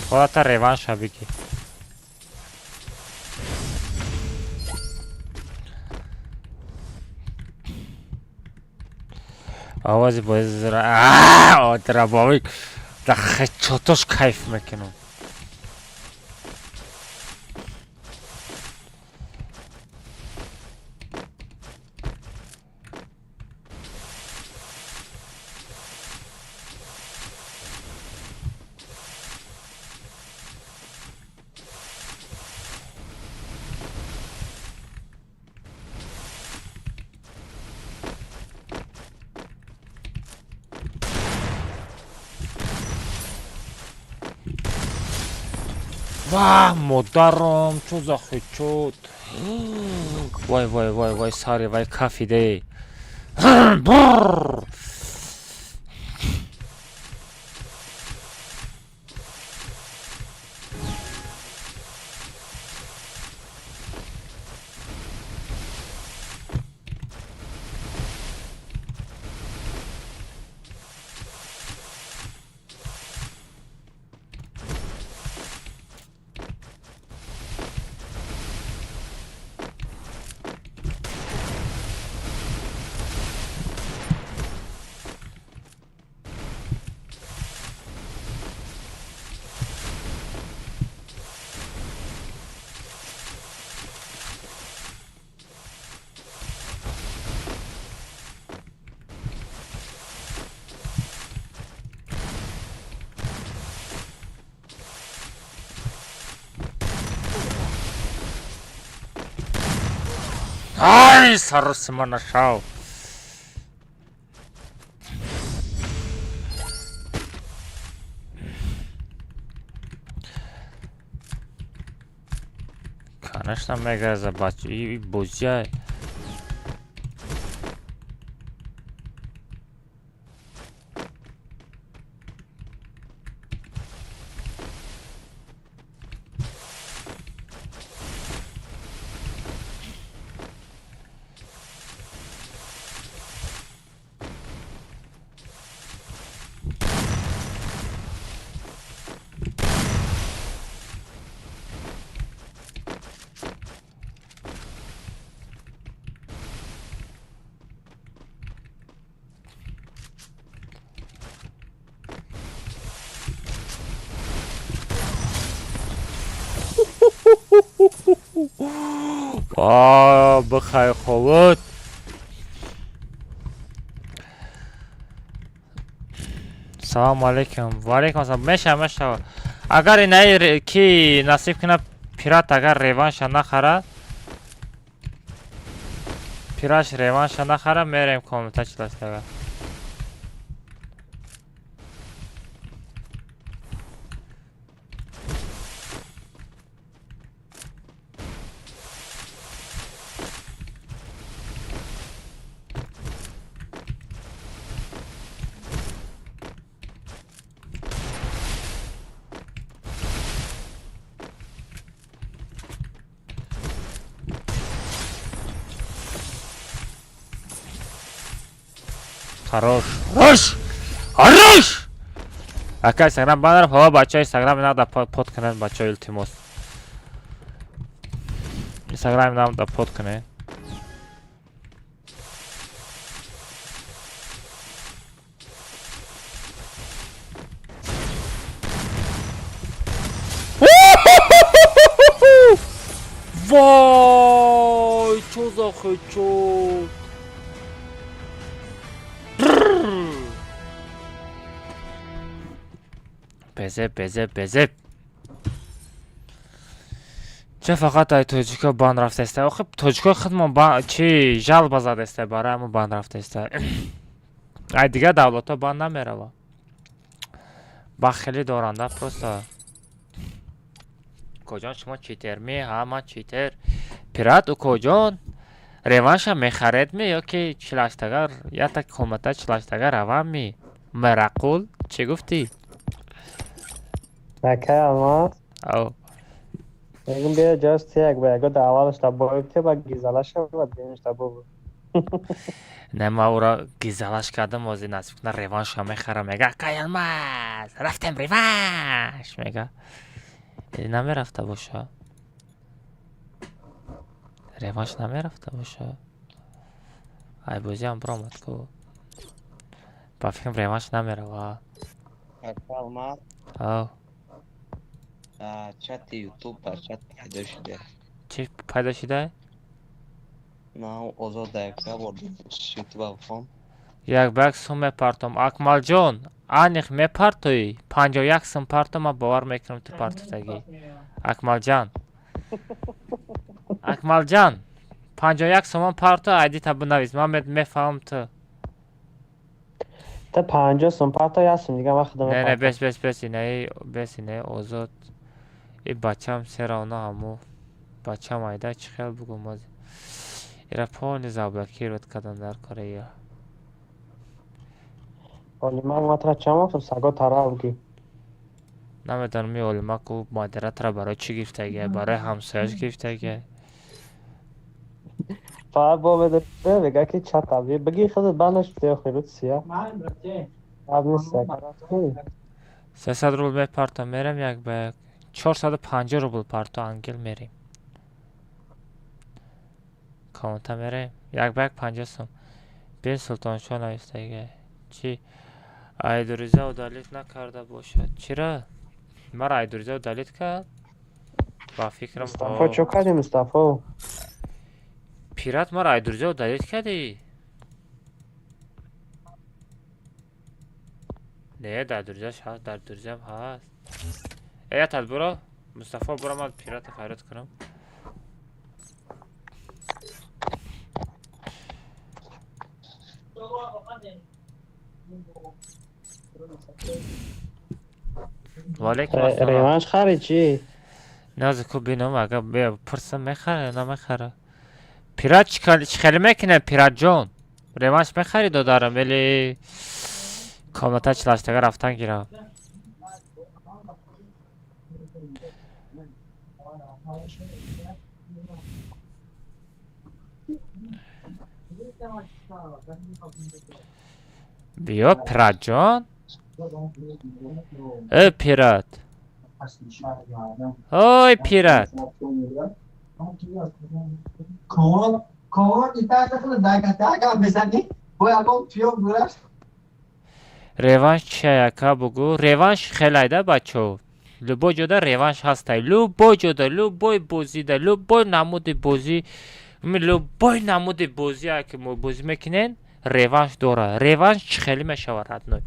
Худата реванша бигӣ. Овози бозира одрабовик да хечотош кайф мекунам. Ва модарам, чӯ за хечот! Вай, вай, вай, вай, сари вай кафиде. Бррр! Ай, саросима нашав. Конечно, мегаза бача и бозиай. Бихай ховуд. Салому алейкум. Ва алейкум ассалом. Мешава, мешава. Агар инаи ки насиб кунад пират, агар реванша нахара, пираш реванша нахара, мерем комната чиластага. Хорош. Хорош! Хорош! Ака, инстаграм банар, ҳо, бачаҳо, инстаграм инада под кунед, бачаҳо, илтимос. Инстаграм инада под кунед. Вой, чё за хечот? Безеб, безеб, безеб. Ча фақат ай тоҷико банд рафтаиста? Охи, тоҷико худмон чи жалба задаиста, барои ҳамон банд рафтаиста. Ай дигар давлатҳо банд намерава. Бахелӣ доранда просто. Укоҷон, шумо читер ми? Ҳа, ман читер. Пират, укоҷон, реванша мехаред ми ё ки чилаштагар ята комната чилаштагар равам ми? Марақул, чӣ гуфтӣ? Акай Алмаз. Ав. Мегум бия ҷост як ба яго да аввалаш да боиб те ба гизала шавад, дуюмаш да бобу. Не, ма ура гизалаш кардам, ози насиб кунад, реванша мехарам, мега, акай Алмаз, рафтем реванш, мега. Намерафта боша, реванш намерафта боша, ай бозиам биромад ку, ба фикрам, реванш намерава. Алмаз. Ав. Чати Ютуб дар чат пайдо шуда. Чӣ пайдо шуда? На, озод яка бор Ютуба бихон. Як ба як сум мепартом, Акмалҷон, аниқ мепартоӣ, 51 сум парто, ман бовар мекунам, ту партофтагӣ. Акмалҷан, Акмалҷан, 51 сомон парто, айдита бинавис, ман мефаҳмам ту. Та 50 сум парто, як сум дига ман худам. Не, не, бес, бес, бес, инаи, бес, инаи озод, и бачам все равно ҳамо бачам айда, чӣ хел бугум, ози ира полный заблокировать кардан дар корея. Олима матра чанд вақт саго тараф ги? Намедонам, и олимаку модератора барои чӣ гирифтагия, барои ҳамсояш гирифтагия. Фақат бо медоре, мега ки чата биги, худат банаш охирут сия. Гап нест. 300 рубл мепарто, мерем як ба як. 450 рубл парто, ангел, мерем комната, мерем як ба як, 50 сум. Бин, Султоншо навистагия, чӣ айдуриза удалить накарда бошад? Чира мара айдуриза удалить кард, ба фикрам. Мустафо, чо кардӣ, Мустафо? Пират, мара айдуриза удалить кардӣ? Не, дар дуризаш ҳаст, дар дуризам ҳаст. Э, ятад буро, Мустафо, буро, ман пирата фарёд кунам. Ваалейкум ассалом. Реванш харид чӣ? Нази ку, бинам, агар пурсам, мехара, намехара. Пират, чӣ хеле мекунем, пиратҷон? Реванш мехарӣ, додарам, или комната чилаштага рафтан гирам? Биё, пиратҷон, э, пират, ой, пират. Реванш чия, яка бугӯ? Реванш хелайда, бачаҳо, любой ҷода реванш ҳастай, любой ҷода, любой бозида, любой намуди бозӣ, любой намуди бозие ки мо бозӣ мекунем, реванш дорад. Реванш чӣ хеле мешавад, родной?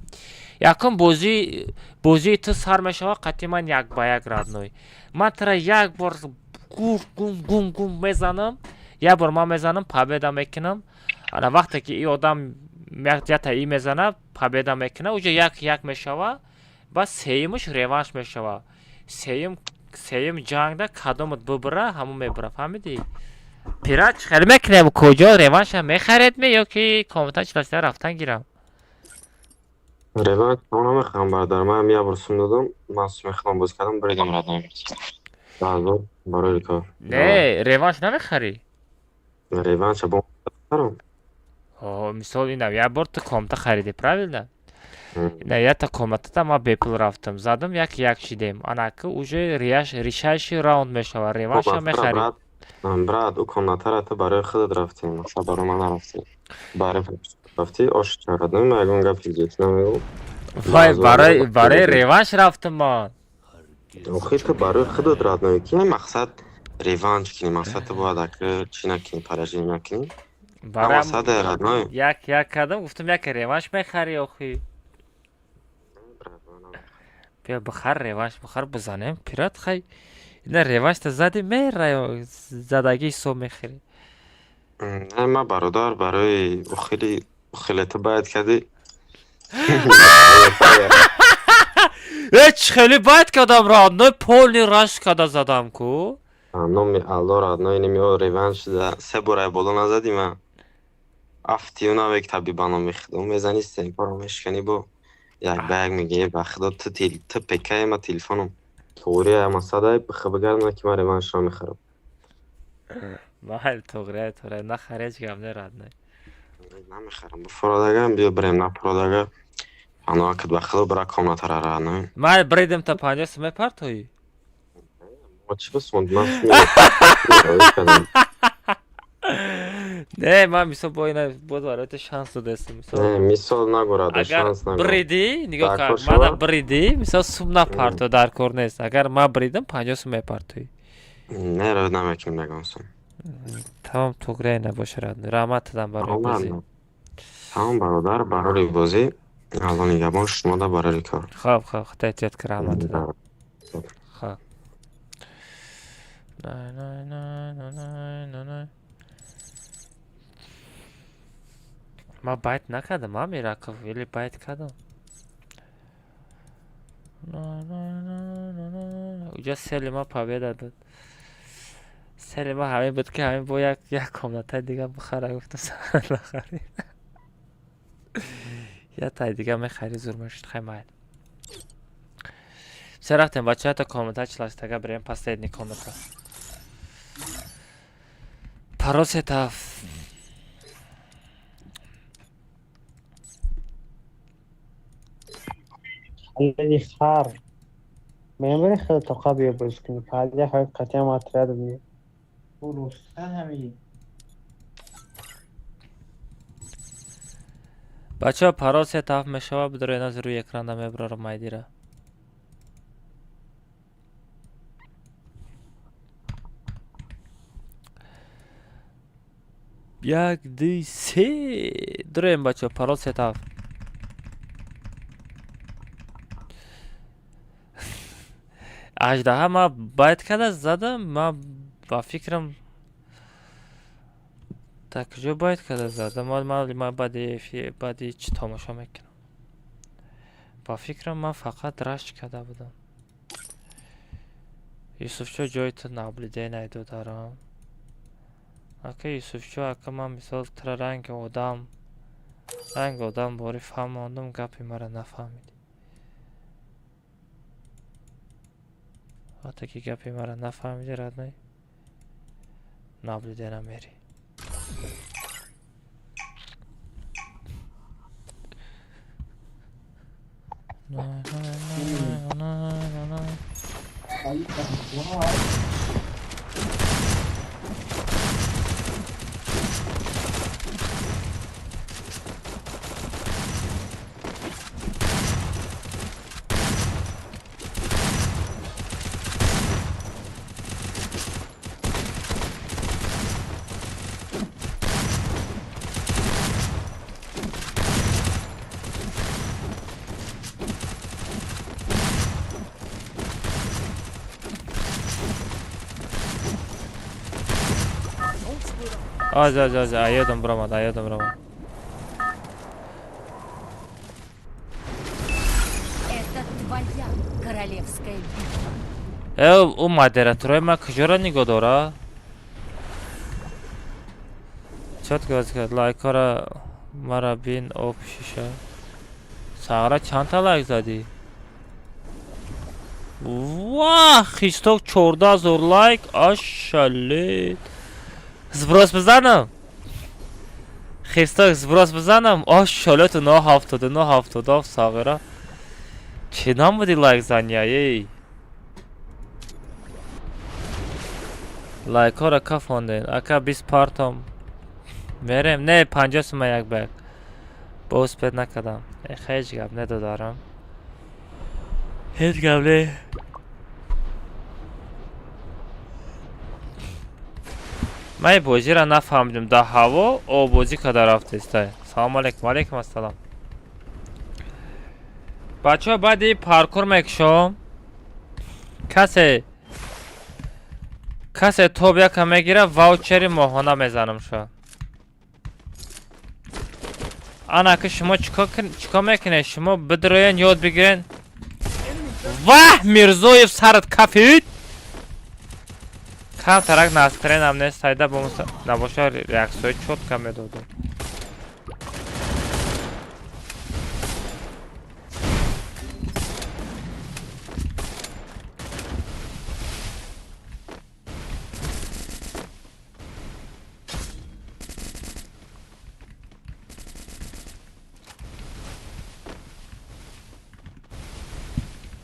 Якум бозӣ, бозии ту сар мешавад қати ман як ба як, родной. Ман тура як бор гур гум гум гум мезанам, як бор ман мезанам, победа мекунам. Ана вақте ки и одам ята и мезана, победа мекуна, уже як як мешава. Баъд сеюмаш реванш мешава. Сеюм ҷангда кадомат бубура, ҳамон мебура, фаҳмидӣ? Пират, чӣ хеле мекунем, куҷо реванша мехаред ме ё ки комната чиласта рафтан гирам? Реванш ман намехоҳам, бародар. Ман як бор сум додам, ман сум мехоҳам, боз кардам, буридам, родной. Баъзо барои кор. Не, реванш намехарӣ? Реванша бо харам. Мисол, инам як бор ту комната харидӣ, правильно? На якта комнатата ман бепул рафтам, задам, як як шидем. Анаки уже решающий раунд мешавад, реванша мехарӣ. Брат, ӯ комнатара ту барои худат рафтӣ, масалан, барои ман нарафтӣ. Барои рафтӣ, ош родной, ман ягон гапи ҷиддӣ намегӯм. Вай, барои реванш рафтам ман. Охи, ту барои худат, родной, ки мақсад реванш кунӣ, мақсад ту бояд ака чӣ накунӣ, поражение накунӣ. Мақсаде, родной. Як як кардам, гуфтам, як реванш мехарӣ охи. Биё, бихар, реванш бихар, бизанем, пират. Хай, ина реваншта зади, мера задагӣ ҳисоб мехӯрӣ. Не, ман, бародар, барои охири хеле ту байд кардӣ. Э, чӣ хеле байд кардам, родной? Полный раш карда задам ку. Номи Алло, родной, неми реванш се бора боло назадӣ, ман афтию навек таби ба номи худо мезанӣ, стенкаро мешиканӣ, бо як ба як мегӯӣ, ба худо, ту пекае, ма телефоном туғрия масадай бихабагардна, ки ман реваншро мехарам. Майли, туғрия, туғрия, нахар, ҳеҷ гап не, родной. Намехарам. Бифуродага биё бирем, нафуродага. Паноҳ ба худо бира комнатара ра, Ман бридим та 50 сум мепартоӣ? Мо чӣ бисонд? Ман сум. Не, ман мисол бо ина боз барои шанс додастам. Мисол. Не, мисол нагурад, Агар шанс нагурад. бридӣ, нигоҳ Дар кар, кор мана шава? бридӣ, мисол сум напарто дар кор нест. Агар ман бридам 50 сум мепартоӣ. Не, ро намекунем ягон сум. Тамом туграй набоша рад. Раҳмат дадам барои бозӣ. Тамом бародар, барори бозӣ. Алло нигаҳбон шумо да барори кор. Хоб, хоб, худо эҳтиёт кар, раҳмат дадам. Хоб. Най, най, най, най, най, най, най. Ман байт накардам, а Мираков, или байт кардам? Най, най, най, най, най. Уҷа сели ма победа буд. Сели ма ҳамин буд ки ҳамин бо як як комнатаи дига бихара гуфтам сар нахарид. Я таи дига мехари зур мешуд хай майл. Все рафтем бачаҳо та комната чилаштага бирем последний комната. Парол сетаф. Халиди хар. Мембари хеле тоқа биё бозӣ кунӣ. Фаъли ҳай қатъиян матряд биё. Бачаҳо парол сетаф мешава бидоред аз рӯи экрана мебарорам майдира. Як, ду, се. Дуроем бачаҳо парол сетаф. Аждаҳа ма байт карда задам, ма ба фикрам дар куҷо байт карда задам? Ман баъди эфир, баъди чӣ тамошо мекунам. Ба фикрам ман фақат рашк карда будам. Юсуфчо ҷои ту наблюдение додарам. Ака Юсуфчо, ака ман мисол тра ранги одам бори фаҳмондум, гапи мара нафаҳмидӣ. Вақте ки гапи мара нафаҳмидӣ, родной, наблюдение мерӣ. На, на, на, на, на, на. Аз, аз, аз, аёдам биромад, аёдам биромад. Это твоя королевская битва. Э, ӯ модераторои ман куҷоро нигоҳ дора? Чётко кард, лайкҳоро мара бин об шиша. Сағра чандта лайк задӣ? Вах, хисток 14 000 лайк, ашалет. Сброс бизанам? Хисток сброс бизанам? Ашалету 979 77 сағира. Чӣ намуди лайк зания, ей? Лайкҳоро кафонден. Ака 20 партом. Мерем. Не, 50 сума як ба як. Бо успед накардам. Ҳеҷ гап недодарам. Ҳеҷ гап не. Ман ин бозиро нафаҳмидам. Дар ҳаво оббозӣ карда рафтестай. Салом алейкум. Алейкум ассалом. Бачаҳо баъди паркур мекушом. Касе тоб яка мегира, ваучери моҳона мезанам ша. Ана ки шумо чикор мекунед? Шумо бидроен ёд бигирен. Ваҳ, Мирзоев сарат кафид. Камтарак настренам нест, сайда бо набоша реаксияи чётка медодам.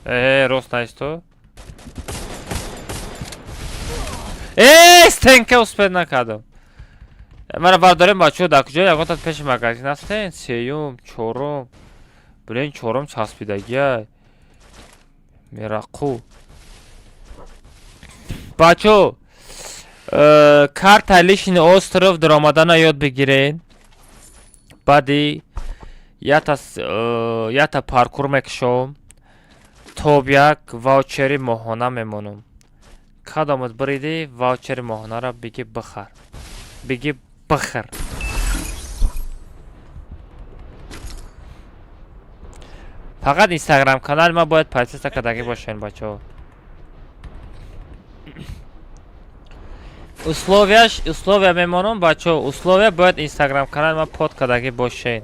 Рост наисто. Э, стенка успеть накардам. Мара бардорем, бачаҳо, дар куҷо? Ягонта пеши магазин ҳастен? Сеюм, чорум. Блин, чорум часпидагиай. Мерақу. Бачаҳо, карта личный остров даромадана ёд бигирен. Баъди ята паркур мекушом. Топ як ваучери моҳона мемонам. Кадомат биридӣ, ваучери моҳонаро биги бихар. Биги бихар. Фақат инстаграм канали ма бояд подписка кардагӣ бошен, бачаҳо. Условияш, условия мемонам, бачаҳо, условия: бояд инстаграм канали ма под кардагӣ бошен.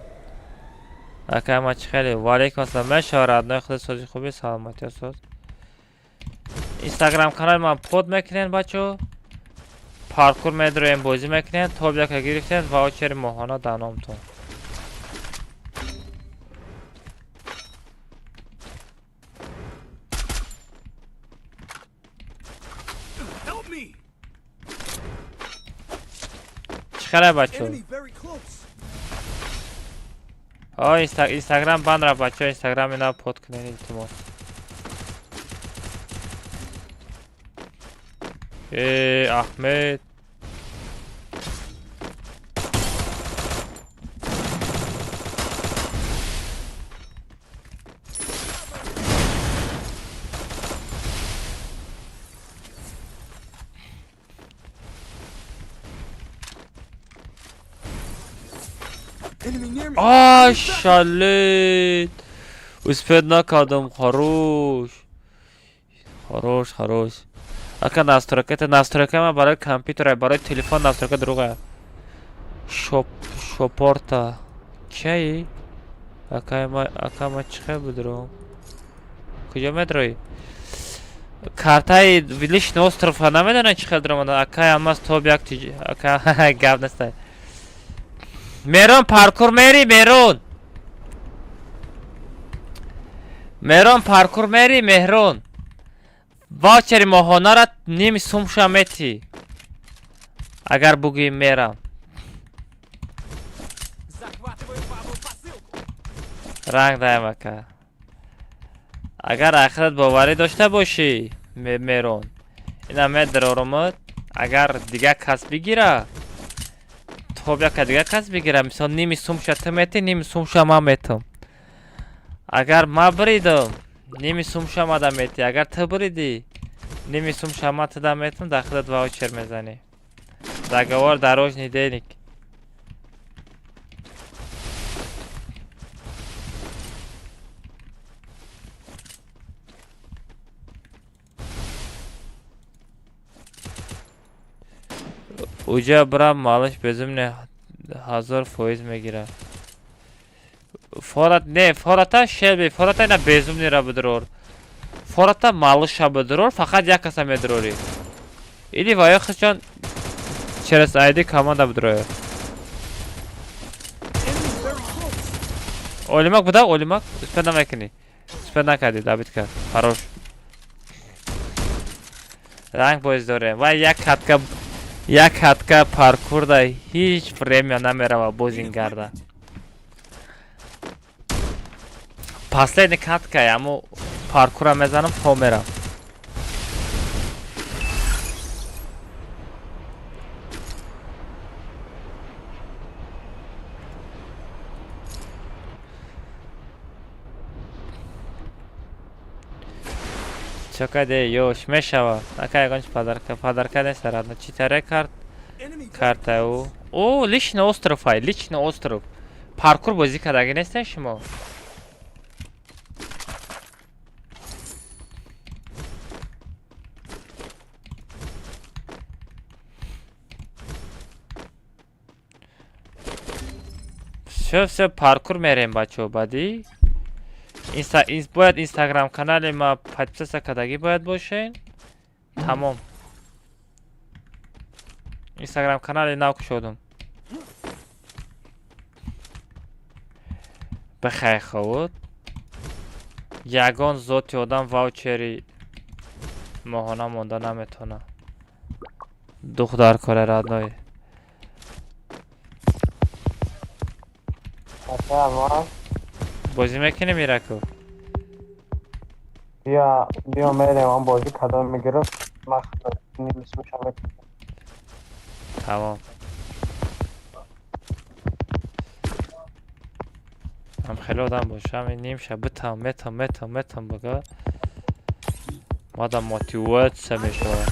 Ака, ма чӣ хеле? Ваалейкум ассалом, мешава, родной, худ сози, хуби, саломатиё соз. Инстаграм канали ма под мекунен, бачаҳо. Паркур медроем, бозӣ мекунем, топ яка гирифтем, ваучери моҳона дар номтон. Help me! Чӣ хеле, бачаҳо? Enemy very close. О, инстаграм банд рафт, бачаҳо, инстаграм ина под кунед, илтимос. Э, Аҳмед. Enemy near me. Ай, шалит. Успеть накардам, хорош. Хорош, хорош. Ака, настройка, это настройка ма барои компютер, барои телефон настройка друга. Шоп, шопорта. Кияи? Ака ма, ака ма чӣ хел будро? Куҷо медрои? Картаи личный остров намедонам чӣ хел даромадан. Акай Алмаз топ як тиҷ. Ака, гап нестай. Мерон, паркур мери, Мерон. Мерон, паркур мери, Меҳрон. Ваучери моҳонара ними сумша метӣ. Агар бугӯӣ мерам. Захватываю бабу посылку. Ранг даем, ака. Агар ахират боварӣ дошта бошӣ, Мерон. Ина медарорумад, агар дигар кас бигира, топ яка дигар кас бигира, мисол, ними сумша ту метӣ, ними сумша ман метам. Агар ман биридам, ними сумша мада метӣ. Агар ту биридӣ, ними сумша ман туда метам, дар худат ваучер мезанӣ. Договор дорожный денег. Уҷа бирам, малыш безумне 1000% мегира. Форат не, фората шелби, фората ина безумнира бидирор. Фората малыша бидирор, фақат як каса медирорӣ. Или ваё хисчон через ID команда бидирояд. Enemy very close. Олимак буда, Олимак, успеть намекунӣ. Успеть накардӣ, добить кард. Хорош. Ранг боз дорем. Ва як катка, як катка паркурда ҳеҷ время намерава бозин гарда. Последний катка, аммо паркура мезанам, то мерам. Чо каде, ёш, мешава. Ака, ягон чи подарка, подарка нест, родной. Читаре карт, Enemy very карта ӯ. О, личный остров ай, личный остров. Паркур бозӣ кардагӣ нестен шумо? Всё, всё, паркур мерем, бачаҳо, баъдӣ. Бояд инстаграм канали ма подписаться кардагӣ бояд бошен. Тамом. Инстаграм канали нав кушодум. Бихайр, ховуд. Ягон зоти одам ваучери моҳона монда наметавонад. Дух дар коре, родной. Бозӣ мекунӣ, Мирако? Биё, биё, мерем, он бозӣ кадом мегирифт, ман нимисмешам мекунам. Тамом. Ам хеле одам бошам, нимша битам, метам, метам, метам бага. Мадам мотиватсия мешавад.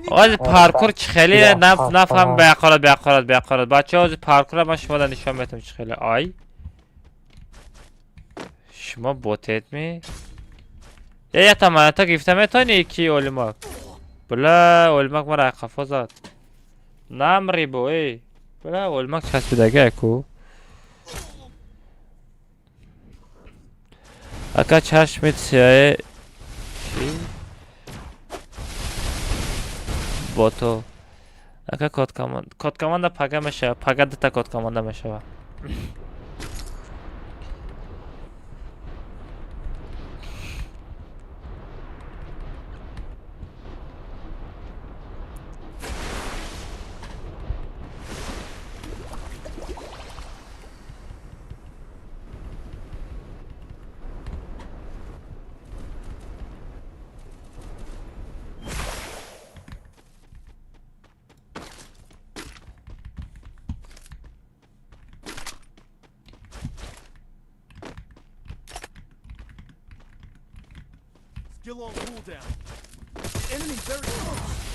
Ози паркур чӣ хеле нафаҳм, беақорат, беақорат, беақорат. Бачаҳо, ози паркура ман шумода нишон метам чӣ хеле. Ай. Шумо ботед ми? Я ята маната гирифта метавонӣ ки олимак? Бла, олимак мара қафо зад. Намри бо, эй. Бла, олимак часпидага ку. Ака чашмит сияе чӣ? Бото. Ака код команда. Код команда пага мешава. Пага дута код команда мешава.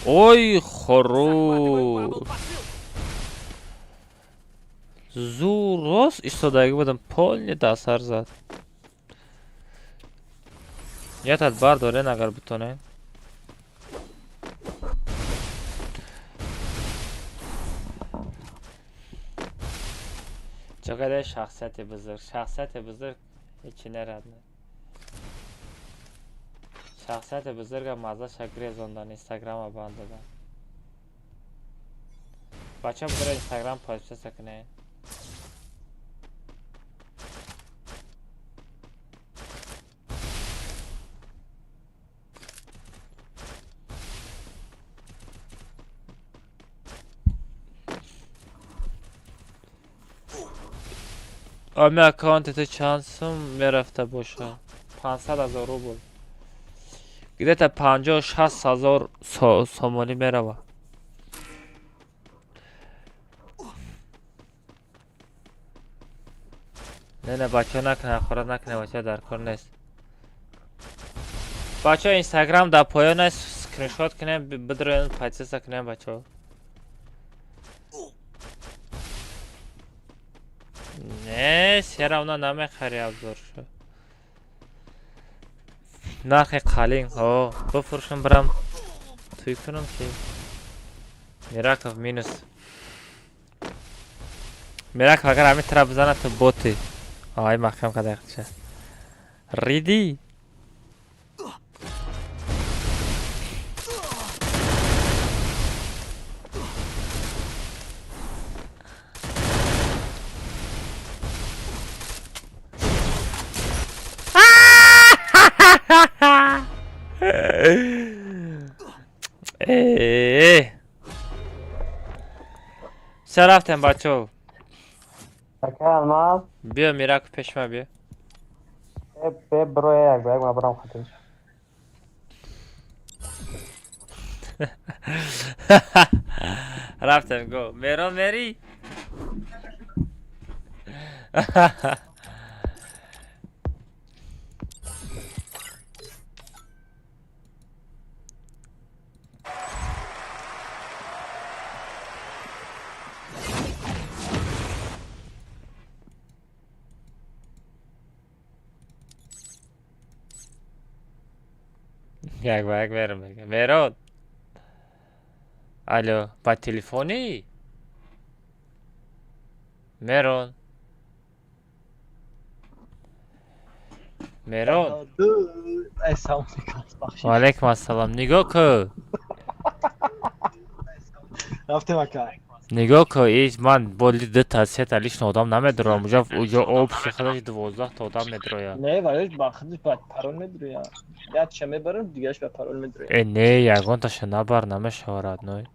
Ой, хорош. Зур рост истодаги будам, полни дасар зад. Ятад бардорен агар бутонен. Чақадар шахсияти бузург, шахсияти бузург ҳечи нерадне. Шахсияти бузурга маззаша гирезондан, инстаграма банд додан. Бача бидора инстаграм подписаться кунед. Ами аккаунти ту чанд сум мерафта боша? 500 ҳазор рубл. Где-то 50-60 ҳазор сомонӣ мерава. Не, не, бачаҳо накунед, хӯрат накунед, бачаҳо дар кор нест. Бачаҳо инстаграм дар поён аст, скриншот кунед, бидроен, подписаться кунед, бачаҳо. Не, все равно намехари абзоршо. Нархи қалин, ҳо, бифурӯшам бирам тӯй кунам ки. Мираков минус. Мираков агар ҳамин тараф бизанад ту боти. Ай маҳкам када яхча. Риди. Ча рафтем, бачаҳо? Биё, Мирако, пеши ман биё. Бро, як ба як ман барам хотир. Рафтем, го. Мерон мери? Як ба як мерам мега. Мерон. Алло, ба телефонӣ? Мерон. Мерон. Ва алайкум ассалом. Нигоҳ кун. Рафтем, ака. Нигоҳ кун, ман бо дута сета лишний одам намедурам. Уҷо общий худаш 12 та одам медурояд. Не, вале ба худаш ба парол медурояд. Якша мебарам, дигараш ба парол медурояд. Э, не, ягонташа набар, намешава, родной.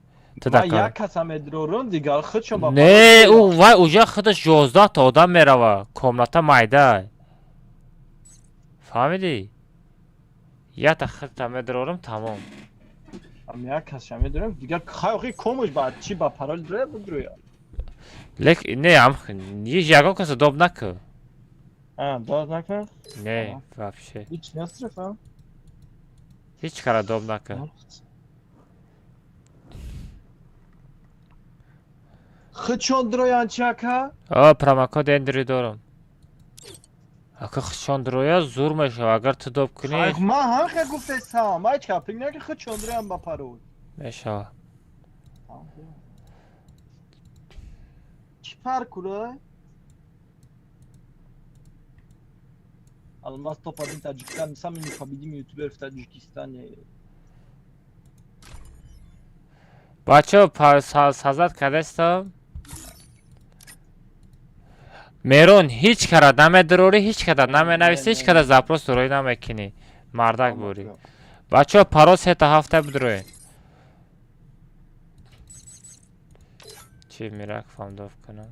Ту Ман як каса медурорам, дигар худшон ба Не, ӯ вай уҷа худаш 11 та одам мерава. Комната майда. Фаҳмидӣ? Якта худта медурорам, тамом. Ам як касша медурам, дигар хай комуш ба чи ба парол дурояд, бидурояд. Лек не, ам ягон каса доб накун. А, доб накун? Не, вообще. Ҳеч насрифам. Ҳеч кара доб накун. Худшон дуроянд чи, ака? О, промокод эндри дорам. Ака, худшон дурояд, зур мешава, агар ту доб кунӣ. Ман ҳам хел гуфтесам, ман ҳеч капик наки худшон дуроянд ба парол. Мешава. Чӣ паркура? Алмаз топ-1 Таджикистан, самый непобедимый ютубер в Таджикистане. Бачаҳо, сазад кардастам. Мерон, ҳеҷ кара намедурорӣ, ҳеҷ када наменависӣ, ҳеҷ када запрос дуроӣ намекунӣ. Мардак бурӣ. Бачаҳо, парол сета ҳафта бидуроед. Чӣ мирак фамдов кунам?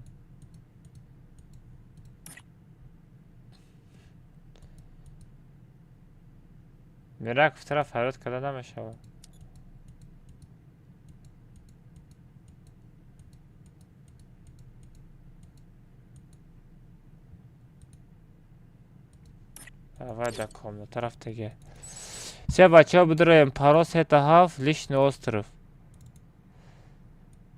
Мирак тараф фарёд карда намешавад. Аввал дар комната рафтаге. Се бачаҳо, бидуроем, парол сета ҳафт, лишний остров.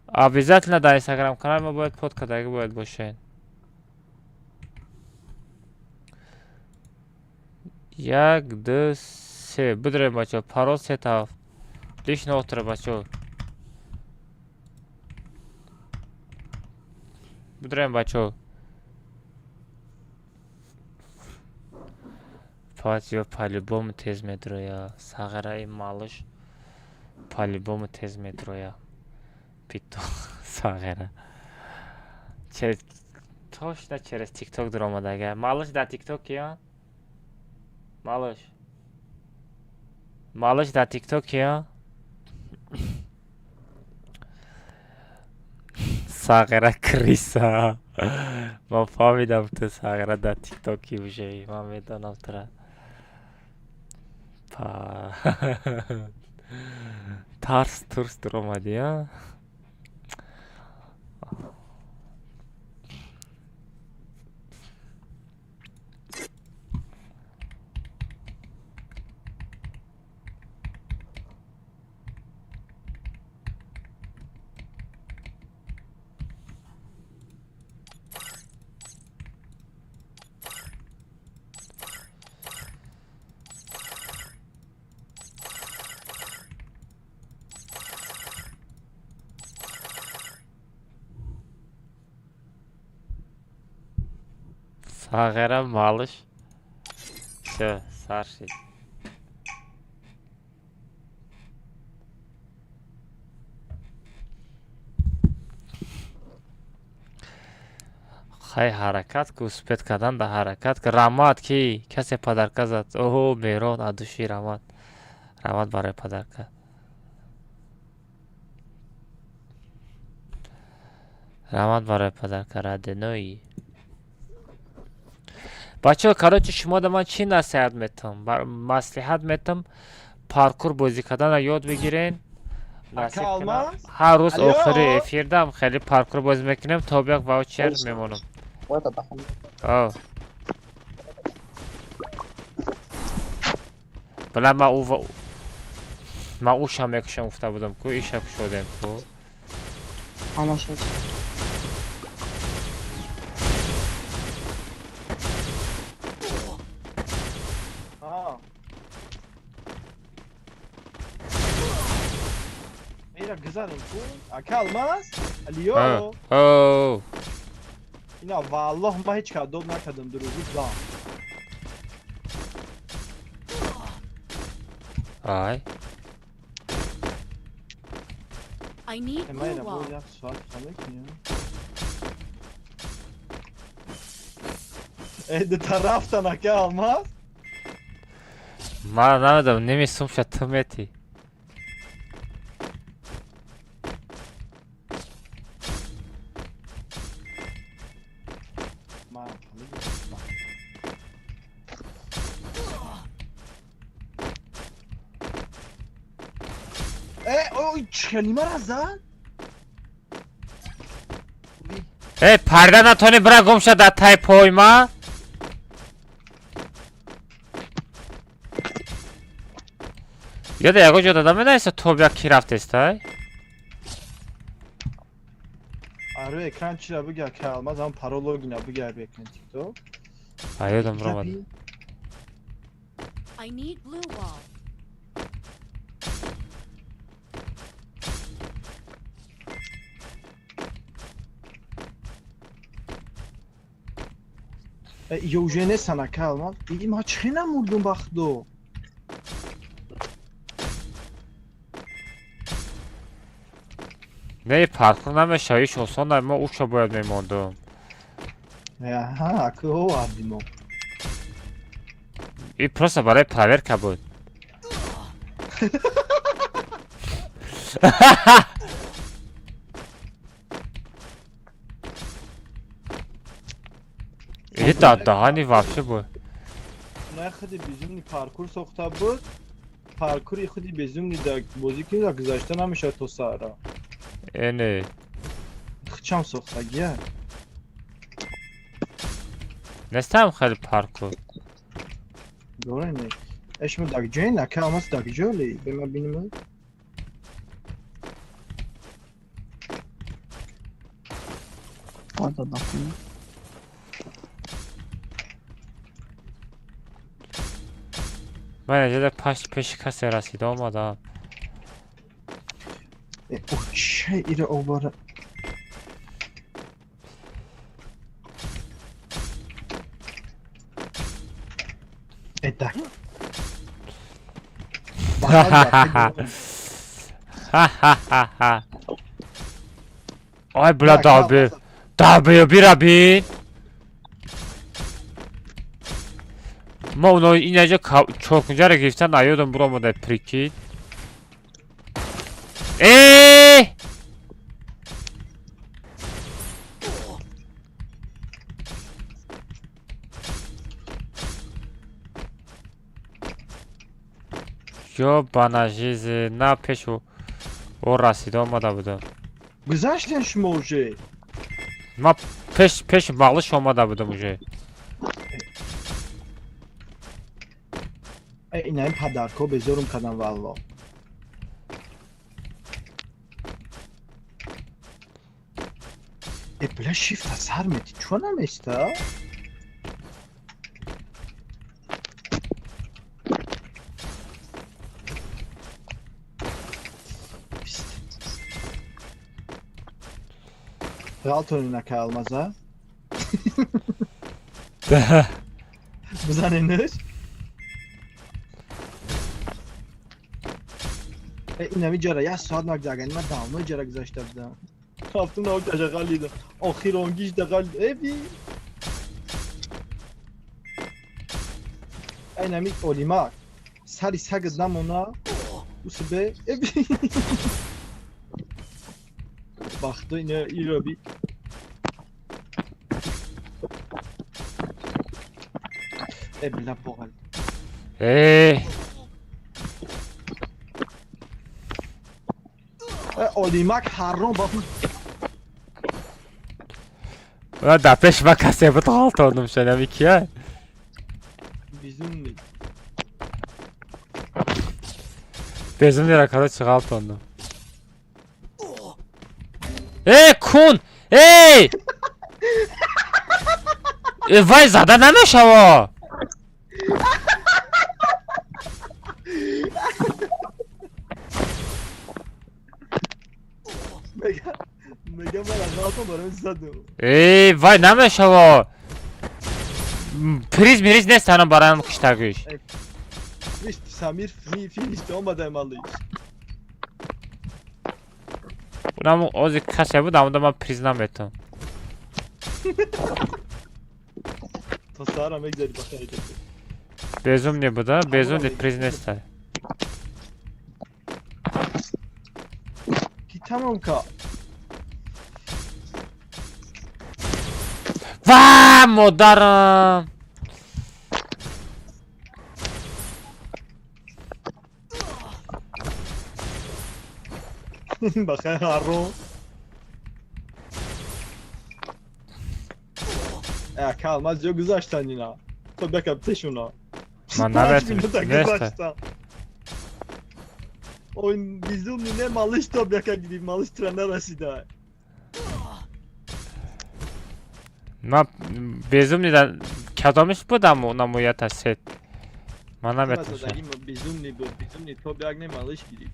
Обязательно дар инстаграм канал мо бояд под кардагӣ бояд бошед. Як, ду, се. Бидуроем, бачаҳо, парол сета ҳафт. Лишний остров, бачаҳо. Бидуроем, бачаҳо. Фатиё по-любому тез медроя. Сағираи малыш по-любому тез медроя. Пито сағира. Через точно через TikTok дуромадага. Малыш дар TikTok ё? Малыш. Малыш дар TikTok ё? Сағира крыса. Ман фаҳмидам, ту сағира дар TikTok уже. Ман медонам тура. Тарс турс дуромадӣ, а? Сағира малыш. Всё, сар шид. Хай, ҳаракат ку, успеть кардан да ҳаракат ку. Раҳмат, ки касе подарка зад. Оҳо, Мерон, адуши раҳмат. Раҳмат барои подарка. Раҳмат барои подарка, родной. Бачаҳо, короче, шумо да ман чӣ насиҳат метам? Маслиҳат метам, паркур бозӣ карданро ёд бигирен. Насиб кунад. Ҳар рӯз охири эфирдам хеле паркур бозӣ мекунем, то як ваучер мемонам. О. Била, ман ӯ ман ӯша мекушам гуфта будам ку, иша кушодем ку. Ҳамашад. Гузарем ку, ака Алмаз, алиё. О. Ина валлоҳ, ман ҳеҷ кар дод накардам, дурӯғ зан. Ай. I need blue Майра бо wall. як соат хамекунем. Э, дута рафтан ака Алмаз. Ман намедонам, ними сумша ту метӣ. Ман Э, ой, чхели мара зад? Э, парда натони бира гумша дар тай пойма. Ёда ягон ҷо дада менависа тоб як ки рафтестай? Аро экран чира бига ка Алмаз ҳам парол логина бига бекун TikTok. А ёдам ромад. I need blue wall. Э, ё уже нестан ака Алмаз. Диди ма чхе намурдум бахдо. Не, паркур намешава, иш осон мо уша бояд мемондум. Аҳа, ака овардимо. И просто барои проверка буд. И дар даҳани вообще буд. На худи безумный паркур сохта буд. Паркури худи безумный да бозӣ кунӣ да гузашта намешавад то саҳра. Эне. Хичам сохтагия. Нестам хеле паркур. Дора не. Эшмо даг ҷои ака Алмаз даг ҷоли. Бема бинем. Ман инҷа паш пеши касе расида омадам. Э, о че ира обара. Э, так. Ха-ха-ха-ха. Ай бля даби. Даби бира бин. Ма оно инаҷа чоркунҷаро гирифтан наёдам буромада прикид. Э! Ёбана жизнь, на пешу о расида омада будам. Гузаштен шумо уже. Ма пеш пеш мағлиш омада будам уже. Э, инаим падарко безорум кардам валло. Э, бля, шифта сар мети, чо наместа? Ғалтони нака Алмаза? Бизаненаш? Э, инами ҷара як соат нагзагани ман давно ҷара гузашта будам. Рафтум на каша ғалидам. Охир онгиш да ғалид. Э, би. Э, инами олимак. Сари сагат намона. Усбе. Э, би. Бахто ина иро би. Э, бля, боғал. Э, Э, олимак ҳарром ба Ва дар пеши ма касе буд ғалтондум шанами кия? безумный. Безумныйра короче ғалтондум. Э, кун! Эй! Э, вай зада намешава! Мега ман аз ғалтон барои задум. Эй, вай намешава! Приз мириз нест ҳанам бароям киштагиш. Вишт Самир финишт омадай малиш. Унам ози касе буд, амуда ман приз наметам. То сара мегзари ба хайр. Безум не буда, безум не приз нестай. Ки тамом ка. Ва модарам! Ба хайр ҳарром. Э, кал, ман зиё гузаштан ина. То бека пешуна. Ман Панҷ наметам. минута Нестай. гузаштан. Ой, безумный не малыш то бека гирифт, малыш тра нарасида. Ман безум не кадомиш будам намоята сет. Ман наметам. Задаги безумный буд, безумный то бяк не малыш гирифт.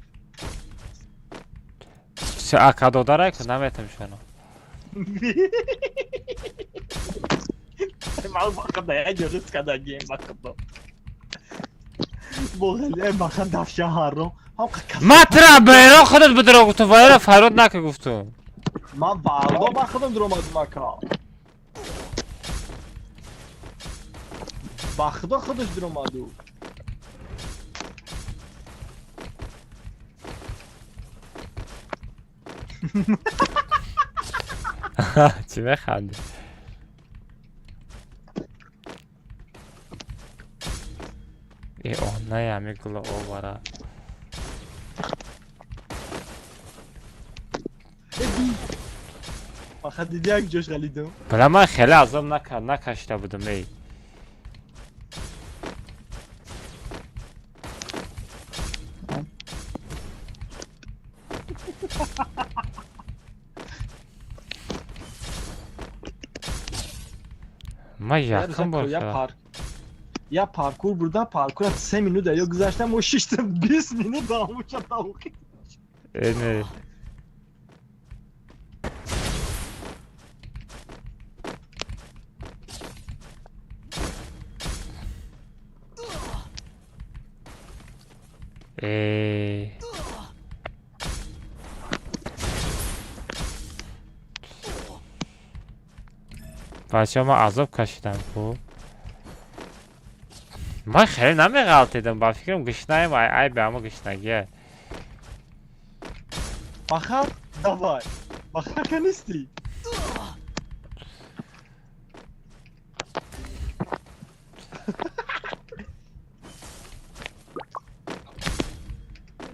Се ака додарай ку наметам шуно. Мал бақада як ҷо када гем бақада. Боғали бақа дафша ҳарром. Ман тра беро худат бидро гуфтум, вайра фарёд нака гуфтум. Ман валло ба худам дуромадум ака. Ба худо худаш дуромаду. Чӣ механдӣ? Э, онаи ҳами гула овара. Фақат диди як ҷош ғалидум. Била ман хеле азоб накашида будум, эй. Ман якум бор хела. Я паркур бурда, паркур 3 минута ё гузаштам, о шиштам 20 минута амуша тавқи. Э, не. Э. Бачаҳо ман азоб кашидам ку. Ман хеле намеғалтидам, ба фикрам гушнаем, ай ай ба ҳама гушнагия. Бахар, давай. Бахар ка нести.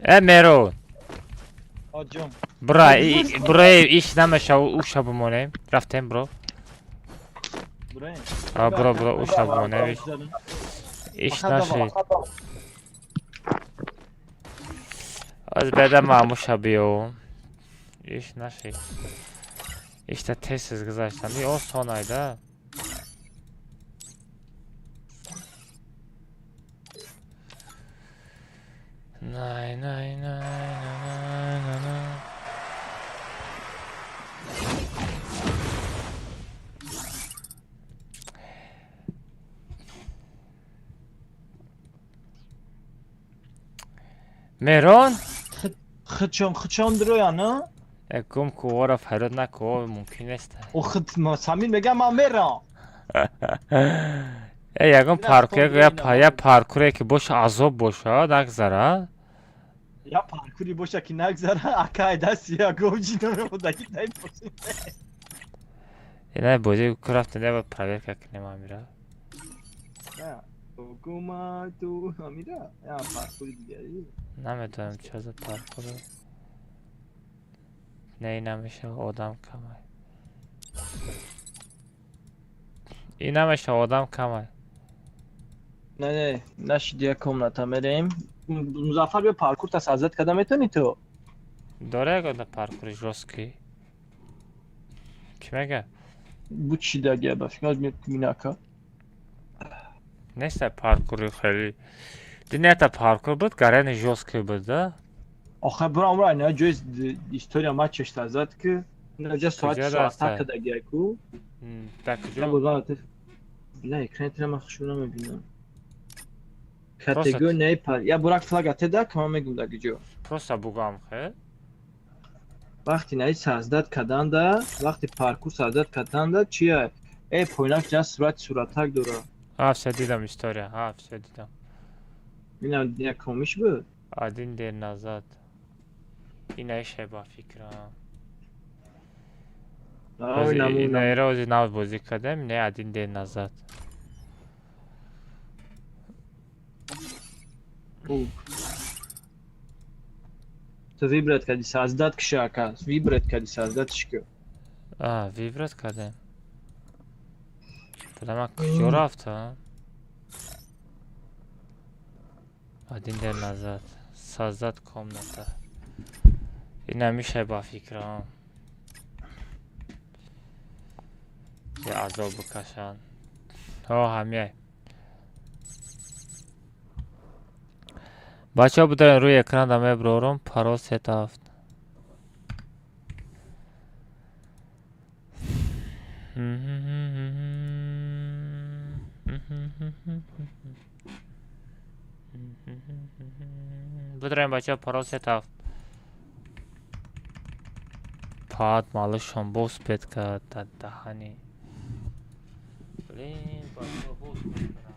Э, Мерон. Аҷон. Бра, бра, иш намеша, уша бимонем. Рафтем, бро. Браем. А, бро, бро, уша бимонем. Иш нашид. Аз беда мамуша биёвум. Иш нашид. Ишта тез-тез гузаштам. И осон айда. Най, най, най, най, най, най. Мерон? Худшон худшон дуроя, на? Э, гум ку ора фарёд наку, мумкин нест. О худ самин мега ман мерам. Э, ягон паркур, я паркуре ки боша азоб боша, нагзара. Я паркури боша ки нагзара, акай даст я говҷи намемодаги дай бозӣ. Ина бозӣ ку рафтем, я проверка кунем амира. Гума ту амира, я паркури дигари. Намедонам чӣ за паркур. Не, намеша, одам камай. И намеша, одам камай. Не, не, нашид як комната мерем. Музаффар бیا паркур та сазат када метони ту? Дора ягона паркури жёсткий. Чӣ мега? Бу чӣ дагия ба фикр минака. Неста паркури хеле. Динета паркур буд, гарани жёсткий буд, да? Охе бро амра ина ҷои история ма чешта зад ки инаҷа соат Куҷо соата рафта? кадагия ку. Да Я куҷо? бозан била экрани тира ман хушум намебинам. Категория не пар. Я бурак флага теда ка ман мегум да куҷо. Просто бугам, хе? Вақти наи создать карданда, вақти паркур создать карданда чия? Э, пойнак ҷа сурати суратак дора. А, всё дидам история. А, всё дидам. Инам якумиш буд? Один день назад. Инаиша ба фикрам. Инаира ози нав бозӣ кардем, не один день назад. Ту выбрать кардӣ, создать киша ака, выбрать кардӣ, создать ки. А, выбрать кардем. Бля, куҷо рафт, а? Один день назад. Создать комната. Ина мешай ба фикрам. Я азоб бикашанд. Ҳо, ҳамяй. Бачаҳо будаен рӯи экран да меброрум, парол 37. Будаем бачаҳо парол 37. Пад малышон боз пет кард дар даҳани. Блин, бачаҳо боз пет карданд.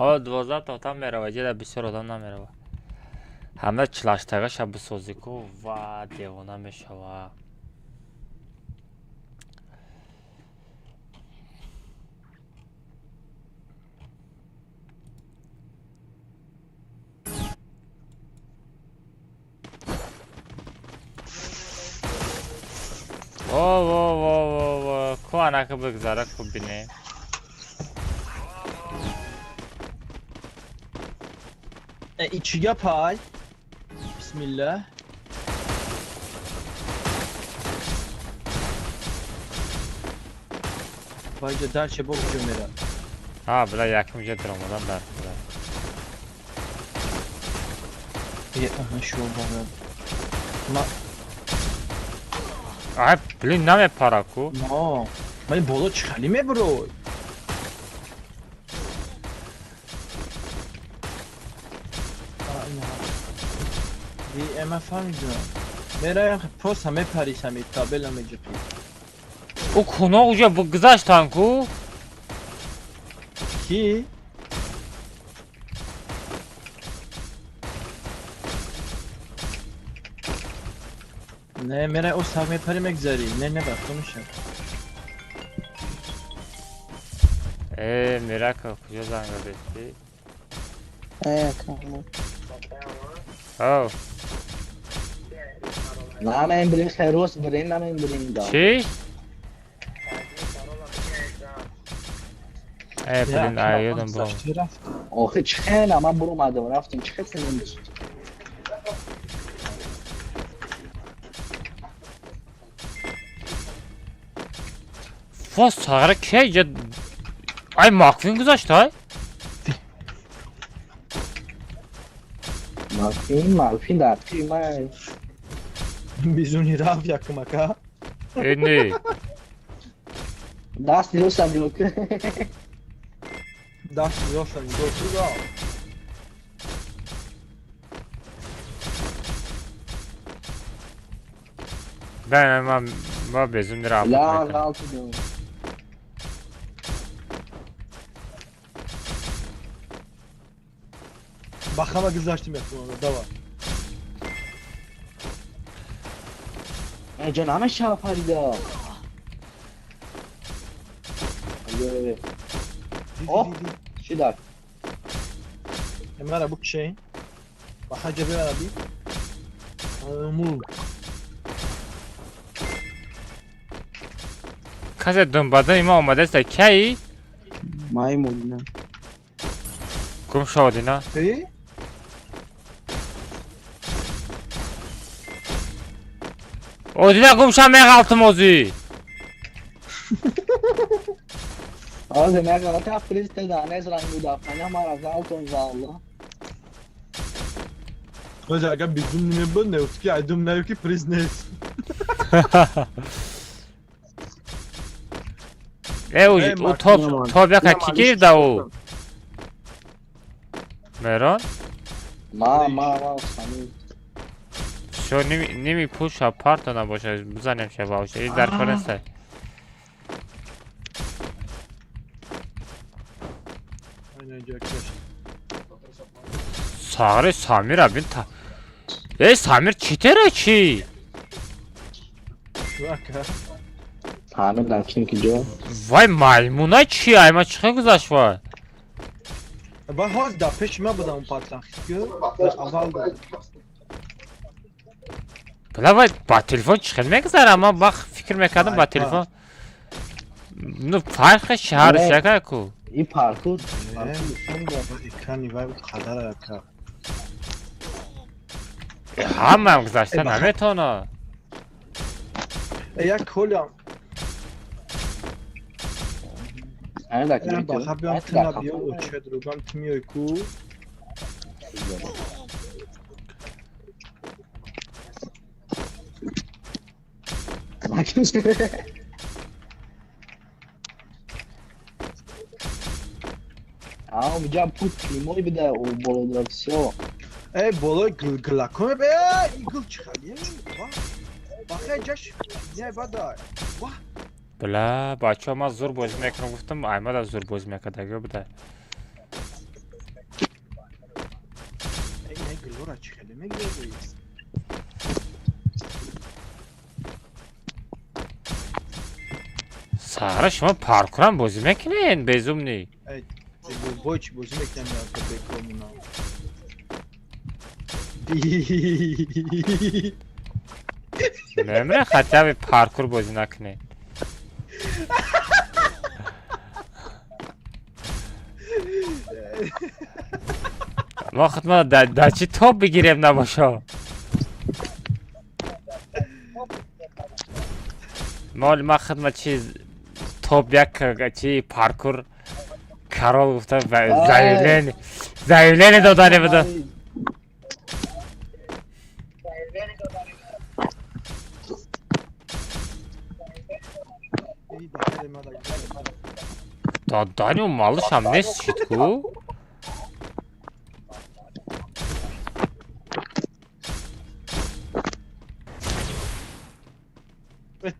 О, 12 та одам мерава, ҷеда бисёр одам намерава. Ҳама 48-тагаша бисозӣ ку, ва девона мешава. Во, во, во, во, во, ку анака бигзара ку бине. Чӣ гапай? Бисмиллаҳ. Вайҷа дарча бо куҷо мерад? Ҳа, била якум ҷа даромадам дар. Е, аҳа, шо барад. Ма Ай, блин, намепара ку. Ма, ман боло чӣ хали мебурой? Ма фаҳмидам. Мераям просто мепарисам и табела меҷиқи. Ӯ куно уҷа гузаштан ку? Ки? Не, мерай о саг мепари мегзари. Не, не, бахто мешам. Э, Мирака, куҷо занг задести? Э, камо. Ав. Намем блин, херос блин, намем блин да. Чӣ? Э, блин, ай, ёдам бо. Охи чӣ на, ман бурумадам, рафтем, чӣ хел Фос сағра ки ҷа ай Маквин гузашт ай? Маквин, Маквин дар ти май. Безуни рафт якумака. Э, не. Даст лёса нигоҳ. Даст лёса нигоҳ кун. Бе, ман безуни рафт. Ла, ғалтидум. Ба ҳама гузаштим якумака, давай. ҷон ҳама шава парида. Оп, чӣ дар? Мара букшен. Ба хаҷа бевара би. Му. Касе думбадои ма омадаста кай? Май модина. Гум шодина. Одина гум ша меғалтым озӣ. Озе меғалта фриста данес рангуда паня мара ғалтон залла. Озе агар безум намебуд неуфт ки айдум наё ки приз нест. Э ӯ топ топ яка ки гирифта ӯ? Мерон? Ма сами. Всё ними пул ша парто набошад бизанем ша ваучер. И дар кор нест. Сари Самира бин та. Эй Самир читера чи? Самир дар ки ҷо? Вай маймуна чи? Ай ма чӣ гузашт вай? Ба ҳоз дар пеши ма будам патан. Аввал Бла вай ба телефон чӣ хел мегузарам? Ман бах фикр мекардам ба телефон. Ну фарқи шаҳрш яка ку. И паркур. Экрани вай қадар яка. Ҳамаам гузашта наметавонад. Як колям. А, у меня путь прямой беда, у болода всё. Эй, болой гулаком, эй, гул чихали. Бахай ҷаш, не бада. Ва. Бла, бачаҳо ман зур бозӣ мекунам гуфтам, Аймада зур бозӣ мекард, буда. Эй, не гулора чихали мегирӣ. Сара, шумо паркурам бозӣ мекунед, безумни? Эй, бой чӣ бозӣ мекунам я бекомуна. Мемре хотя бы паркур бозӣ накунед. Мо худма да чӣ топ бигирем набошо? Мол ма худма чи топ як чи паркур карол гуфта заявление додани буда. Додани малышам нест шид ку?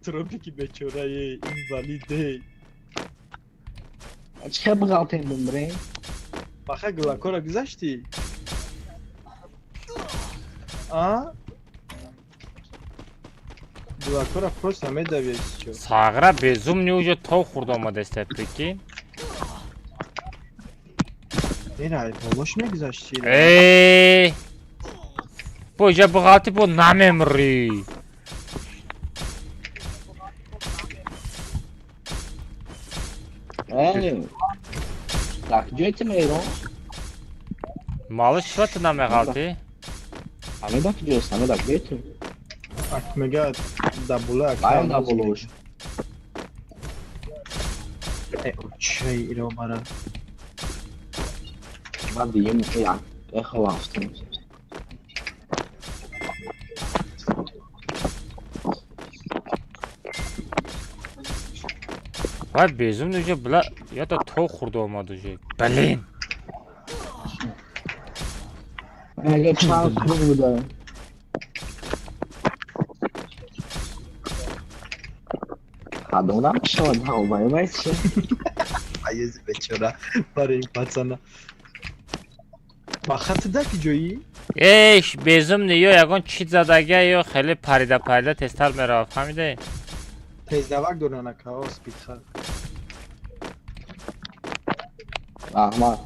Тропики бечораи инвалиде. Чӣ бғалтем бимбре? Баха гулакора гузаштӣ? А? Гулакора просто медавист чо. Сағра безумни уже то хурд омадаст, прикинь. Ина, болош мегузаштӣ. Эй! Бо иҷа бғалти бо намемрӣ. Эй, так ҷойти мерон? Малыш чӣ ту намеғалтӣ? Ҳамеда куҷост? Ҳамеда куҷои ту? Ак мега дабула. Баён дабулош. Э, чай иро мара. Ман дигим як эхо афтам. Вай безумно уже бла, я-то то хурда омад уже. Блин. Ага, чанд круг буда. Хадонам шод, ҳавай чи? Аези бечора, барои ин пацана. Баха ту да ки ҷоӣ? Эш, безумно ё ягон чиз задага ё хеле парида парида тезтар меравад, фаҳмидаи? Тездавак доран ака, о спидха. Раҳмат.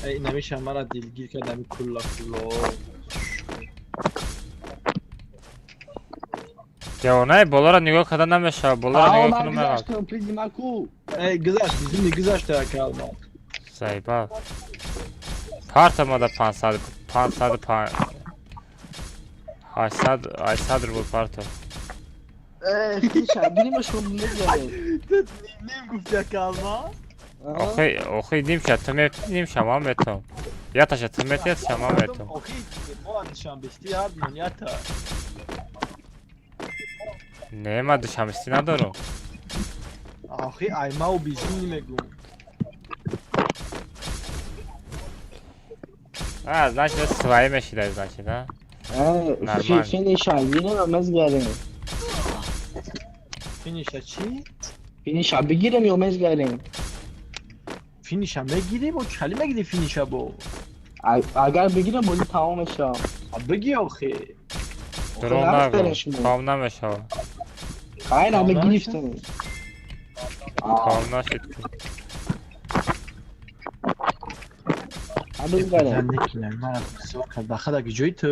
Эй, намеша мара дилгир кард ами кулла кулло. Девонаи болоро нигоҳ карда намешавад, болоро нигоҳ кунам меғалт. Гузаштам, призи маку. Эй, гузашт, безумный гузашт ака Алмаз. Заебал. Парта мада 500, 500, 800, 800 рубл парта. Финиша, бинем шо мегирем. Ту ним гуфти ака Алмаз? Охи, охи нимша, ту ме нимша ман метам. Яташа ту мети, яташа ман метам. Охи, мо душанбести ҳардмон ята. Не, ман душанбести надорам. Охи, аймау безумный мегум. А, значит, свои мешидай, значит, да? Нормально. Финиша, бинем мезгарем. Финиша чӣ? Финиша бигирем ё мезгарем? Финиша мегирем ё чали мегири финиша бо? Агар бигирем бозӣ тамом мешавад. Бигӣ охи. Дурӯғ нагӯ, тамом намешавад. Хайр, ама гирифтем. Тамом нашуд ки. Бахада ки ҷои ту?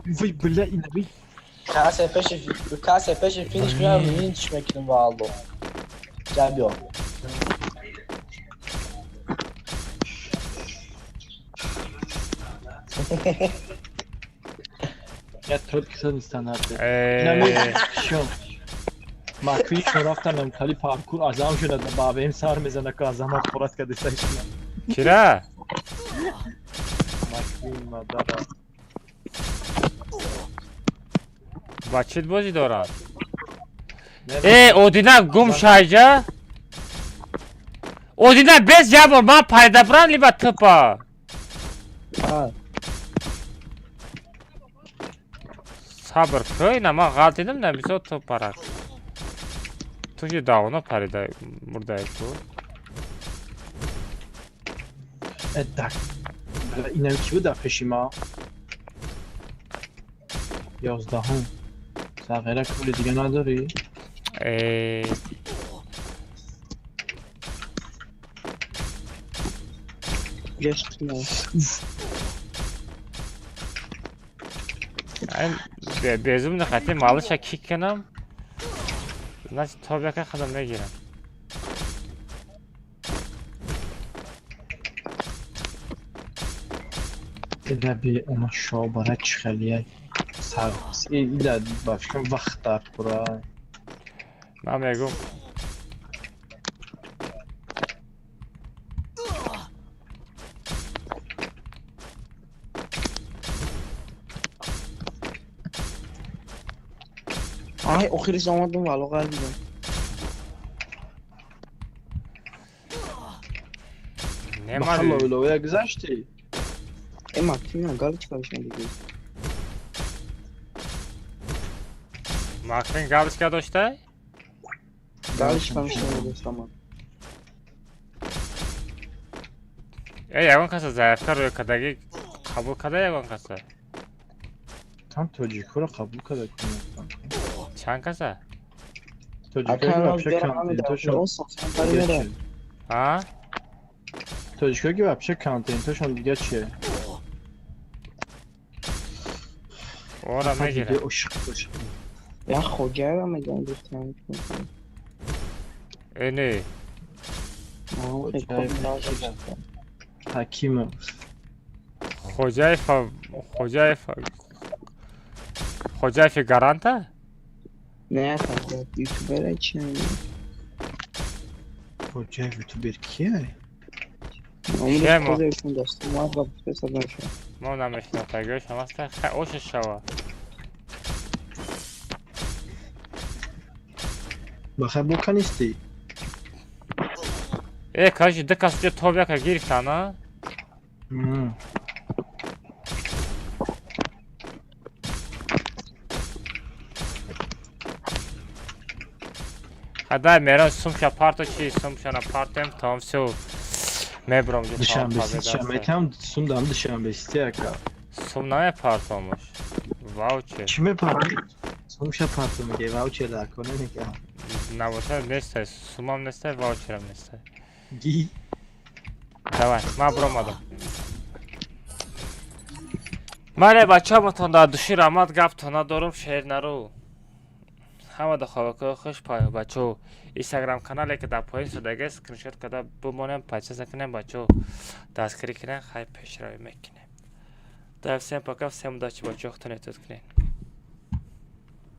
Вой, бля, инави. Касе пеши финиш меам, линч мекунем валло. Ҷабиё. Я тот ки стандарте. Шо. Маквин шо рафтанам кали паркур азам шуда ба бем сар мезана ки азама хӯрат кадиса шуда. Кира? Маквин мадара. Ба чит бозӣ дорад? Э, Одина гум шайҷа? Одина без ябор ман пайда брам либо тупа. Сабр кӯй, на ман ғалт дидам, на бисёр ту парак. Ту ки давно парида мурдаи ку. Э, так. Инам ки буда пеши ма? 11. Сағира кори дига надорӣ? Э. Безум нахати малыша кик кунам. Значит, то бяка хадам мегирам. Ида би она шобара чихелия сар. Ида ба фикрам вақт дар кура. Ман мегум. Ай, охириш омадам вало ғалбидам. Не Ба ман ловиловая гузаштӣ? Э, Максим, галочка мешнадиги. Максим галочка доштай? Галочка мешнадиги. Э, ягон каса заявка рӯй кадаги қабул када ягон каса? Там тоҷикҳоро қабул када кунад. Чанд каса? Тоҷикҳо вообще контентошон дига чие? А? Тоҷикҳо ки вообще контентошон дига чие? Ора мегирам. Ошиқ бошам. Я хоҷаева мегӯям дӯстам. Э, не. Ҳакимов. Хоҷаев, Хоҷаев, Хоҷаев гаранта? Не, ютубера чи? Хоҷаев ютубер кие? Мо намешинохтагиҳо шамаста хай оша шава. Бахай бока нестӣ? Э, короче, ду кас ҷо тоб яка гирифтан, а? Хадай мерон сумша парто чи сумшана партем там всё мебром ҷо. Душанбе шаметам сумдам душанбе ака. Сум намепартомуш. Ваучер. Чӣ мепартӣ? Сумша парто меге ваучер дар кор намега. Набошад нестай, сумам нестай, ваучерам нестай. Ги. Давай, ман биромадам. Мале, бачамотон, дар души раҳмат, гаптон надорум, шер нару. Ҳама да хобакои хуш. Бачо, инстаграм канале, ки дар поин шудаги, скриншот карда бимонем, подписаться кунем, бачо, дастгирӣ кунем. Хай, пешравӣ мекунем. Да, всем пока, всем удачи, бачо, худтон эҳтиёт кунед.